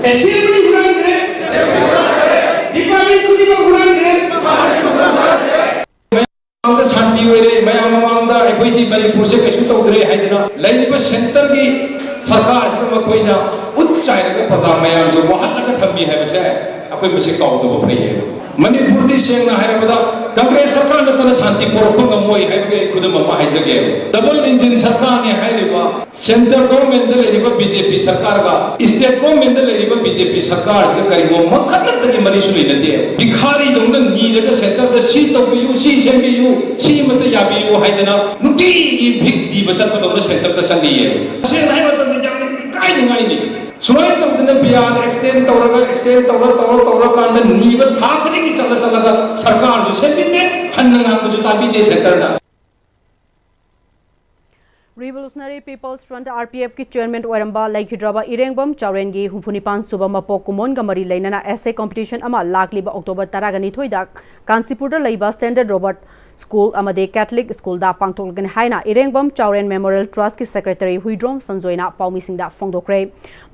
ꯑꯦꯁꯦꯝꯕ꯭ꯂꯤ ꯍꯨꯔꯥꯟꯈ꯭ꯔꯦ, ꯗꯤꯄꯥꯔꯠꯃꯦꯟ ꯈꯨꯗꯤꯡꯃꯛ ꯍꯨꯔꯥꯟꯈ꯭ꯔꯦ꯫ ꯃꯃꯥꯡꯗ ꯁꯥꯟꯇꯤ ꯑꯣꯏꯔꯦ, ꯃꯌꯥꯝ ꯃꯃꯥꯡꯗ ꯑꯩꯈꯣꯏꯗꯤ ꯃꯅꯤꯄꯨꯔꯁꯦ ꯀꯩꯁꯨ ꯇꯧꯗ꯭ꯔꯦ ꯍꯥꯏꯗꯅ ꯂꯩꯔꯤꯕ ꯁꯦꯟꯇꯔꯒꯤ ꯁꯔꯀꯥꯔꯁꯤꯗ ꯃꯈꯣꯏꯅ ꯎꯠ ꯆꯥꯏꯔꯒ ꯄ꯭ꯔꯖꯥ ꯃꯌꯥꯝꯁꯦ ꯋꯥꯍꯜꯂꯒ ꯊꯝꯃꯤ ꯍꯥꯏꯕꯁꯦ ꯑꯩꯈꯣꯏ ꯃꯁꯤ ꯀꯥꯎꯗꯕ ꯐꯩꯌꯦꯕ꯫ ꯃꯅꯤꯄꯨꯔꯗꯤ ꯁꯦꯡꯅ ꯍꯥꯏꯔꯕꯗ ꯀꯪꯒ꯭ꯔꯦꯁ ꯁꯔꯀꯥꯔ ꯅꯠꯇꯅ ꯁꯥꯟꯇꯤ ꯄꯨꯔꯛꯄ ꯉꯝꯃꯣꯏ ꯍꯥꯏꯕꯒꯤ ꯑꯩ ꯈꯨꯗꯝ ꯑꯃ ꯍꯥꯏꯖꯒꯦ꯫ ꯗꯕꯜ ꯏꯟꯖꯤꯟ ꯁꯔꯀꯥꯔꯅꯤ ꯍꯥꯏꯔꯤꯕ ꯁꯦꯟꯇ꯭ꯔꯦꯜ ꯒꯣꯚꯔꯟꯃꯦꯟꯠꯇ ꯂꯩꯔꯤꯕ ꯕꯤ ꯖꯦ ꯄꯤ ꯁꯔꯀꯥꯔꯒ ꯁ꯭ꯇꯦꯠ ꯒꯣꯚꯔꯟꯃꯦꯟꯠꯇ ꯂꯩꯔꯤꯕ ꯕꯤ ꯖꯦ ꯄꯤ ꯁꯔꯀꯥꯔꯁꯤꯒ ꯀꯔꯤꯒꯨꯝꯕ ꯃꯈꯜ ꯑꯃꯠꯇꯒꯤ ꯃꯔꯤꯁꯨ ꯂꯩꯅꯗꯦ꯫ ꯚꯤꯈꯥꯔꯤꯗꯧꯅ ꯅꯤꯔꯒ ꯁꯦꯟꯇꯔꯗ ꯁꯤ ꯇꯧꯕꯤꯌꯨ, ꯁꯤ ꯁꯦꯝꯕꯤꯌꯨ, ꯁꯤ ꯑꯃꯠꯇ ꯌꯥꯕꯤꯌꯨ ꯍꯥꯏꯗꯅ ꯅꯨꯡꯇꯤꯒꯤ ꯚꯤꯛ ꯅꯤꯕ ꯆꯠꯄꯗꯧꯅ ꯁꯦꯟꯇꯔꯗ ꯆꯪꯉꯤꯌꯦ꯫ ꯇꯁꯦꯡꯅ ꯍꯥꯏꯕ ꯃꯇꯝꯗ ꯌꯥꯝꯅ ꯏꯀꯥꯏꯅꯤꯡꯉꯥꯏꯅꯤ꯫ ꯁꯨꯃꯥꯏꯅ ꯇꯧꯗꯅ ꯕꯤ ꯑꯥꯔ ꯑꯦꯛꯁꯇꯦꯟ ꯇꯧꯔꯒ ꯑꯦꯛꯁꯇꯦꯟ ꯇꯧꯔ ꯇꯧꯔ ꯇꯧꯔꯀꯥꯟꯗ ꯅꯤꯕ ꯊꯥ ꯈꯨꯗꯤꯡꯒꯤ ꯆꯠꯂ ꯆꯠꯂꯒ ꯁꯔꯀꯥꯔꯁꯨ ꯁꯦꯝꯕꯤꯗꯦ, ꯍꯟꯅ ꯉꯥꯡꯕꯁꯨ ꯇꯥꯕꯤꯗꯦ ꯁꯦꯟꯇꯔꯅ꯫ Revolutionary People's Front, R P F ꯀꯤ chairman ꯑꯣꯏꯔꯝꯕ ꯂꯩꯈꯤꯗ꯭ꯔꯕ ꯏꯔꯦꯡꯕꯝ ꯆꯥꯎꯔꯦꯟꯒꯤ ꯍꯨꯝꯐꯨꯅꯤꯄꯥꯟ ꯁꯨꯕ ꯃꯄꯣꯛ ꯀꯨꯝꯑꯣꯟꯒ ꯃꯔꯤ ꯂꯩꯅꯅ essay competition ꯑꯃ ꯂꯥꯛꯂꯤꯕ October ꯇꯔꯥꯒ ꯅꯤꯊꯣꯏꯗ ꯀꯥꯟꯆꯤꯄꯨꯔꯗ ꯂꯩꯕ Standard Robert School ꯑꯃꯗꯤ Catholic Schoolꯗ ꯄꯥꯡꯊꯣꯛꯂꯒꯅꯤ ꯍꯥꯏꯅ ꯏꯔꯦꯡꯕꯝ ꯆꯥꯎꯔꯦꯟ Memorial Trustꯀꯤ secretary ꯍꯨꯏꯗ꯭ꯔꯣꯝ ꯁꯟꯖꯣꯏꯅ ꯄꯥꯎꯃꯤꯁꯤꯡꯗ ꯐꯣꯡꯗꯣꯛꯈ꯭ꯔꯦ꯫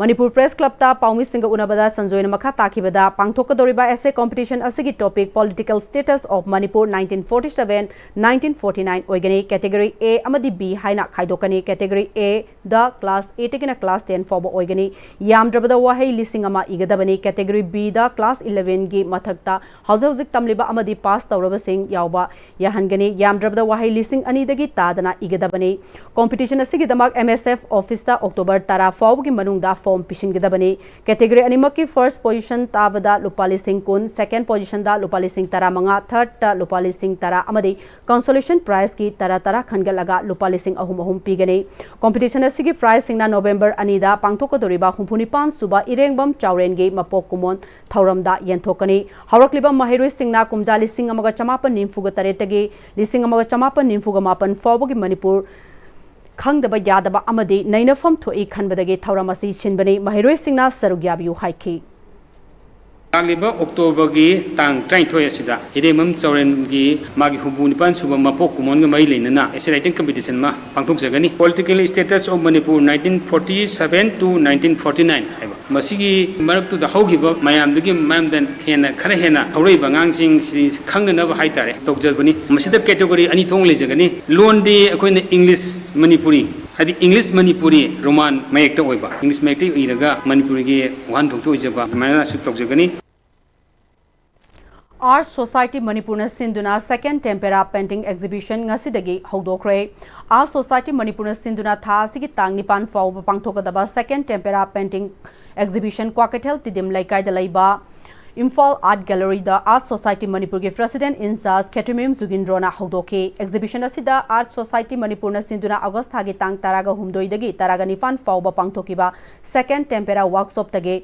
ꯃꯅꯤꯄꯨꯔ Press Clubꯇ ꯄꯥꯎꯃꯤꯁꯤꯡꯒ ꯎꯅꯕꯗ ꯁꯟꯖꯣꯏꯅ ꯃꯈꯥ ꯇꯥꯈꯤꯕꯗ, ꯄꯥꯡꯊꯣꯛꯀꯗꯧꯔꯤꯕ essay competition ꯑꯁꯤꯒꯤ topic Political Status of Manipur nineteen forty-seven nineteen forty-nine ꯑꯣꯏꯒꯅꯤ꯫ Category A ꯑꯃꯗꯤ B ꯍꯥꯏꯅ ꯈꯥꯏꯗꯣꯛꯀꯅꯤ꯫ Category A the class eight ꯇꯒꯤꯅ class ten ꯐꯥꯎꯕ ꯑꯣꯏꯒꯅꯤ꯫ ꯌꯥꯝꯗ꯭ꯔꯕꯗ ꯋꯥꯍꯩ ꯂꯤꯁꯤꯡ ꯑꯃ ꯏꯒꯗꯕꯅꯤ꯫ Category B ꯗ class eleven ꯒꯤ ꯃꯊꯛꯇ ꯍꯧꯖꯤꯛ ꯍꯧꯖꯤꯛ ꯇꯝꯂꯤꯕ ꯑꯃꯗꯤ pass ꯇꯧꯔꯕꯁꯤꯡ ꯌꯥꯎꯕ ꯌꯥꯍꯟꯒꯅꯤ꯫ ꯌꯥꯝꯗ꯭ꯔꯕꯗ ꯋꯥꯍꯩ ꯂꯤꯁꯤꯡ ꯑꯅꯤꯗꯒꯤ ꯇꯥꯗꯅ ꯏꯒꯗꯕꯅꯤ꯫ Competition ꯑꯁꯤꯒꯤꯗꯃꯛ M S F officeꯇ October ꯇꯔꯥ ꯐꯥꯎꯕꯒꯤ ꯃꯅꯨꯡꯗ form ꯄꯤꯁꯤꯟꯒꯗꯕꯅꯤ꯫ Category ꯑꯅꯤꯃꯛꯀꯤ first position ꯇꯥꯕꯗ ꯂꯨꯄꯥ ꯂꯤꯁꯤꯡ ꯀꯨꯟ, second positionꯗ ꯂꯨꯄꯥ ꯂꯤꯁꯤꯡ ꯇꯔꯥꯃꯉꯥ, thirdꯇ ꯂꯨꯄꯥ ꯂꯤꯁꯤꯡ ꯇꯔꯥ ꯑꯃꯗꯤ consolation prizeꯀꯤ ꯇꯔꯥ ꯇꯔꯥ ꯈꯟꯒꯠꯂꯒ ꯂꯨꯄꯥ ꯂꯤꯁꯤꯡ ꯑꯍꯨꯝ ꯑꯍꯨꯝ ꯄꯤꯒꯅꯤ꯫ Competition ꯑꯁꯤꯒꯤ prizeꯁꯤꯡꯅ November ꯑꯅꯤꯗ ꯄꯥꯡꯊꯣꯛꯀꯗꯧꯔꯤꯕ ꯍꯨꯝꯐꯨꯅꯤꯄꯥꯟ ꯁꯨꯕ ꯏꯔꯦꯡꯕꯝ ꯆꯥꯎꯔꯦꯟꯒꯤ ꯃꯄꯣꯛ ꯀꯨꯝꯑꯣꯟ ꯊꯧꯔꯝꯗ ꯌꯦꯟꯊꯣꯛꯀꯅꯤ꯫ ꯍꯧꯔꯛꯂꯤꯕ ꯃꯍꯩꯔꯣꯏꯁꯤꯡꯅ ꯀꯨꯝꯖꯥ ꯂꯤꯁꯤꯡ ꯑꯃꯒ ꯆꯃꯥꯄꯟ ꯅꯤꯐꯨꯒ ꯇꯔꯦꯠꯇꯒꯤ ꯂꯤꯁꯤꯡ ꯑꯃꯒ ꯆꯃꯥꯄꯟ ꯅꯤꯐꯨꯒ ꯃꯥꯄꯟ ꯐꯥꯎꯕꯒꯤ ꯃꯅꯤꯄꯨꯔ ꯈꯪꯗꯕ ꯌꯥꯗꯕ ꯑꯃꯗꯤ ꯅꯩꯅꯐꯝ ꯊꯣꯛꯏ ꯈꯟꯕꯗꯒꯤ ꯊꯧꯔꯝ ꯑꯁꯤ ꯁꯤꯟꯕꯅꯤ꯫ ꯃꯍꯩꯔꯣꯏꯁꯤꯡꯅ ꯁꯔꯨꯛ ꯌꯥꯕꯤꯌꯨ ꯍꯥꯏꯈꯤ꯫ ꯂꯥꯛꯂꯤꯕ Octoberꯒꯤ ꯇꯥꯡ ꯇꯔꯥꯅꯤꯊꯣꯏ ꯑꯁꯤꯗ ꯏꯔꯦꯡꯕꯝ ꯆꯥꯎꯔꯦꯟꯒꯤ ꯃꯥꯒꯤ ꯍꯨꯝꯐꯨ ꯅꯤꯄꯥꯟ ꯁꯨꯕ ꯃꯄꯣꯛ ꯀꯨꯝꯑꯣꯟꯒ ꯃꯔꯤ ꯂꯩꯅꯅ essay writing competition ꯑꯃ ꯄꯥꯡꯊꯣꯛꯆꯒꯅꯤ꯫ Political Status of Manipur nineteen forty-seven to nineteen forty-nine ꯍꯥꯏꯕ꯫ ꯃꯁꯤꯒꯤ ꯃꯔꯛꯇꯨꯗ ꯍꯧꯈꯤꯕ ꯃꯌꯥꯝꯗꯨꯒꯤ ꯃꯔꯝꯗ ꯍꯦꯟꯅ, ꯈꯔ ꯍꯦꯟꯅ ꯍꯧꯔꯛꯏꯕ ꯑꯉꯥꯡꯁꯤꯡꯁꯤ ꯈꯪꯅꯅꯕ ꯍꯥꯏꯇꯥꯔꯦ ꯇꯧꯖꯕꯅꯤ꯫ ꯃꯁꯤꯗ category ꯑꯅꯤ ꯊꯣꯛꯅ ꯂꯩꯖꯒꯅꯤ꯫ ꯂꯣꯟꯗꯤ ꯑꯩꯈꯣꯏꯅ English ꯃꯅꯤꯄꯨꯔꯤ, ꯍꯥꯏꯗꯤ English ꯃꯅꯤꯄꯨꯔꯤ Roman ꯃꯌꯦꯛꯇ ꯑꯣꯏꯕ, English ꯃꯌꯦꯛꯇ ꯏꯔꯒ ꯃꯅꯤꯄꯨꯔꯤꯒꯤ ꯋꯥꯍꯟꯊꯣꯛꯇ ꯑꯣꯏꯖꯕ ꯑꯗꯨꯃꯥꯏꯅꯁꯨ ꯇꯧꯖꯒꯅꯤ꯫ Art Society ꯃꯅꯤꯄꯨꯔꯅ ꯁꯤꯟꯗꯨꯅ Second Tempera Painting Exhibition ꯉꯁꯤꯗꯒꯤ ꯍꯧꯗꯣꯛꯈ꯭ꯔꯦ꯫ Art Society ꯃꯅꯤꯄꯨꯔꯅ ꯁꯤꯟꯗꯨꯅ ꯊꯥ ꯑꯁꯤꯒꯤ ꯇꯥꯡ ꯅꯤꯄꯥꯟ ꯐꯥꯎꯕ ꯄꯥꯡꯊꯣꯛꯀꯗꯕ Second Tempera Painting Exhibition Kwakeithel Tiddim ꯂꯩꯀꯥꯏꯗ ꯂꯩꯕ ꯏꯝꯐꯥꯜ Art Gallery ꯗ Art Society ꯃꯅꯤꯄꯨꯔꯒꯤ President in Charge ꯈꯦꯇ꯭ꯔꯤꯃꯌꯨꯝ ꯖꯨꯒꯤꯟꯗ꯭ꯔꯣꯅ ꯍꯧꯗꯣꯛꯈꯤ꯫ Exhibition ꯑꯁꯤꯗ Art Society ꯃꯅꯤꯄꯨꯔꯅ ꯁꯤꯟꯗꯨꯅ August ꯊꯥꯒꯤ ꯇꯥꯡ ꯇꯔꯥꯒ ꯍꯨꯝꯗꯣꯏꯗꯒꯤ ꯇꯔꯥꯒ ꯅꯤꯄꯥꯟ ꯐꯥꯎꯕ ꯄꯥꯡꯊꯣꯛꯈꯤꯕ Second Tempera Workshop ꯇꯒꯤ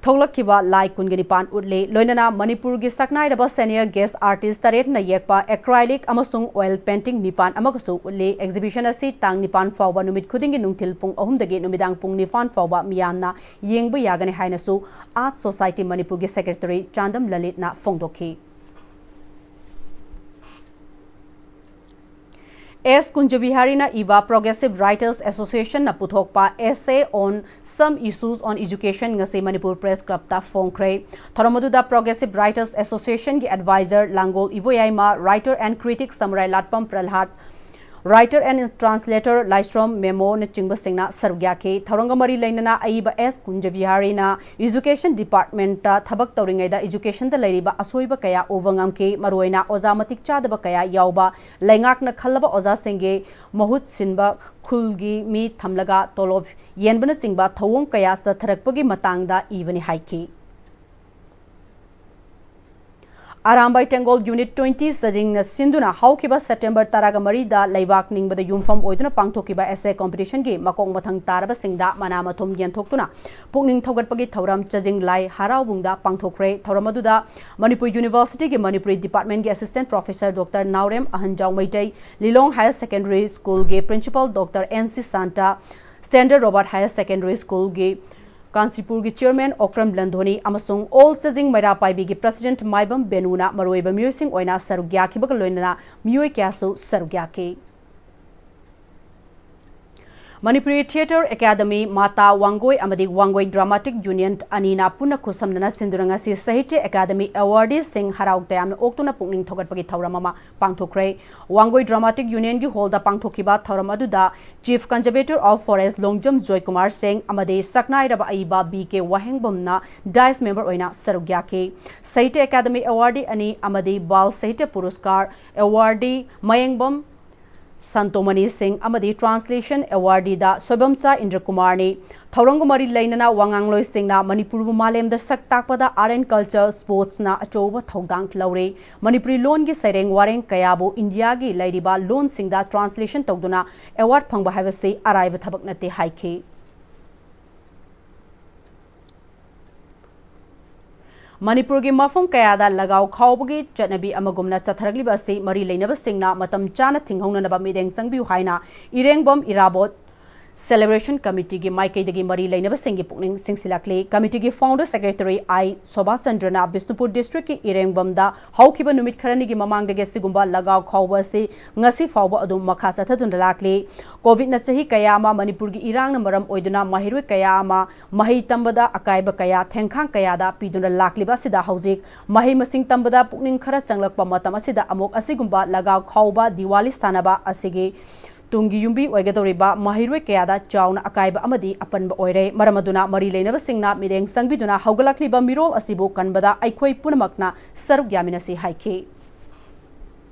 ꯊꯣꯛꯂꯛꯈꯤꯕ ꯂꯥꯏ ꯀꯨꯟꯒ ꯅꯤꯄꯥꯟ ꯎꯠꯂꯤ꯫ ꯂꯣꯏꯅꯅ ꯃꯅꯤꯄꯨꯔꯒꯤ ꯁꯛꯅꯥꯏꯔꯕ senior guest artist ꯇꯔꯦꯠꯅ ꯌꯦꯛꯄ acrylic ꯑꯃꯁꯨꯡ oil painting ꯅꯤꯄꯥꯟ ꯑꯃꯒꯁꯨ ꯎꯠꯂꯤ꯫ Exhibition ꯑꯁꯤ ꯇꯥꯡ ꯅꯤꯄꯥꯟ ꯐꯥꯎꯕ ꯅꯨꯃꯤꯠ ꯈꯨꯗꯤꯡꯒꯤ ꯅꯨꯡꯊꯤꯜ ꯄꯨꯡ ꯑꯍꯨꯝꯗꯒꯤ ꯅꯨꯃꯤꯗꯥꯡ ꯄꯨꯡ ꯅꯤꯄꯥꯟ ꯐꯥꯎꯕ ꯃꯤꯌꯥꯝꯅ ꯌꯦꯡꯕ ꯌꯥꯒꯅꯤ ꯍꯥꯏꯅꯁꯨ Art Society ꯃꯅꯤꯄꯨꯔꯒꯤ Secretary ꯆꯥꯟꯗꯝ ꯂꯂꯤꯠꯅ ꯐꯣꯡꯗꯣꯛꯈꯤ꯫ ꯑꯦꯁ ꯀꯨꯟꯖꯕꯤꯍꯥꯔꯤꯅ ꯏꯕ Progressive Writers Association ꯅ ꯄꯨꯊꯣꯛꯄ Essay on Some Issues on Education ꯉꯁꯤ ꯃꯅꯤꯄꯨꯔ Press Club ꯇ ꯐꯣꯡꯈ꯭ꯔꯦ꯫ ꯊꯧꯔꯝ ꯑꯗꯨꯗ Progressive Writers Association ꯒꯤ advisor Langol Iboyaima, writer and critic ꯁꯃꯨꯔꯥꯏ ꯂꯥꯠꯄꯝ Prahlad, writer and translator ꯂꯥꯏꯁ꯭ꯔꯣꯝ ꯃꯦꯃꯣꯅꯆꯤꯡꯕꯁꯤꯡꯅ ꯁꯔꯨꯛ ꯌꯥꯈꯤ꯫ ꯊꯧꯔꯝꯒ ꯃꯔꯤ ꯂꯩꯅꯅ ꯑꯏꯕ ꯑꯦꯁ ꯀꯨꯟꯖꯕꯤꯍꯥꯔꯤꯅ Education Department ꯇ ꯊꯕꯛ ꯇꯧꯔꯤꯉꯩꯗ education ꯗ ꯂꯩꯔꯤꯕ ꯑꯁꯣꯏꯕ ꯀꯌꯥ ꯎꯕ ꯉꯝꯈꯤ꯫ ꯃꯔꯨꯑꯣꯏꯅ ꯑꯣꯖꯥ ꯃꯇꯤꯛ ꯆꯥꯗꯕ ꯀꯌꯥ ꯌꯥꯎꯕ, ꯂꯩꯉꯥꯛꯅ ꯈꯜꯂꯕ ꯑꯣꯖꯥꯁꯤꯡꯒꯤ ꯃꯍꯨꯠ ꯁꯤꯟꯕ, ꯈꯨꯜꯒꯤ ꯃꯤ ꯊꯝꯂꯒ ꯇꯣꯂꯣꯞ ꯌꯦꯟꯕꯅꯆꯤꯡꯕ ꯊꯧꯑꯣꯡ ꯀꯌꯥ ꯆꯠꯊꯔꯛꯄꯒꯤ ꯃꯇꯥꯡꯗ ꯏꯕꯅꯤ ꯍꯥꯏꯈꯤ꯫ ꯑꯔꯥꯝꯕꯥꯏ ꯇꯦꯡꯒꯣꯜ Unit twenty ꯆꯥꯖꯤꯡꯅ ꯁꯤꯟꯗꯨꯅ ꯍꯧꯈꯤꯕ September ꯇꯔꯥꯒ ꯃꯔꯤꯗ ꯂꯩꯕꯥꯛ ꯅꯤꯡꯕꯗ ꯌꯨꯝꯐꯝ ꯑꯣꯏꯗꯨꯅ ꯄꯥꯡꯊꯣꯛꯈꯤꯕ essay competition ꯒꯤ ꯃꯀꯣꯛ ꯃꯊꯪ ꯇꯥꯔꯕꯁꯤꯡꯗ ꯃꯅꯥ ꯃꯊꯨꯝ ꯌꯦꯟꯊꯣꯛꯇꯨꯅ ꯄꯨꯛꯅꯤꯡ ꯊꯧꯒꯠꯄꯒꯤ ꯊꯧꯔꯝ ꯆꯥꯖꯤꯡ ꯂꯥꯏ ꯍꯔꯥꯎꯕꯨꯡꯗ ꯄꯥꯡꯊꯣꯛꯈ꯭ꯔꯦ꯫ ꯊꯧꯔꯝ ꯑꯗꯨꯗ ꯃꯅꯤꯄꯨꯔ University ꯒꯤ Manipuri Department ꯀꯤ Assistant Professor Doctor ꯅꯥꯎꯔꯦꯝ ꯑꯍꯟꯖꯥꯎ ꯃꯩꯇꯩ, ꯂꯤꯂꯣꯡ Higher Secondary School ꯒꯤ Principal Doctor N C Santa, Standard Robert Higher Secondary School ꯒꯤ ꯀꯥꯟꯆꯤꯄꯨꯔꯒꯤ Chairman ꯑꯣꯀ꯭ꯔꯝ ꯂꯟꯙꯣꯅꯤ ꯑꯃꯁꯨꯡ All ꯆꯥꯖꯤꯡ ꯃꯩꯔꯥ ꯄꯥꯏꯕꯤꯒꯤ President ꯃꯥꯏꯕꯝ ꯕꯦꯅꯨꯅ ꯃꯔꯨꯑꯣꯏꯕ ꯃꯤꯑꯣꯏꯁꯤꯡ ꯑꯣꯏꯅ ꯁꯔꯨꯛ ꯌꯥꯈꯤꯕꯒ ꯂꯣꯏꯅꯅ ꯃꯤꯑꯣꯏ ꯀꯌꯥꯁꯨ ꯁꯔꯨꯛ ꯌꯥꯈꯤ꯫ Manipuri Theatre Academy, Mata Wangoi ꯑꯃꯗꯤ ꯋꯥꯡꯒꯣꯏ Dramatic Union ꯑꯅꯤꯅ ꯄꯨꯟꯅ ꯈꯨꯠꯁꯝꯅꯅ ꯁꯤꯟꯗꯨꯅ ꯉꯁꯤ ꯁꯥꯍꯤꯇ꯭ꯌ ꯑꯦꯀꯥꯗꯃꯤ awardee ꯁꯤꯡ ꯍꯔꯥꯎ ꯇꯌꯥꯝꯅ ꯑꯣꯛꯇꯨꯅ ꯄꯨꯛꯅꯤꯡ ꯊꯧꯒꯠꯄꯒꯤ ꯊꯧꯔꯝ ꯑꯃ ꯄꯥꯡꯊꯣꯛꯈ꯭ꯔꯦ꯫ ꯋꯥꯡꯒꯣꯏ Dramatic Union ꯒꯤ hall ꯗ ꯄꯥꯡꯊꯣꯛꯈꯤꯕ ꯊꯧꯔꯝ ꯑꯗꯨꯗ Chief Conservator of Forest Longjam Joykumar ꯁꯤꯡ ꯑꯃꯗꯤ ꯁꯛꯅꯥꯏꯔꯕ ꯑꯏꯕ ꯕꯤ ꯀꯦ ꯋꯥꯍꯦꯡꯕꯝꯅ dais member ꯑꯣꯏꯅ ꯁꯔꯨꯛ ꯌꯥꯈꯤ꯫ ꯁꯥꯍꯤꯇ꯭ꯌ ꯑꯦꯀꯥꯗꯃꯤ awardee ꯑꯅꯤ ꯑꯃꯗꯤ ꯕꯥꯜ ꯁꯥꯍꯤꯇ꯭ꯌ ꯄꯨꯔꯁꯀꯥꯔ awardee ꯃꯌꯦꯡꯕꯝ ꯁꯟꯇꯣꯃꯅꯤ ꯁꯤꯡ ꯑꯃꯗꯤ Translation Awardꯗ ꯁꯣꯏꯕꯝꯆꯥ ꯏꯟꯗ꯭ꯔꯀꯨꯃꯥꯔꯅꯤ꯫ ꯊꯧꯔꯝꯒ ꯃꯔꯤ ꯂꯩꯅꯅ ꯋꯥꯉꯥꯡꯂꯣꯏꯁꯤꯡꯅ ꯃꯅꯤꯄꯨꯔꯕꯨ ꯃꯥꯂꯦꯝꯗ ꯁꯛ ꯇꯥꯛꯄꯗ Art and Culture Sportsꯅ ꯑꯆꯧꯕ ꯊꯧꯗꯥꯡ ꯂꯧꯔꯤ꯫ ꯃꯅꯤꯄꯨꯔꯤ ꯂꯣꯟꯒꯤ ꯁꯩꯔꯦꯡ ꯋꯥꯔꯦꯡ ꯀꯌꯥꯕꯨ ꯏꯟꯗꯤꯌꯥꯒꯤ ꯂꯩꯔꯤꯕ ꯂꯣꯟꯁꯤꯡꯗ translation ꯇꯧꯗꯨꯅ award ꯐꯪꯕ ꯍꯥꯏꯕꯁꯤ ꯑꯔꯥꯏꯕ ꯊꯕꯛ ꯅꯠꯇꯦ ꯍꯥꯏꯈꯤ꯫ ꯃꯅꯤꯄꯨꯔꯒꯤ ꯃꯐꯝ ꯀꯌꯥꯗ ꯂꯒꯥꯎ ꯈꯥꯎꯕꯒꯤ ꯆꯠꯅꯕꯤ ꯑꯃꯒꯨꯝꯅ ꯆꯠꯊꯔꯛꯂꯤꯕ ꯑꯁꯤ ꯃꯔꯤ ꯂꯩꯅꯕꯁꯤꯡꯅ ꯃꯇꯝ ꯆꯥꯅ ꯊꯤꯡꯍꯧꯅꯅꯕ ꯃꯤꯠꯌꯦꯡ ꯆꯪꯕꯤꯌꯨ ꯍꯥꯏꯅ ꯏꯔꯦꯡꯕꯝ ꯏꯔꯥꯕꯣꯠ Celebration Committeeꯒꯤ ꯃꯥꯏꯀꯩꯗꯒꯤ ꯃꯔꯤ ꯂꯩꯅꯕꯁꯤꯡꯒꯤ ꯄꯨꯛꯅꯤꯡ ꯆꯤꯡꯁꯤꯜꯂꯛꯂꯤ꯫ Committeeꯒꯤ founder secretary ꯑꯥꯏ ꯁꯣꯚꯥꯆꯟꯗ꯭ꯔꯅ ꯕꯤꯁꯅꯨꯄꯨꯔ districtꯀꯤ ꯏꯔꯦꯡꯕꯝꯗ ꯍꯧꯈꯤꯕ ꯅꯨꯃꯤꯠ ꯈꯔꯅꯤꯒꯤ ꯃꯃꯥꯡꯗꯒꯤ ꯑꯁꯤꯒꯨꯝꯕ ꯂꯒꯥꯎ ꯈꯥꯎꯕ ꯑꯁꯤ ꯉꯁꯤ ꯐꯥꯎꯕ ꯑꯗꯨꯝ ꯃꯈꯥ ꯆꯠꯊꯗꯨꯅ ꯂꯥꯛꯂꯤ꯫ Covidꯅ ꯆꯍꯤ ꯀꯌꯥ ꯑꯃ, ꯃꯅꯤꯄꯨꯔꯒꯤ ꯏꯔꯥꯡꯅ ꯃꯔꯝ ꯑꯣꯏꯗꯨꯅ ꯃꯍꯩꯔꯣꯏ ꯀꯌꯥ ꯑꯃ ꯃꯍꯩ ꯇꯝꯕꯗ ꯑꯀꯥꯏꯕ ꯀꯌꯥ, ꯊꯦꯡꯈꯥꯡ ꯀꯌꯥꯗ ꯄꯤꯗꯨꯅ ꯂꯥꯛꯂꯤꯕ ꯑꯁꯤꯗ ꯍꯧꯖꯤꯛ ꯃꯍꯩ ꯃꯁꯤꯡ ꯇꯝꯕꯗ ꯄꯨꯛꯅꯤꯡ ꯈꯔ ꯆꯪꯂꯛꯄ ꯃꯇꯝ ꯑꯁꯤꯗ ꯑꯃꯨꯛ ꯑꯁꯤꯒꯨꯝꯕ ꯂꯒꯥꯎ ꯈꯥꯎꯕ, ꯗꯤꯋꯥꯂꯤ ꯁꯥꯟꯅꯕ ꯑꯁꯤꯒꯤ ꯇꯨꯡꯒꯤ ꯌꯨꯝꯕꯤ ꯑꯣꯏꯒꯗꯧꯔꯤꯕ ꯃꯍꯩꯔꯣꯏ ꯀꯌꯥꯗ ꯆꯥꯎꯅ ꯑꯀꯥꯏꯕ ꯑꯃꯗꯤ ꯑꯄꯟꯕ ꯑꯣꯏꯔꯦ꯫ ꯃꯔꯝ ꯑꯗꯨꯅ ꯃꯔꯤ ꯂꯩꯅꯕꯁꯤꯡꯅ ꯃꯤꯠꯌꯦꯡ ꯆꯪꯕꯤꯗꯨꯅ ꯍꯧꯒꯠꯂꯛꯂꯤꯕ ꯃꯤꯔꯣꯜ ꯑꯁꯤꯕꯨ ꯀꯟꯕꯗ ꯑꯩꯈꯣꯏ ꯄꯨꯝꯅꯃꯛꯅ ꯁꯔꯨꯛ ꯌꯥꯃꯤꯟꯅꯁꯤ ꯍꯥꯏꯈꯤ꯫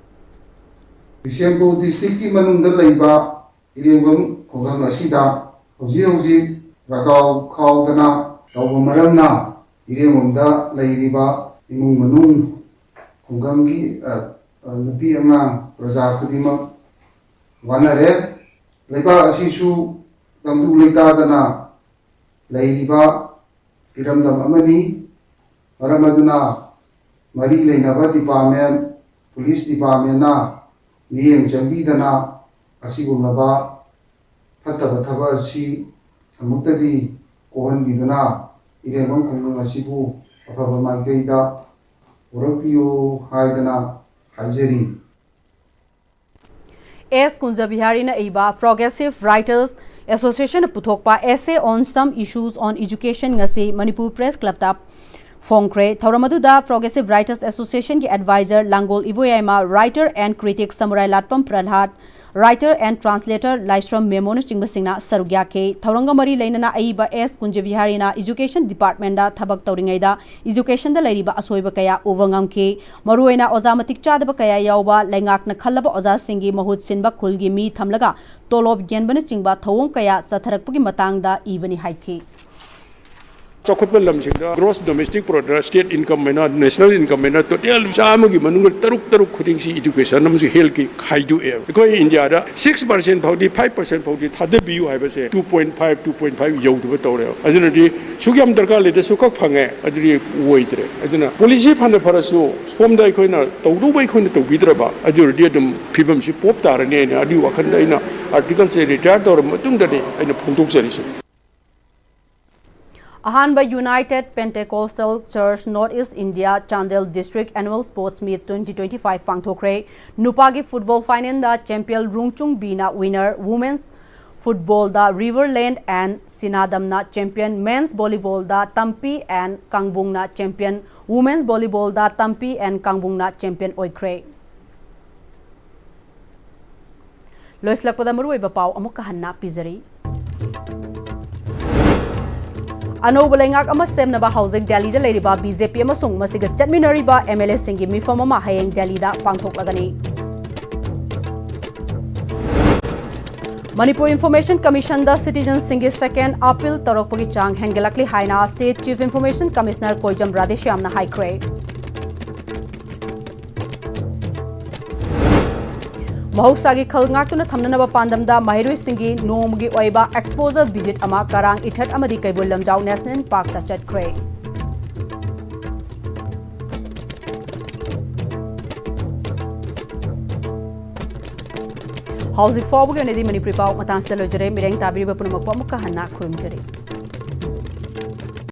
ꯕꯤꯁꯦꯝꯄꯨꯔ districtꯀꯤ ꯃꯅꯨꯡꯗ ꯂꯩꯕ ꯏꯔꯦꯡꯕꯝ ꯈꯨꯡꯒꯪ ꯑꯁꯤꯗ ꯍꯧꯖꯤꯛ ꯍꯧꯖꯤꯛ ꯂꯒꯥꯎ ꯈꯥꯎꯗꯅ ꯇꯧꯕ ꯃꯔꯝꯅ ꯏꯔꯦꯡꯕꯝꯗ ꯂꯩꯔꯤꯕ ꯏꯃꯨꯡ ꯃꯅꯨꯡ, ꯈꯨꯡꯒꯪꯒꯤ, ꯑ, ꯑ, ꯅꯨꯄꯤ ꯑꯉꯥꯡ, ꯄ꯭ꯔꯖꯥ ꯈꯨꯗꯤꯡꯃꯛ ꯋꯥꯅꯔꯦ꯫ ꯂꯩꯕꯥꯛ ꯑꯁꯤꯁꯨ ꯇꯪꯗꯨ ꯂꯩꯇꯥꯗꯅ ꯂꯩꯔꯤꯕ ꯏꯔꯝꯗꯝ ꯑꯃꯅꯤ꯫ ꯃꯔꯝ ꯑꯗꯨꯅ ꯃꯔꯤ ꯂꯩꯅꯕ department, police departmentꯅ ꯃꯤꯠꯌꯦꯡ ꯆꯪꯕꯤꯗꯅ ꯑꯁꯤꯒꯨꯝꯂꯕ ꯐꯠꯇꯕ ꯊꯕꯛ ꯑꯁꯤ ꯑꯃꯨꯛꯇꯗꯤ ꯀꯣꯛꯍꯟꯕꯤꯗꯨꯅ ꯏꯔꯦꯡꯕꯝ ꯈꯨꯡꯒꯪ ꯑꯁꯤꯕꯨ ꯑꯐꯕ ꯃꯥꯏꯀꯩꯗ ꯄꯨꯔꯛꯄꯤꯌꯨ ꯍꯥꯏꯗꯅ ꯍꯥꯏꯖꯔꯤ꯫ ꯑꯦꯁ ꯀꯨꯟꯖꯕꯤꯍꯥꯔꯤꯅ ꯏꯕ Progressive Writers Associationꯅ ꯄꯨꯊꯣꯛꯄ Essay on Some Issues on Education ꯉꯁꯤ ꯃꯅꯤꯄꯨꯔ Press Clubꯇ ꯐꯣꯡꯈ꯭ꯔꯦ꯫ ꯊꯧꯔꯝ ꯑꯗꯨꯗ Progressive Writers Association ꯒꯤ advisor Langol Iboyaima, writer and critic ꯁꯃꯨꯔꯥꯏ ꯂꯥꯠꯄꯝ ꯄ꯭ꯔꯍꯂꯥꯗ, writer and translator ꯂꯥꯏꯁ꯭ꯔꯝ ꯃꯦꯃꯣꯅꯆꯤꯡꯕꯁꯤꯡꯅ ꯁꯔꯨꯛ ꯌꯥꯈꯤ꯫ ꯊꯧꯔꯝꯒ ꯃꯔꯤ ꯂꯩꯅꯅ ꯑꯏꯕ ꯑꯦꯁ ꯀꯨꯟꯖꯕꯤꯍꯥꯔꯤꯅ education department ꯗ ꯊꯕꯛ ꯇꯧꯔꯤꯉꯩꯗ education ꯗ ꯂꯩꯔꯤꯕ ꯑꯁꯣꯏꯕ ꯀꯌꯥ ꯎꯕ ꯉꯝꯈꯤ꯫ ꯃꯔꯨꯑꯣꯏꯅ ꯑꯣꯖꯥ ꯃꯇꯤꯛ ꯆꯥꯗꯕ ꯀꯌꯥ ꯌꯥꯎꯕ, ꯂꯩꯉꯥꯛꯅ ꯈꯜꯂꯕ ꯑꯣꯖꯥꯁꯤꯡꯒꯤ ꯃꯍꯨꯠ ꯁꯤꯟꯕ ꯈꯨꯜꯒꯤ ꯃꯤ ꯊꯝꯂꯒ ꯇꯣꯂꯣꯞ ꯌꯦꯟꯕꯅꯆꯤꯡꯕ ꯊꯧꯑꯣꯡ ꯀꯌꯥ ꯆꯠꯊꯔꯛꯄꯒꯤ ꯃꯇꯥꯡꯗ ꯏꯕꯅꯤ ꯍꯥꯏꯈꯤ꯫ ꯆꯥꯎꯈꯠꯄ ꯂꯝꯁꯤꯡꯗ gross domestic product, state income ꯍꯥꯏꯅ national income ꯍꯥꯏꯅ total ꯆꯥꯝꯃꯒꯤ ꯃꯅꯨꯡꯗ ꯇꯔꯨꯛ ꯇꯔꯨꯛ ꯈꯨꯗꯤꯡꯁꯤ education ꯑꯃꯁꯨꯡ health ꯀꯤ ꯈꯥꯏꯗꯣꯛꯑꯦꯕ꯫ ꯑꯩꯈꯣꯏ ꯏꯟꯗꯤꯌꯥꯗ six percent ꯐꯥꯎꯗꯤ, five percent ꯐꯥꯎꯗꯤ ꯊꯥꯗꯕꯤꯌꯨ ꯍꯥꯏꯕꯁꯦ two point five, two point five ꯌꯧꯗꯕ ꯇꯧꯔꯦꯕ꯫ ꯑꯗꯨꯅꯗꯤ ꯁꯨꯛ ꯌꯥꯝ ꯗꯔꯀꯥꯔ ꯂꯩꯇ꯭ꯔꯁꯨ ꯈꯛ ꯐꯪꯉꯦ, ꯑꯗꯨꯗꯤ ꯑꯣꯏꯗ꯭ꯔꯦ꯫ ꯑꯗꯨꯅ policy ꯐꯅ ꯐꯔꯁꯨ ꯁꯣꯝꯗ ꯑꯩꯈꯣꯏꯅ ꯇꯧꯗꯧꯕ ꯑꯩꯈꯣꯏꯅ ꯇꯧꯕꯤꯗ꯭ꯔꯕ, ꯑꯗꯨ ꯑꯣꯏꯔꯗꯤ ꯑꯗꯨꯝ ꯐꯤꯕꯝꯁꯤ ꯄꯣꯞ ꯇꯥꯔꯅꯤ ꯍꯥꯏꯅ ꯑꯗꯨꯒꯤ ꯋꯥꯈꯜꯗ ꯑꯩꯅ article ꯁꯦ retire ꯇꯧꯔꯕ ꯃꯇꯨꯡꯗꯅꯤ ꯑꯩꯅ ꯐꯣꯡꯗꯣꯛꯆꯔꯤꯁꯦ꯫ ꯑꯍꯥꯟꯕ United Pentecostal Church North East India Chandel District Annual Sports Meet twenty twenty-five ꯄꯥꯡꯊꯣꯛꯈ꯭ꯔꯦ꯫ ꯅꯨꯄꯥꯒꯤ football final the champion ꯔꯣꯡꯆꯨꯡ ꯕꯤꯅ winner, women's football the Riverland and ꯁꯤꯅꯥꯗꯝꯅ champion, men's volleyball the ꯇꯝꯄꯤ and ꯀꯥꯡꯕꯨꯡꯅ champion, women's volleyball the ꯇꯝꯄꯤ and ꯀꯥꯡꯕꯨꯡꯅ champion ꯑꯣꯏꯈ꯭ꯔꯦ꯫ ꯂꯣꯏꯁꯤꯜꯂꯛꯄꯗ ꯃꯔꯨꯑꯣꯏꯕ ꯄꯥꯎ ꯑꯃꯨꯛꯀ ꯍꯟꯅ ꯄꯤꯖꯔꯤ꯫ ꯑꯅꯧꯕ ꯂꯩꯉꯥꯛ ꯑꯃ ꯁꯦꯝꯅꯕ ꯍꯧꯖꯤꯛ ꯗꯦꯜꯂꯤꯗ ꯂꯩꯔꯤꯕ ꯕꯤ ꯖꯦ ꯄꯤ ꯑꯃꯁꯨꯡ ꯃꯁꯤꯒ ꯆꯠꯃꯤꯟꯅꯔꯤꯕ ꯑꯦꯝ ꯑꯦꯜ ꯑꯦꯁꯤꯡꯒꯤ ꯃꯤꯐꯝ ꯑꯃ ꯍꯌꯦꯡ ꯗꯦꯜꯂꯤꯗ ꯄꯥꯡꯊꯣꯛꯂꯒꯅꯤ꯫ ꯃꯅꯤꯄꯨꯔ Information Commission ꯗ citizen ꯁꯤꯡꯒꯤ second appeal ꯇꯧꯔꯛꯄꯒꯤ ꯆꯥꯡ ꯍꯦꯟꯒꯠꯂꯛꯂꯤ ꯍꯥꯏꯅ State Chief Information Commissioner ꯀꯣꯏꯖꯝ ꯔꯥꯙꯦꯁ꯭ꯌꯥꯝꯅ ꯍꯥꯏꯈ꯭ꯔꯦ꯫ ꯃꯍꯧꯁꯥꯒꯤ ꯈꯜ ꯉꯥꯛꯇꯨꯅ ꯊꯝꯅꯅꯕ ꯄꯥꯟꯗꯝꯗ ꯃꯍꯩꯔꯣꯏꯁꯤꯡꯒꯤ ꯅꯣꯡꯃꯒꯤ ꯑꯣꯏꯕ exposure visit ꯑꯃ ꯀꯔꯥꯡ ꯏꯊꯠ ꯑꯃꯗꯤ ꯀꯩꯕꯨꯜ ꯂꯝꯖꯥꯎ National Park ꯇ ꯆꯠꯈ꯭ꯔꯦ꯫ ꯍꯧꯖꯤꯛ ꯐꯥꯎꯕꯒꯤ ꯑꯣꯏꯅꯗꯤ ꯃꯅꯤꯄꯨꯔꯤ ꯄꯥꯎ ꯃꯇꯥꯡꯁꯤꯗ ꯂꯣꯏꯖꯔꯦ꯫ ꯃꯤꯠꯌꯦꯡ ꯇꯥꯕꯤꯔꯤꯕ ꯄꯨꯝꯅꯃꯛꯄꯨ ꯑꯃꯨꯛꯀ ꯍꯟꯅ ꯈꯨꯔꯨꯝꯖꯔꯤ꯫